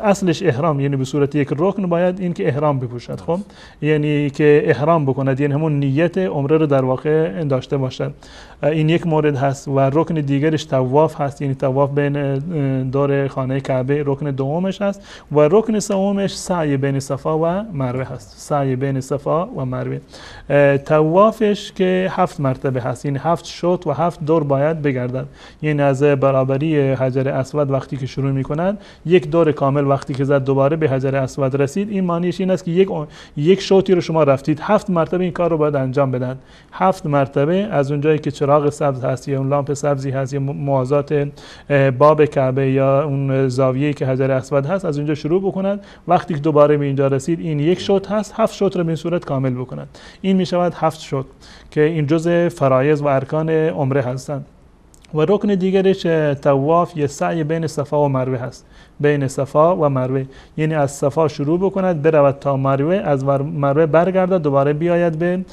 اصلش احرام، یعنی به صورت یک رکن باید این که احرام بپوشد. خب یعنی که احرام بکند، یعنی همون نیت عمره رو در واقع داشته باشد. این یک مورد هست. و رکن دیگرش طواف هست، یعنی طواف بین دور خانه کعبه رکن دومش هست. و رکن سومش سعی بین صفا و مروه هست، سعی بین صفا و مروه. طوافش که 7 مرتبه هست، یعنی 7 شوط و 7 دور باید بگردد. یعنی از برابری حجر اسود وقتی که شروع میکنند، یک دور کامل وقتی که زد دوباره به حجر اسود رسید، این معنیش این است که یک شوطی رو شما رفتید. 7 مرتبه این کار رو باید انجام بدن. 7 مرتبه از اونجایی که چراغ سبز هست یا اون لامپ سبزی هست یا موازات باب کعبه یا اون زاویه‌ای که حجر اسود هست، از اونجا شروع بکنند. وقتی که دوباره به اینجا رسید، این یک شوط هست، 7 شوط رو به این صورت کامل بکنند. این میشود 7 شوط که این جزء فرایض و ارکان عمره هستند. و رکن دیگرش طواف یا سعی بین صفا و مروه هست، بین صفا و مروه، یعنی از صفا شروع بکند برود تا مروه، از مروه برگردد دوباره بیاید به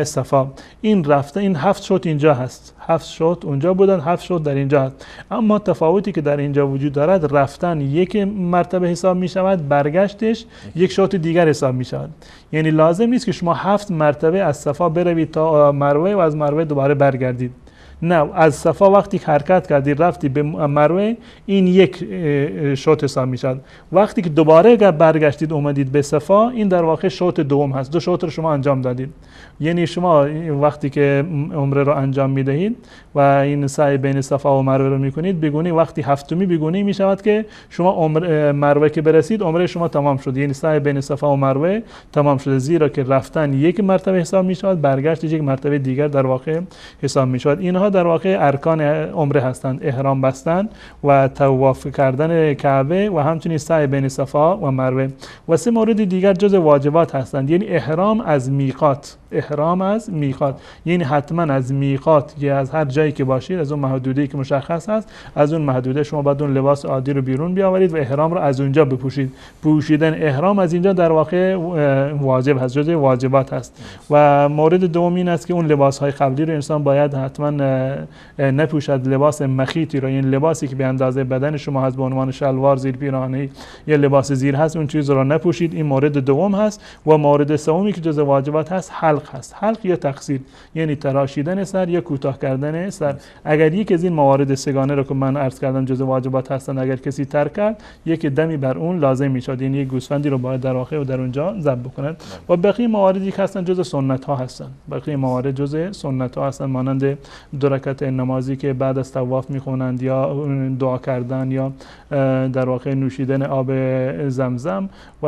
صفا. این رفته، این 7 شوط اینجا هست، 7 شوط اونجا بودن، 7 شوط در اینجا هست. اما تفاوتی که در اینجا وجود دارد، رفتن یک مرتبه حساب می شود، برگشتش یک شوط دیگر حساب می شود. یعنی لازم نیست که شما 7 مرتبه از صفا بروید تا مروه و از مروه دوباره برگردید. نه، از صفا وقتی که حرکت کردی رفتی به مروه، این یک شوط حساب میشد. وقتی که دوباره برگشتید اومدید به صفا، این در واقع شوط دوم هست. 2 شوط رو شما انجام دادید. یعنی شما وقتی که عمره رو انجام میدهید و این سعی بین صفا و مروه رو میکنید، بگونی وقتی هفتمی بگونی میشود که شما عمره مروه که برسید عمره شما تمام شد، یعنی سعی بین صفا و مروه تمام شده، زیرا که رفتن یک مرتبه حساب میشود، برگشت یک مرتبه دیگر در واقع حساب میشود. اینها در واقع ارکان عمره هستند: احرام بستن و طواف کردن کعبه و همچنین سعی بین صفا و مروه. و 3 مورد دیگر جز واجبات هستند، یعنی احرام از میقات، احرام از میقات، یعنی حتما از میقات یا از هر جایی که باشید، از اون محدوده‌ای که مشخص هست، از اون محدوده شما باید اون لباس عادی رو بیرون بیاورید و احرام رو از اونجا بپوشید. پوشیدن احرام از اینجا در واقع واجب هست، جزء واجبات هست. و مورد دوم این است که اون لباس‌های قبلی رو انسان باید حتما نپوشد، لباس مخیطی رو، یعنی لباسی که به اندازه بدن شما هست، به عنوان شلوار، زیر پیراهنی یا لباس زیر هست، اون چیز رو نپوشید. این مورد دوم هست. و مورد سومی که جزء واجبات هست، حلق هست. حلق یا تقصیر، یعنی تراشیدن سر یا کوتاه کردن سر. اگر یک از این موارد سگانه رو که من عرض کردم جزء واجبات هستند، اگر کسی ترک کرد، یک دمی بر اون لازم میشد، یعنی یک گوسفندی رو باید در واقع و در اونجا ذبح بکنند. و بقیه مواردی که هستن جزء سنت ها هستند، بقیه موارد جزء سنت ها هستند، مانند 2 رکعت نمازی که بعد از طواف میخونند، یا دعا کردن، یا در واقع نوشیدن آب زمزم، و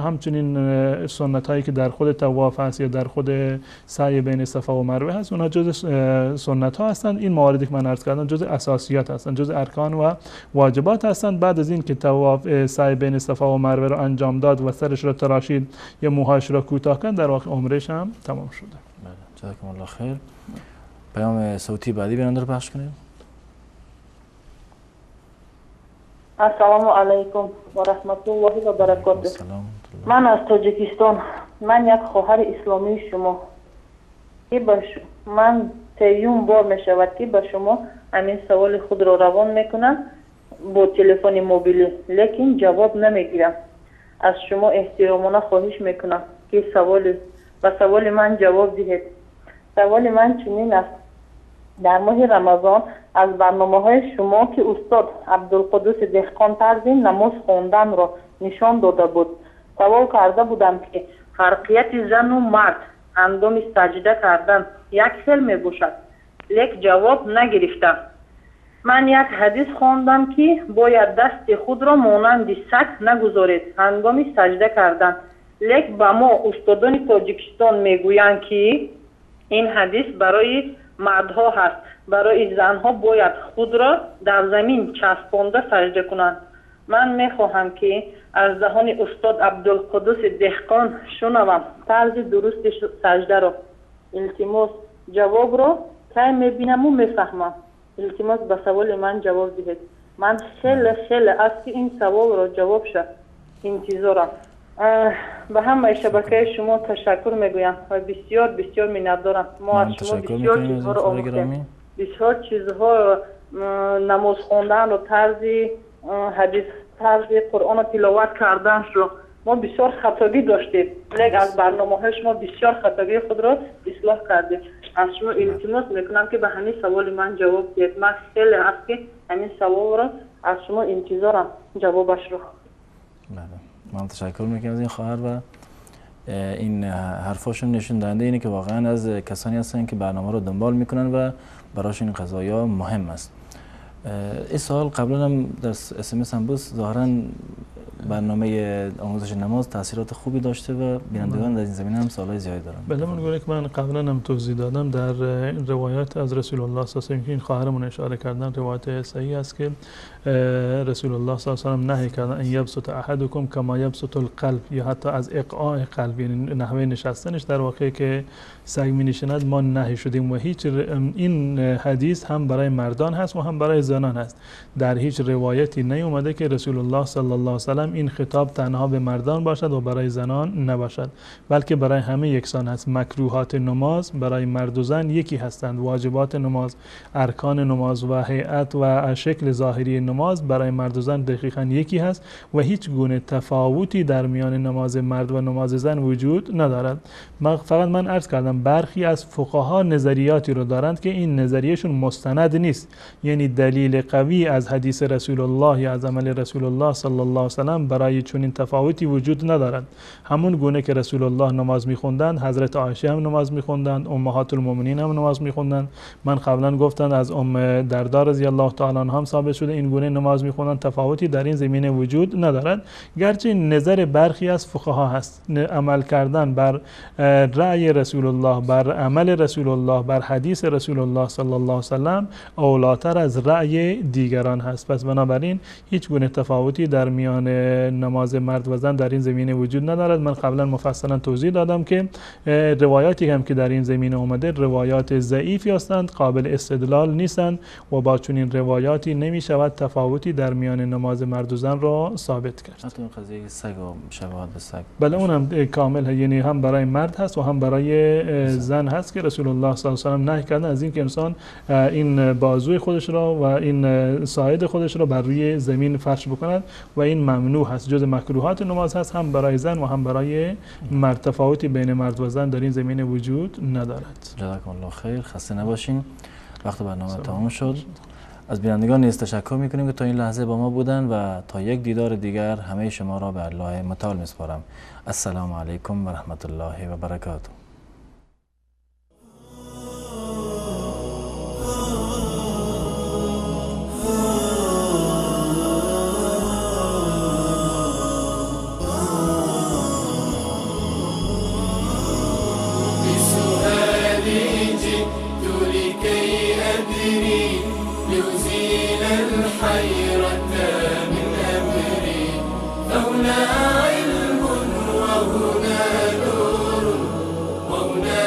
همچنین سنت هایی که در خود طواف هست یا در خود سعی بین صفا و مروه هست، اونها جزء سنت ها هستند. این مواردی که من عرض کردم جزء اساسیات هستند، جزء ارکان و واجبات هستند. بعد از این که طواف سعی بین صفا و مروه رو انجام داد و سرش رو تراشید یا موهاش رو کوتاه کرد، در واقع عمرش هم تمام شده. بله، جزاکم الله خیر. پیام صوتی بعدی بیننده رو پخش کنیم. السلام علیکم و رحمت الله و برکاته. من از تاجیکستان، من یک خواهر اسلامی شما که من سیوم بار می شود که به شما همین سوال خود را روان میکنم با تلفن موبیلی، لیکن جواب نمیگیرم. از شما احترامانه خواهش میکنم که به سوال من جواب دهید. سوال من چنین است: در ماه رمضان از برنامه های شما که استاد عبدالقدوس دهقان طرز نماز خواندن را نشان داده بود، سوال کرده بودم که فرقیت زن و مرد هنگام سجده کردن یک خیل می باشد، لیک جواب نگرفتم. من یک حدیث خواندم که باید دست خود را مانند سگ نگذارید هنگام سجده کردن، لیک به ما استادان تاجیکستان میگویند که این حدیث برای مردها هست، برای زنها باید خود را در زمین چسبانده سجده کنند. من میخواهم که از دهان استاد عبدالقدوس دهقان شنوم طرز درست سجده را. التماس جواب را کی میبینم و میفهمم. التماس به سوال من جواب دهید. من خیلی خیلی از که این سوال را جواب شد انتظارم. به همه شبکه شما تشکر میگویم و بسیار بسیار منتدارم. ما از شما بسیار چیزها را آموختیم، بسیار چیزها، نماز خواندن و طرز حدیث، طرز قرآن تلاوت کردن رو ما بسیار خطاگی داشتیم، لیک از برنامه های شما بسیار خطاگی خود را اصلاح کردیم. از شما التماس میکنم که به همین سوال من جواب بدید. من خیلی هست که همین سوال را از شما انتظارم جوابش رو. بله، من تشکر میکنم از این خواهر و این حرفاشون نشون دهنده اینه که واقعا از کسانی هستن که برنامه رو دنبال میکنن و براشون این قضایا مهم است. این سوال قبلا هم در SMS هم بود، ظاهرا برنامه آموزش نماز تاثیرات خوبی داشته و بینندگان در این زمینه هم سوالای زیادی دارن. بله، من گونه که من قبلا هم توضیح دادم در روایات از رسول الله صلی الله علیه و آله که این خواهرمون اشاره کردن، روایت صحیح است که رسول الله صلی الله علیه و آله نهی کردن ان یبسط احدکم کما یبسط القلب، یا حتی از اقعاء قلب، یعنی نحوه نشستنش در واقع که سگ می نشیند ما نهی شدیم. و هیچ این حدیث هم برای مردان هست و هم برای زنان هست. در هیچ روایتی نیومده که رسول الله صلی الله علیه و آله این خطاب تنها به مردان باشد و برای زنان نباشد، بلکه برای همه یکسان است. مکروهات نماز برای مرد و زن یکی هستند. واجبات نماز، ارکان نماز و هیئت و شکل ظاهری نماز برای مرد و زن دقیقاً یکی هست و هیچ گونه تفاوتی در میان نماز مرد و نماز زن وجود ندارد. فقط من عرض کردم برخی از فقها نظریاتی رو دارند که این نظریهشون مستند نیست، یعنی دلیل قوی از حدیث رسول الله یا از عمل رسول الله صلی الله علیه و سلم برای چنین تفاوتی وجود ندارد. همون گونه که رسول الله نماز می‌خوندند، حضرت عایشه هم نماز می‌خوندند، امهات المؤمنین هم نماز می‌خوندند. من قبلا گفتم از ام دردا رضی الله تعالی عنها هم ثابت شده این گونه نماز می‌خوندند. تفاوتی در این زمینه وجود ندارد، گرچه نظر برخی از فقها هست. عمل کردن بر رأی رسول الله، بر عمل رسول الله، بر حدیث رسول الله صلی الله علیه و سلم اولاتر از رأی دیگران هست. پس بنابراین هیچ گونه تفاوتی در میان نماز مرد و زن در این زمینه وجود ندارد. من قبلا مفصلا توضیح دادم که روایاتی هم که در این زمینه اومده روایات ضعیفی هستند، قابل استدلال نیستند و با چنین روایاتی نمی شود تفاوتی در میان نماز مرد و زن را ثابت کرد. حتی اون قضیه سگ و شباهت به سگ، بله اونم کامل، یعنی هم برای مرد هست و هم برای زن هست که رسول الله صلی الله علیه و سلم نهی کردن از اینکه انسان این بازوی خودش را و این ساعد خودش را بر روی زمین فرش بکند و این ممنوع هست، جز مکروهات نماز هست، هم برای زن و هم برای مرد. تفاوتی بین مرد و زن در این زمینه وجود ندارد. جزاکم الله خیر، خسته نباشین. وقت برنامه تمام شد. از بینندگان نیز تشکر میکنیم که تا این لحظه با ما بودن و تا یک دیدار دیگر همه شما را به الله متعال میسپارم. السلام علیکم و رحمت الله و برکاته. فهنا علم وهنا نور وهنا